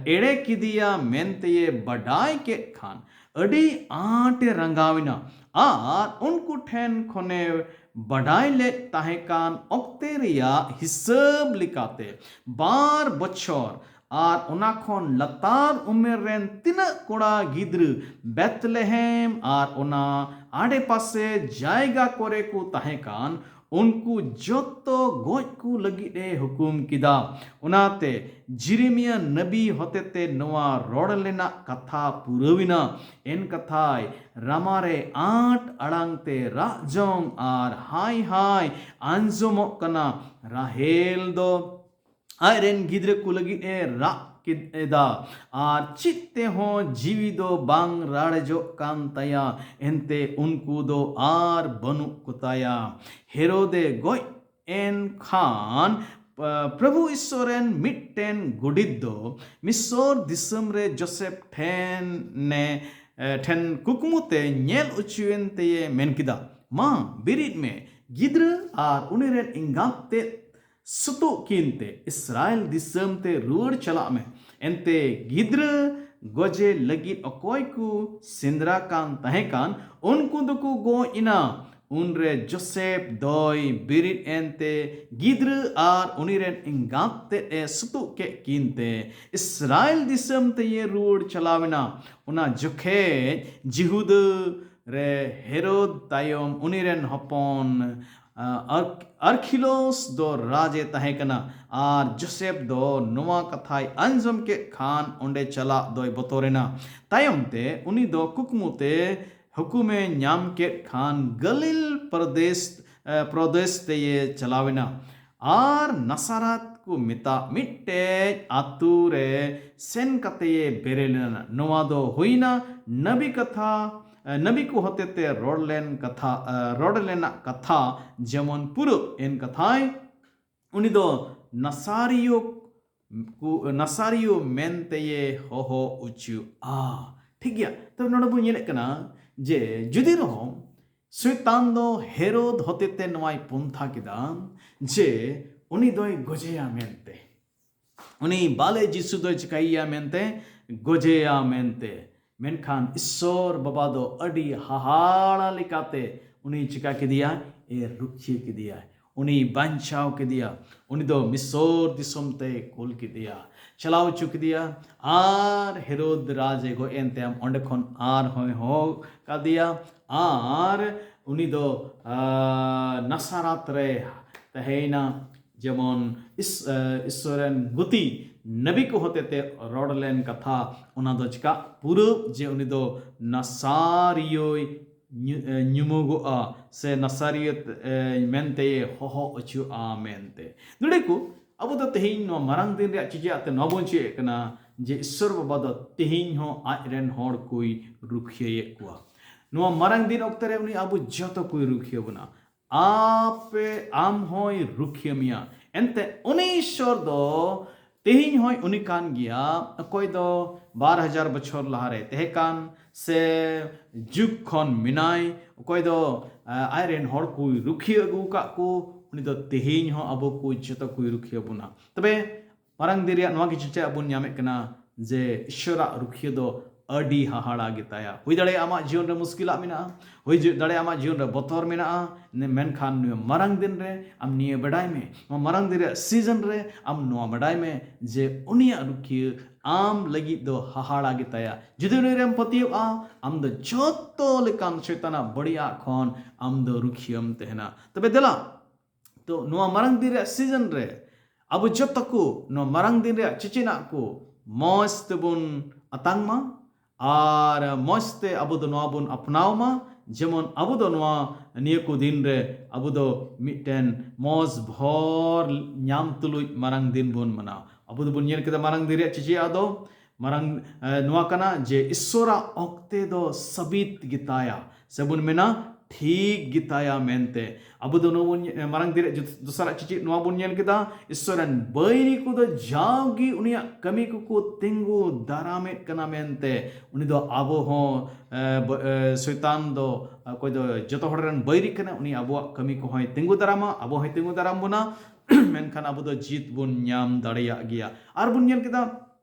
ᱮᱲᱮ ᱠᱮᱫᱮᱭᱟ ᱢᱮᱱᱛᱮᱭᱮ ᱵᱟᱰᱟᱭ ᱠᱮᱫ ᱠᱷᱟᱱ ᱟᱹᱰᱤ ᱟᱸᱴᱮ ᱨᱟᱸᱜᱟᱣ ᱮᱱᱟ ᱟᱨ ᱩᱱᱠᱩ ᱴᱷᱮᱱ ᱠᱷᱚᱱᱮ ᱵᱟᱰᱟᱭ ᱞᱮᱫ ᱛᱟᱦᱮᱸ ᱠᱟᱱ ᱚᱠᱛᱮ ᱨᱮᱭᱟᱜ ᱦᱤᱥᱟᱹᱵ ᱞᱮᱠᱟᱛᱮ ᱵᱟᱨ ᱵᱚᱪᱷᱚᱨ ᱟᱨ ᱚᱱᱟ ᱠᱷᱚᱱ ᱞᱟᱛᱟᱨ ᱩᱢᱮᱨ ᱨᱮᱱ ᱛᱤᱱᱟᱹᱜ ᱠᱚᱲᱟ ᱜᱤᱫᱽᱨᱟᱹ ᱵᱮᱛᱞᱮᱦᱮᱢ ᱟᱨ ᱚᱱᱟ ᱟᱰᱮᱯᱟᱥᱮ ᱡᱟᱭᱜᱟ ᱠᱚᱨᱮ ᱠᱚ ᱛᱟᱦᱮᱸ ᱠᱟᱱ, ᱩᱱᱠᱩ ᱡᱚᱛᱚ ᱜᱚᱡ ᱠᱚ ᱞᱟᱹᱜᱤᱫ ᱮ ᱦᱩᱠᱩᱢ ᱠᱮᱫᱟ᱾ ᱚᱱᱟᱛᱮ ᱡᱤᱨᱤᱢᱤᱭᱟ ᱱᱟᱵᱤ ᱦᱚᱛᱮᱛᱮ ᱱᱚᱣᱟ ᱨᱚᱲ ᱞᱮᱱᱟᱜ ᱠᱟᱛᱷᱟ ᱯᱩᱨᱟᱹᱣ ᱮᱱᱟ, ᱮᱱ ᱠᱟᱛᱷᱟᱭ, ᱨᱟᱢᱟ ᱨᱮ ᱟᱸᱴ ᱟᱲᱟᱝ ᱛᱮ ᱨᱟᱜ ᱡᱚᱝ ᱟᱨ ᱦᱟᱭ ᱦᱟᱭ ᱟᱸᱡᱚᱢᱚᱜ ᱠᱟᱱᱟ᱾ ᱨᱟᱦᱮᱞ ᱫᱚ ᱟᱡ ᱨᱮᱱ ᱜᱤᱫᱽᱨᱟᱹ ᱠᱚ ᱞᱟᱹᱜᱤᱫ ᱮ ᱨᱟᱜ ᱠᱮᱫ-, ᱮᱫᱟ ᱟᱨ ᱪᱮᱫ ᱛᱮᱦᱚᱸ ᱡᱤᱣᱤ ᱫᱚ ᱵᱟᱝ ᱨᱟᱲᱮᱡᱚᱜ ᱠᱟᱱ ᱛᱟᱭᱟ, ᱮᱱᱛᱮ ᱩᱱᱠᱩ ᱫᱚ ᱟᱨ ᱵᱟᱹᱱᱩᱜ ᱠᱚᱛᱟᱭᱟ᱾ ᱦᱮᱨᱳᱫᱮ ᱜᱚᱡ ᱮᱱ ᱠᱷᱟᱱ, ᱯᱨᱚᱵᱷᱩ ᱤᱥᱥᱚᱨ ᱨᱮᱱ ᱢᱤᱫᱴᱮᱱ ᱜᱚᱰᱮᱛ ᱫᱚ ᱢᱤᱥᱚᱨ ᱫᱤᱥᱚᱢ ᱨᱮ ᱡᱳᱥᱮᱯ ᱴᱷᱮᱱᱮ, ᱴᱷᱮᱱ ᱠᱩᱠᱢᱩ ᱛᱮ ᱧᱮᱞ ᱚᱪᱚᱭᱮᱱ ᱛᱮᱭᱮ ᱢᱮᱱ ᱠᱮᱫᱟ, ᱢᱟ, ᱵᱮᱨᱮᱫ ᱢᱮ, ᱜᱤᱫᱽᱨᱟᱹ ᱟᱨ ᱩᱱᱤ ᱨᱮᱱ ᱮᱸᱜᱟᱛ ᱛᱮᱫ ᱥᱩᱛᱩᱜ ᱠᱤᱱ ᱛᱮ ᱤᱥᱨᱟᱭᱮᱞ ᱫᱤᱥᱚᱢ ᱛᱮ ᱨᱩᱣᱟᱹᱲ ᱪᱟᱞᱟᱜ ᱢᱮ᱾ ᱮᱱᱛᱮ ᱜᱤᱫᱽᱨᱟᱹ ᱜᱚᱡᱮ ᱞᱟᱹᱜᱤᱫ ᱚᱠᱚᱭ ᱠᱚ ᱥᱮᱸᱫᱽᱨᱟ ᱠᱟᱱ ᱛᱟᱦᱮᱸ ᱠᱟᱱ, ᱩᱱᱠᱩ ᱫᱚᱠᱚ ᱜᱚᱡ ᱮᱱᱟ᱾ ᱩᱱᱨᱮ ᱡᱳᱥᱮᱯ ᱫᱚᱭ ᱵᱮᱨᱮᱫ ᱮᱱᱛᱮ ᱜᱤᱫᱽᱨᱟᱹ ᱟᱨ ᱩᱱᱤ ᱨᱮᱱ ᱮᱸᱜᱟᱛ ᱛᱮᱫ ᱮ ᱥᱩᱛᱩᱜ ᱠᱮᱫ ᱠᱤᱱ ᱛᱮ ᱤᱥᱨᱟᱭᱮᱞ ᱫᱤᱥᱚᱢ ᱛᱮᱭᱮ ᱨᱩᱣᱟᱹᱲ ᱪᱟᱞᱟᱣ ᱮᱱᱟ᱾ ᱚᱱᱟ ᱡᱚᱠᱷᱮᱡ ᱡᱤᱦᱩᱫᱟᱹ ᱨᱮ ᱦᱮᱨᱳᱫ ᱛᱟᱭᱚᱢ ᱩᱱᱤ ᱨᱮᱱ ᱦᱚᱯᱚᱱ ᱟᱨᱠᱷᱤᱞᱳᱥ ᱫᱚ ᱨᱟᱡᱽ ᱮ ᱛᱟᱦᱮᱸ ᱠᱟᱱᱟ᱾ ᱟᱨ ᱡᱳᱥᱮᱯ ᱫᱚ ᱱᱚᱣᱟ ᱠᱟᱛᱷᱟᱭ ᱟᱸᱡᱚᱢ ᱠᱮᱫ ᱠᱷᱟᱱ ᱚᱸᱰᱮ ᱪᱟᱞᱟᱜ ᱫᱚᱭ ᱵᱚᱛᱚᱨᱮᱱᱟ᱾ ᱛᱟᱭᱚᱢ ᱛᱮ ᱩᱱᱤ ᱫᱚ ᱠᱩᱠᱢᱩ ᱛᱮ ᱦᱩᱠᱩᱢᱮ ᱧᱟᱢ ᱠᱮᱫ ᱠᱷᱟᱱ ᱜᱟᱹᱞᱤᱞ ᱯᱨᱚᱫᱮᱥ ᱯᱨᱚᱫᱮᱥ ᱛᱮᱭᱮ ᱪᱟᱞᱟᱣᱮᱱᱟ᱾ ᱟᱨ ᱱᱟᱥᱟᱨᱟᱛ ᱠᱚ ᱢᱮᱛᱟᱜ ᱢᱤᱫᱴᱮᱡ ᱟᱛᱳ ᱨᱮ ᱥᱮᱱ ᱠᱟᱛᱮᱭᱮ ᱵᱮᱨᱮᱫ ᱞᱮᱱᱟ᱾ ᱱᱚᱣᱟ ᱫᱚ ᱦᱩᱭᱱᱟ ᱱᱟᱵᱤ ᱠᱟᱛᱷᱟ, ᱱᱟᱵᱤ ᱠᱚ ᱦᱚᱛᱮᱛᱮ ᱨᱚᱲ ᱞᱮᱱ ᱠᱟᱛᱷᱟ, ᱨᱚᱲ ᱞᱮᱱᱟᱜ ᱠᱟᱛᱷᱟ, ᱡᱮᱢᱚᱱ ᱯᱩᱨᱟᱹᱜ ᱮᱱ ᱠᱟᱛᱷᱟᱭ᱾ ᱩᱱᱤ ᱫᱚ ᱱᱟᱥᱟᱨᱤᱭᱚ ᱠᱚ, ᱱᱟᱥᱟᱨᱤᱭᱚ ᱢᱮᱱᱛᱮᱭᱮ ᱦᱚᱦᱚ ᱚᱪᱚᱜᱼᱟ᱾ ᱴᱷᱤᱠ ᱜᱮᱭᱟ, ᱛᱚᱵᱮ ᱱᱚᱰᱮ ᱵᱚᱱ ᱧᱮᱞᱮᱫ ᱠᱟᱱᱟ ᱡᱮ ᱡᱩᱫᱤ ᱨᱮᱦᱚᱸ ᱥᱚᱭᱛᱟᱱ ᱫᱚ ᱦᱮᱨᱳᱫ ᱦᱚᱛᱮᱛᱮ ᱱᱚᱣᱟᱭ ᱯᱚᱱᱛᱷᱟ ᱠᱮᱫᱟ ᱡᱮ ᱩᱱᱤ ᱫᱚᱭ ᱜᱚᱡᱮᱭᱟ ᱢᱮᱱᱛᱮ, ᱩᱱᱤ ᱵᱟᱞᱮ ᱡᱤᱥᱩ ᱫᱚᱭ ᱪᱤᱠᱟᱹᱭᱮᱭᱟ ᱢᱮᱱᱛᱮ, ᱜᱚᱡᱮᱭᱟ ᱢᱮᱱᱛᱮ᱾ ᱢᱮᱱᱠᱷᱟᱱ ᱤᱥᱥᱚᱨ ᱵᱟᱵᱟ ᱫᱚ ᱟᱹᱰᱤ ᱦᱟᱦᱟᱲᱟ ᱞᱮᱠᱟᱛᱮ ᱩᱱᱤ ᱪᱤᱠᱟ ᱠᱮᱫᱮᱭᱟ? ᱮ ᱨᱩᱠᱷᱤᱭᱟᱹ ᱠᱮᱫᱮᱭᱟ, ᱩᱱᱤ ᱵᱟᱧᱪᱟᱣ ᱠᱮᱫᱮᱭᱟ, ᱩᱱᱤ ᱫᱚ ᱢᱤᱥᱚᱨ ᱫᱤᱥᱚᱢ ᱛᱮ ᱠᱩᱞ ᱠᱮᱫᱮᱭᱟ, ᱪᱟᱞᱟᱣ ᱦᱚᱪᱚ ᱠᱮᱫᱮᱭᱟ᱾ ᱟᱨ ᱦᱮᱨᱳᱫ ᱨᱟᱡᱽ ᱮ ᱜᱚᱡ ᱮᱱ ᱛᱟᱭᱚᱢ ᱚᱸᱰᱮ ᱠᱷᱚᱱ ᱟᱨᱦᱚᱸᱭ ᱦᱚᱦᱚ ᱠᱟᱫᱮᱭᱟ᱾ ᱟᱨ ᱩᱱᱤ ᱫᱚ ᱟᱨ ᱱᱟᱥᱟᱨᱟᱛ ᱨᱮ ᱛᱟᱦᱮᱸᱭᱮᱱᱟ᱾ ᱡᱮᱢᱚᱱ ᱤᱥ-, ᱟᱨ ᱤᱥᱥᱚᱨ ᱨᱮᱱ ᱜᱩᱛᱤ ᱱᱟᱵᱤ ᱠᱚ ᱦᱚᱛᱮᱛᱮ ᱨᱚᱲ ᱞᱮᱱ ᱠᱟᱛᱷᱟ, ᱚᱱᱟ ᱫᱚ ᱪᱮᱠᱟ ᱯᱩᱨᱟᱹ ᱡᱮ ᱩᱱᱤ ᱫᱚ ᱱᱟᱥᱟᱨᱤᱭᱟᱹᱭ ᱧᱩ-, ᱮ, ᱧᱩᱢᱩᱜᱚᱜᱼᱟ ᱥᱮ ᱱᱟᱥᱟᱨᱤᱭᱟᱹ, ᱮ, ᱢᱮᱱᱛᱮ ᱦᱚᱦᱚ ᱚᱪᱚᱜᱼᱟ ᱢᱮᱱᱛᱮ᱾ ᱱᱚᱰᱮ ᱠᱚ ᱟᱵᱚ ᱫᱚ ᱛᱮᱦᱮᱧ ᱱᱚᱣᱟ ᱢᱟᱨᱟᱝ ᱫᱤᱱ ᱨᱮᱭᱟᱜ ᱪᱮᱫᱟᱜ ᱛᱮ ᱱᱚᱣᱟ ᱵᱚᱱ ᱪᱮᱫ ᱠᱟᱱᱟ ᱡᱮ ᱤᱥᱥᱚᱨ ᱵᱟᱵᱟ ᱫᱚ ᱛᱮᱦᱮᱧ ᱦᱚᱸ ᱟᱡ ᱨᱮᱱ ᱦᱚᱲ ᱠᱚᱭ ᱨᱩᱠᱷᱤᱭᱟᱹᱭᱮᱫ ᱠᱚᱣᱟ᱾ ᱱᱚᱣᱟ ᱢᱟᱨᱟᱝ ᱫᱤᱱ ᱚᱠᱛᱮ ᱨᱮ ᱩᱱᱤ ᱟᱵᱚ ᱡᱚᱛᱚ ᱠᱚᱭ ᱨᱩᱠᱷᱤᱭᱟᱹ ᱵᱚᱱᱟ᱾ ᱟᱯᱮ, ᱟᱢ ᱦᱚᱸᱭ ᱨᱩᱠᱷᱤᱭᱟᱹ ᱢᱮᱭᱟ᱾ ᱮᱱᱛᱮ ᱩᱱᱤ ᱤᱥᱥᱚᱨ ᱫᱚ ᱛᱮᱦᱮᱧ ᱦᱚᱸᱭ ᱩᱱᱤ ᱠᱟᱱ ᱜᱮᱭᱟ᱾ ᱚᱠᱚᱭ ᱫᱚ ᱵᱟᱨ ᱦᱟᱡᱟᱨ ᱵᱚᱪᱷᱚᱨ ᱞᱟᱦᱟᱨᱮ ᱛᱟᱦᱮᱸ ᱠᱟᱱ ᱥᱮ ᱡᱩᱜᱽ ᱠᱷᱚᱱ ᱢᱮᱱᱟᱭ, ᱚᱠᱚᱭ ᱫᱚ, ᱟ, ᱟᱡ ᱨᱮᱱ ᱦᱚᱲ ᱠᱚᱭ ᱨᱩᱠᱷᱤᱭᱟᱹ ᱟᱹᱜᱩ ᱟᱠᱟᱫ ᱠᱚ, ᱩᱱᱤ ᱫᱚ ᱛᱮᱦᱮᱧ ᱦᱚᱸ ᱟᱵᱚ ᱠᱚ ᱡᱚᱛᱚ ᱠᱚᱭ ᱨᱩᱠᱷᱤᱭᱟᱹ ᱵᱚᱱᱟ᱾ ᱛᱚᱵᱮ ᱢᱟᱨᱟᱝ ᱫᱤᱱ ᱨᱮᱭᱟᱜ ᱱᱚᱣᱟ ᱜᱮ ᱪᱮᱪᱟᱜ ᱵᱚᱱ ᱧᱟᱢᱮᱫ ᱠᱟᱱᱟ ᱡᱮ ᱤᱥᱥᱚᱨᱟᱜ ᱨᱩᱠᱷᱤᱭᱟᱹ ᱫᱚ ᱟᱹᱰᱤ ᱦᱟᱦᱟᱲᱟ ᱜᱮᱛᱟᱭᱟ᱾ ᱦᱩᱭ ᱫᱟᱲᱮᱭᱟᱜᱼᱟ ᱟᱢᱟᱜ ᱡᱤᱭᱚᱱ ᱨᱮ ᱢᱩᱥᱠᱤᱞᱟᱜ ᱢᱮᱱᱟᱜᱼᱟ, ᱦᱩᱭ ᱡᱩ-, ᱫᱟᱲᱮᱭᱟᱜᱼᱟ ᱟᱢᱟᱜ ᱡᱤᱭᱚᱱ ᱨᱮ ᱵᱚᱛᱚᱨ ᱢᱮᱱᱟᱜᱼᱟ, ᱱᱮ-, ᱢᱮᱱᱠᱷᱟᱱ ᱱᱤᱭᱟᱹ ᱢᱟᱨᱟᱝ ᱫᱤᱱ ᱨᱮ ᱟᱢ ᱱᱤᱭᱟᱹ ᱵᱟᱰᱟᱭ ᱢᱮ, ᱱᱚᱣᱟ ᱢᱟᱨᱟᱝ ᱫᱤᱱ ᱨᱮᱭᱟᱜ ᱥᱤᱡᱚᱱ ᱨᱮ ᱟᱢ ᱱᱚᱣᱟ ᱵᱟᱰᱟᱭ ᱢᱮ ᱡᱮ ᱩᱱᱤᱭᱟᱜ ᱨᱩᱠᱷᱤᱭᱟᱹ ᱟᱢ ᱞᱟᱹᱜᱤᱫ ᱫᱚ ᱦᱟᱦᱟᱲᱟ ᱜᱮᱛᱟᱭᱟ᱾ ᱡᱩᱫᱤ ᱩᱱᱤ ᱨᱮᱢ ᱯᱟᱹᱛᱭᱟᱹᱣᱟ, ᱟᱢ ᱫᱚ ᱡᱚᱛᱚ ᱞᱮᱠᱟᱱ ᱥᱚᱭᱛᱟᱱᱟᱜ ᱵᱟᱹᱲᱤᱡᱟᱜ ᱠᱷᱚᱱ ᱟᱢ ᱫᱚ ᱨᱩᱠᱷᱤᱭᱟᱹᱢ ᱛᱟᱦᱮᱱᱟ᱾ ᱛᱚᱵᱮ ᱫᱮᱞᱟ, ᱛᱚ ᱱᱚᱣᱟ ᱢᱟᱨᱟᱝ ᱫᱤᱱ ᱨᱮᱭᱟᱜ ᱥᱤᱡᱚᱱ ᱨᱮ ᱟᱵᱚ ᱡᱚᱛᱚ ᱠᱚ ᱱᱚᱣᱟ ᱢᱟᱨᱟᱝ ᱫᱤᱱ ᱨᱮᱭᱟᱜ ᱪᱮᱪᱮᱫᱟᱜ ᱠᱚ ᱢᱚᱡᱽ ᱛᱮᱵᱚᱱ ᱟᱛᱟᱝ ᱢᱟ, ᱟᱨ ᱢᱚᱡᱽ ᱛᱮ ᱟᱵᱚ ᱫᱚ ᱱᱚᱣᱟ ᱵᱚᱱ ᱟᱯᱱᱟᱣ ᱢᱟ, ᱡᱮᱢᱚᱱ ᱟᱵᱚ ᱫᱚ ᱱᱚᱣᱟ ᱱᱤᱭᱟᱹ ᱠᱚ ᱫᱤᱱ ᱨᱮ ᱟᱵᱚ ᱫᱚ ᱢᱤᱫᱴᱮᱱ ᱢᱚᱡᱽ ᱵᱷᱚᱨ ᱧᱟᱢ ᱛᱩᱞᱩᱡ ᱢᱟᱨᱟᱝ ᱫᱤᱱ ᱵᱚᱱ ᱢᱟᱱᱟᱣ᱾ ᱟᱵᱚ ᱫᱚᱵᱚᱱ ᱧᱮᱞ ᱠᱮᱫᱟ ᱢᱟᱨᱟᱝ ᱫᱤᱱ ᱨᱮᱭᱟᱜ ᱪᱮᱪᱮᱫᱟᱜ ᱫᱚ ᱢᱟᱨᱟᱝ, ᱮ, ᱱᱚᱣᱟ ᱠᱟᱱᱟ ᱡᱮ ᱤᱥᱥᱚᱨᱟᱜ ᱚᱠᱛᱮ ᱫᱚ ᱥᱟᱵᱤᱛ ᱜᱮᱛᱟᱭᱟ, ᱥᱮᱵᱚᱱ ᱢᱮᱱᱟ ᱴᱷᱤᱠ ᱜᱮᱛᱟᱭᱟ ᱢᱮᱱᱛᱮ᱾ ᱟᱵᱚ ᱫᱚ ᱱᱚᱣᱟ ᱵᱚᱱ, ᱮ, ᱢᱟᱨᱟᱝ ᱫᱤᱱ ᱨᱮᱭᱟᱜ ᱡᱩᱛ-, ᱫᱚᱥᱟᱨᱟᱜ ᱪᱮᱪᱮᱫ ᱱᱚᱣᱟ ᱵᱚᱱ ᱧᱮᱞ ᱠᱮᱫᱟ, ᱤᱥᱥᱚᱨ ᱨᱮᱱ ᱵᱟᱹᱭᱨᱤ ᱠᱚᱫᱚ ᱡᱟᱣᱜᱮ ᱩᱱᱤᱭᱟᱜ ᱠᱟᱹᱢᱤ ᱠᱚᱠᱚ ᱛᱤᱸᱜᱩ ᱫᱟᱨᱟᱢᱮᱫ ᱠᱟᱱᱟ ᱢᱮᱱᱛᱮ᱾ ᱩᱱᱤ ᱫᱚ ᱟᱵᱚ ᱦᱚᱸ, ᱮ, ᱵ-, ᱮ, ᱥᱚᱭᱛᱟᱱ ᱫᱚ, ᱚᱠᱚᱭ ᱫᱚ ᱡᱚᱛᱚ ᱦᱚᱲ ᱨᱮᱱ ᱵᱟᱹᱭᱨᱤ ᱠᱟᱱᱟ, ᱩᱱᱤ ᱟᱵᱚᱣᱟᱜ ᱠᱟᱹᱢᱤ ᱠᱚᱦᱚᱸᱭ ᱛᱤᱸᱜᱩ ᱫᱟᱨᱟᱢᱟ, ᱟᱵᱚ ᱦᱚᱸᱭ ᱛᱤᱸᱜᱩ ᱫᱟᱨᱟᱢ ᱵᱚᱱᱟ᱾ ᱢᱮᱱᱠᱷᱟᱱ ᱟᱵᱚ ᱫᱚ ᱡᱤᱛ ᱵᱚᱱ ᱧᱟᱢ ᱫᱟᱲᱮᱭᱟᱜ ᱜᱮᱭᱟ᱾ ᱟᱨ ᱵᱚᱱ ᱧᱮᱞ ᱠᱮᱫᱟ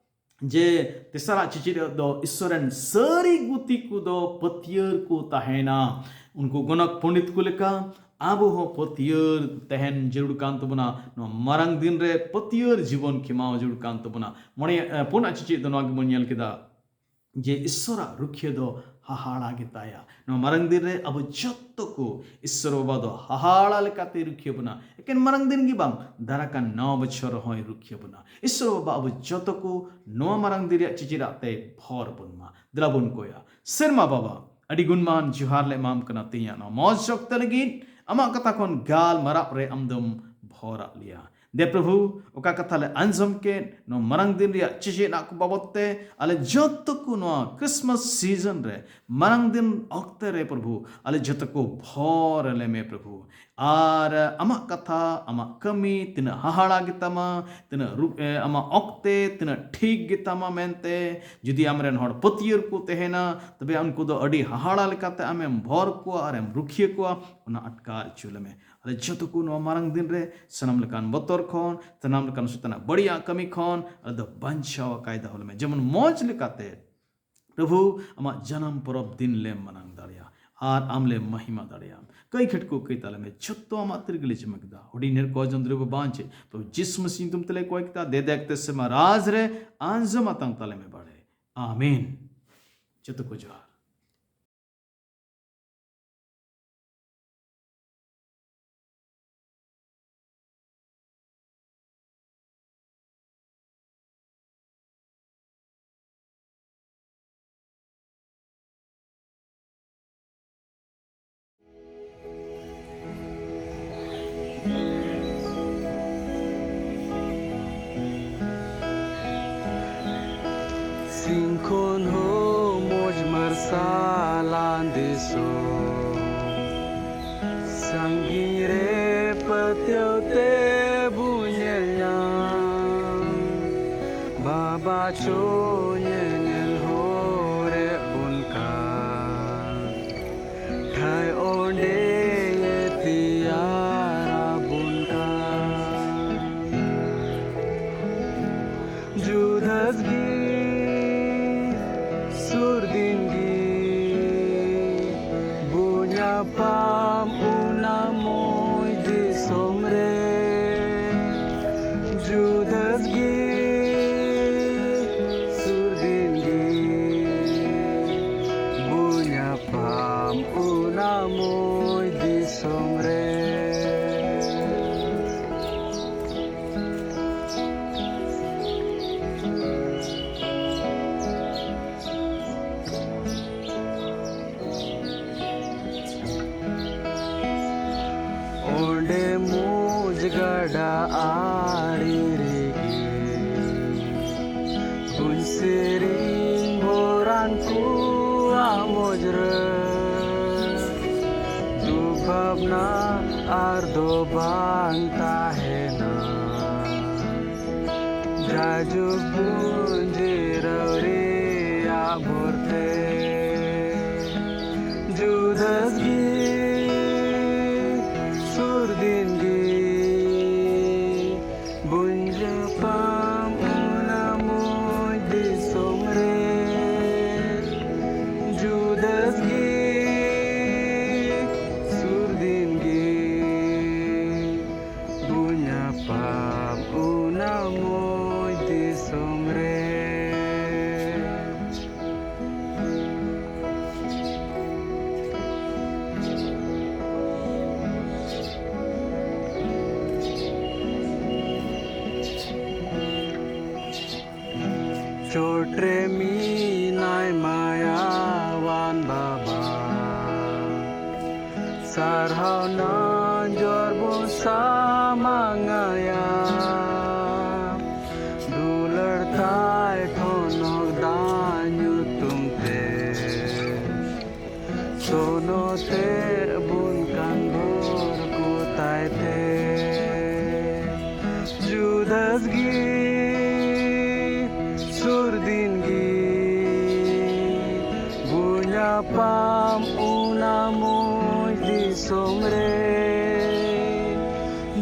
ᱡᱮ ᱛᱮᱥᱟᱨᱟᱜ ᱪᱮᱪᱮᱫ ᱫᱚ ᱤᱥᱥᱚᱨ ᱨᱮᱱ ᱥᱟᱹᱨᱤ ᱜᱩᱛᱤ ᱠᱚᱫᱚ ᱯᱟᱹᱛᱭᱟᱹᱨ ᱠᱚ ᱛᱟᱦᱮᱱᱟ᱾ ᱩᱱᱠᱩ ᱜᱚᱱᱚᱠ ᱯᱚᱱᱰᱤᱛ ᱠᱚ ᱞᱮᱠᱟ ᱟᱵᱚ ᱦᱚᱸ ᱯᱟᱹᱛᱭᱟᱹᱨ ᱛᱟᱦᱮᱱ ᱡᱟᱹᱨᱩᱲ ᱠᱟᱱ ᱛᱟᱵᱚᱱᱟ᱾ ᱱᱚᱣᱟ ᱢᱟᱨᱟᱝ ᱫᱤᱱ ᱨᱮ ᱯᱟᱹᱛᱭᱟᱹᱨ ᱡᱤᱵᱚᱱ ᱠᱷᱮᱢᱟᱣ ᱡᱟᱹᱨᱩᱲ ᱠᱟᱱ ᱛᱟᱵᱚᱱᱟ᱾ ᱢᱚᱬᱮ, ᱮ, ᱯᱩᱱᱟᱜ ᱪᱮᱪᱮᱫ ᱫᱚ ᱱᱚᱣᱟ ᱜᱮᱵᱚᱱ ᱧᱮᱞ ᱠᱮᱫᱟ ᱡᱮ ᱤᱥᱥᱚᱨᱟᱜ ᱨᱩᱠᱷᱤᱭᱟᱹ ᱫᱚ ᱦᱟᱦᱟᱲᱟ ᱜᱮᱛᱟᱭᱟ᱾ ᱱᱚᱣᱟ ᱢᱟᱨᱟᱝ ᱫᱤᱱ ᱨᱮ ᱟᱵᱚ ᱡᱚᱛᱚ ᱠᱚ ᱤᱥᱥᱚᱨ ᱵᱟᱵᱟ ᱫᱚ ᱦᱟᱦᱟᱲᱟ ᱞᱮᱠᱟᱛᱮ ᱨᱩᱠᱷᱤᱭᱟᱹ ᱵᱚᱱᱟ᱾ ᱮᱠᱮᱱ ᱢᱟᱨᱟᱝ ᱫᱤᱱ ᱜᱮ ᱵᱟᱝ, ᱫᱟᱨᱟ ᱠᱟᱱ ᱱᱟᱣᱟ ᱵᱚᱪᱷᱚᱨ ᱨᱮᱦᱚᱸᱭ ᱨᱩᱠᱷᱤᱭᱟᱹ ᱵᱚᱱᱟ᱾ ᱤᱥᱥᱚᱨ ᱵᱟᱵᱟ ᱟᱵᱚ ᱡᱚᱛᱚ ᱠᱚ ᱱᱚᱣᱟ ᱢᱟᱨᱟᱝ ᱫᱤᱱ ᱨᱮᱭᱟᱜ ᱪᱮᱪᱮᱫᱟᱜ ᱛᱮ ᱵᱷᱚᱨ ᱵᱚᱱ ᱢᱟ᱾ ᱫᱮᱞᱟ ᱵᱚᱱ ᱠᱚᱭᱟ᱾ ᱥᱮᱨᱢᱟ ᱵᱟᱵᱟ, ᱟᱹᱰᱤ ᱜᱩᱱᱢᱟᱱ ᱡᱚᱦᱟᱨ ᱞᱮ ᱮᱢᱟᱢ ᱠᱟᱱᱟ ᱛᱮᱦᱮᱧᱟᱜ ᱱᱚᱣᱟ ᱢᱚᱡᱽ ᱚᱠᱛᱚ ᱞᱟᱹᱜᱤᱫ᱾ ᱟᱢᱟᱜ ᱠᱟᱛᱷᱟ ᱠᱷᱚᱱ ᱜᱟᱞᱢᱟᱨᱟᱣ ᱨᱮ ᱟᱢ ᱫᱚᱢ ᱵᱷᱚᱨᱟᱜ ᱞᱮᱭᱟ᱾ ᱫᱮ ᱯᱨᱚᱵᱷᱩ, ᱚᱠᱟ ᱠᱟᱛᱷᱟ ᱞᱮ ᱟᱸᱡᱚᱢ ᱠᱮᱫ ᱱᱚᱣᱟ ᱢᱟᱨᱟᱝ ᱫᱤᱱ ᱨᱮᱭᱟᱜ ᱪᱮᱪᱮᱫ ᱟᱜ ᱠᱚ ᱵᱟᱵᱚᱛ ᱛᱮ, ᱟᱞᱮ ᱡᱚᱛᱚ ᱠᱚ ᱱᱚᱣᱟ Christmas season ᱨᱮ, ᱢᱟᱨᱟᱝ ᱫᱤᱱ ᱚᱠᱛᱮ ᱨᱮ ᱯᱨᱚᱵᱷᱩ, ᱟᱞᱮ ᱡᱚᱛᱚ ᱠᱚ ᱵᱷᱚᱨ ᱞᱮ ᱢᱮ ᱯᱨᱚᱵᱷᱩ᱾ ᱟᱨ ᱟᱢᱟᱜ ᱠᱟᱛᱷᱟ, ᱟᱢᱟᱜ ᱠᱟᱹᱢᱤ ᱛᱤᱱᱟᱹᱜ ᱦᱟᱦᱟᱲᱟ ᱜᱮᱛᱟᱢᱟ, ᱛᱤᱱᱟᱹᱜ ᱨᱩ-, ᱮ, ᱟᱢᱟᱜ ᱚᱠᱛᱮ ᱛᱤᱱᱟᱹᱜ ᱴᱷᱤᱠ ᱜᱮᱛᱟᱢᱟ ᱢᱮᱱᱛᱮ ᱡᱩᱫᱤ ᱟᱢᱨᱮᱱ ᱦᱚᱲ ᱯᱟᱹᱛᱭᱟᱹᱨ ᱠᱚ ᱛᱟᱦᱮᱱᱟ, ᱛᱚᱵᱮ ᱩᱱᱠᱩ ᱫᱚ ᱟᱹᱰᱤ ᱦᱟᱦᱟᱲᱟ ᱞᱮᱠᱟᱛᱮ ᱟᱢᱮᱢ ᱵᱷᱚᱨ ᱠᱚᱣᱟ ᱟᱨᱮᱢ ᱨᱩᱠᱷᱤᱭᱟᱹ ᱠᱚᱣᱟ, ᱚᱱᱟ ᱟᱴᱠᱟᱨ ᱦᱚᱪᱚ ᱞᱮᱢᱮ᱾ ᱟᱞᱮ ᱡᱚᱛᱚ ᱠᱚ ᱱᱚᱣᱟ ᱢᱟᱨᱟᱝ ᱫᱤᱱ ᱨᱮ ᱥᱟᱱᱟᱢ ᱞᱮᱠᱟᱱ ᱵᱚᱛᱚᱨ ᱠᱷᱚᱱ, ᱥᱟᱱᱟᱢ ᱞᱮᱠᱟᱱ ᱥᱚᱭᱛᱟᱱᱟᱜ ᱵᱟᱹᱲᱤᱡᱟᱜ ᱠᱟᱹᱢᱤ ᱠᱷᱚᱱ ᱟᱞᱮ ᱫᱚ ᱵᱟᱧᱪᱟᱣ ᱟᱠᱟᱭ ᱫᱚᱦᱚ ᱞᱮᱢᱮ᱾ ᱡᱮᱢᱚᱱ ᱢᱚᱡᱽ ᱞᱮᱠᱟᱛᱮ ᱯᱨᱚᱵᱷᱩ ᱟᱢᱟᱜ ᱡᱟᱱᱟᱢ ᱯᱚᱨᱚᱵᱽ ᱫᱤᱱ ᱞᱮ ᱢᱟᱱᱟᱣ ᱫᱟᱲᱮᱭᱟᱜ᱾ ᱟᱨ ᱟᱢ ᱞᱮ ᱢᱚᱦᱤᱢᱟ ᱫᱟᱲᱮᱭᱟᱢ᱾ ᱠᱟᱹᱭ ᱠᱷᱟᱹᱴᱠᱩ ᱠᱟᱹᱭ ᱛᱟᱞᱮ ᱢᱮ, ᱡᱷᱚᱛᱚ ᱟᱢᱟᱜ ᱛᱤ ᱨᱮᱜᱮ ᱞᱮ ᱡᱤᱢᱟᱹ ᱠᱮᱫᱟ᱾ ᱦᱩᱰᱤᱧ ᱱᱮᱨ ᱠᱚ ᱡᱚᱱ ᱫᱨᱚᱵᱚ ᱵᱟᱧᱪᱮ ᱛᱚ ᱡᱤᱥᱩ ᱢᱟᱹᱥᱤ ᱧᱩᱛᱩᱢ ᱛᱮᱞᱮ ᱠᱚᱭ ᱠᱮᱫᱟ, ᱫᱮ ᱫᱮᱠ ᱛᱮ ᱥᱮᱢᱟ ᱨᱟᱡᱽ ᱨᱮ ᱟᱸᱡᱚᱢ ᱟᱛᱟᱝ ᱛᱟᱞᱮ ᱢᱮ ᱵᱟᱲᱮ᱾ ᱟᱢᱮᱱ᱾ ᱡᱚᱛᱚ ᱠᱚ ᱡᱚᱦᱟᱨ᱾ ᱥᱤᱧ ᱠᱷᱚᱱ ᱦᱚᱸ ᱢᱚᱡᱽ ᱢᱟᱨᱥᱟᱞᱟᱱ ᱫᱤᱥᱚᱢ, ᱥᱟᱺᱜᱤᱧ ᱨᱮ ᱯᱟᱹᱛᱭᱟᱹᱣ ᱛᱮ ᱵᱚ ᱧᱮᱞ ᱧᱟᱢ, ᱵᱟᱵᱟ ᱪᱚ ᱧᱮᱧᱮᱞ ᱦᱚᱨᱮ ᱵᱚᱱ ᱠᱟᱱ᱾ ᱠᱷᱟᱭ ᱚᱸᱰᱮ ᱛᱮᱭᱟᱨ ᱟᱵᱚᱱ ᱠᱟᱱ᱾ ᱡᱩᱫᱟᱹᱥ ᱜᱮ ᱥᱩᱨ ᱫᱤᱱ ᱜᱮ ᱵᱚ ᱧᱟᱯᱟᱢ ᱚᱱᱟ ᱢᱚᱡᱽ ᱫᱤᱥᱚᱢ ᱨᱮ᱾ ᱡᱩᱫᱟᱹᱥ ᱜᱮ ᱥᱩᱨ ᱫᱤᱱ ᱜᱮ ᱵᱚ ᱧᱟᱯᱟᱢ ᱚᱱᱟ ᱢᱚᱡᱽ ᱫᱤᱥᱚᱢ ᱨᱮ᱾ ᱚᱸᱰᱮ ᱢᱚᱡᱽ ᱜᱟᱰᱟ ᱟᱲᱮ ᱨᱮᱜᱮ ᱵᱚᱱ ᱥᱮᱨᱮᱧ ᱵᱚᱨᱟᱱ ᱠᱚᱣᱟ ᱢᱚᱡᱽ ᱨᱮ᱾ ᱫᱩᱠ ᱵᱷᱟᱵᱽᱱᱟ ᱟᱨ ᱫᱚ ᱵᱟᱝ ᱛᱟᱦᱮᱱᱟ᱾ ᱡᱟᱭᱡᱩᱜᱽ ᱵᱚᱱ ᱡᱤᱨᱟᱹᱣ ᱨᱮᱭᱟᱜ ᱵᱷᱚᱨ ᱛᱮ, ᱡᱩᱫᱟᱹᱥ ᱜᱮ ᱥᱩᱨ ᱫᱤᱱ ᱜᱮ ᱵᱚᱱ ᱧᱟᱯᱟᱢ ᱚᱱᱟ ᱢᱚᱡᱽ ᱫᱤᱥᱚᱢ ᱨᱮ᱾ ᱡᱩᱫᱟᱹᱥ ᱜᱮ ᱥᱟᱨᱦᱟᱣ ᱱᱟᱡᱚᱨ ᱵᱚᱱ ᱥᱟᱢᱟᱝᱟᱭᱟ, ᱫᱩᱞᱟᱹᱲ ᱛᱟᱭ ᱴᱷᱚᱱᱚᱠ ᱫᱟᱜ ᱧᱩᱛᱩᱢ ᱛᱮ᱾ ᱥᱚᱱᱚᱛᱮ ᱵᱚᱱ ᱠᱟᱱ ᱵᱷᱳᱨ ᱠᱚ ᱛᱟᱭ ᱛᱮ᱾ ᱡᱩᱫᱟᱹᱥ ᱜᱮ ᱥᱩᱨ ᱫᱤᱱ ᱜᱮ ᱵᱚᱱ ᱧᱟᱯᱟᱢ ᱚᱱᱟ ᱢᱚᱡᱽ ᱫᱤᱥᱚᱢ ᱨᱮ᱾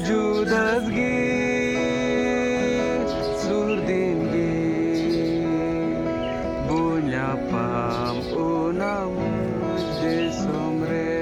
ᱡᱩᱫᱟᱹᱥ ᱜᱮ ᱥᱩᱨ ᱫᱤᱱ ᱜᱮ ᱵᱚᱱ ᱧᱟᱯᱟᱢ ᱚᱱᱟ ᱢᱚᱡᱽ ᱫᱤᱥᱚᱢ ᱨᱮ᱾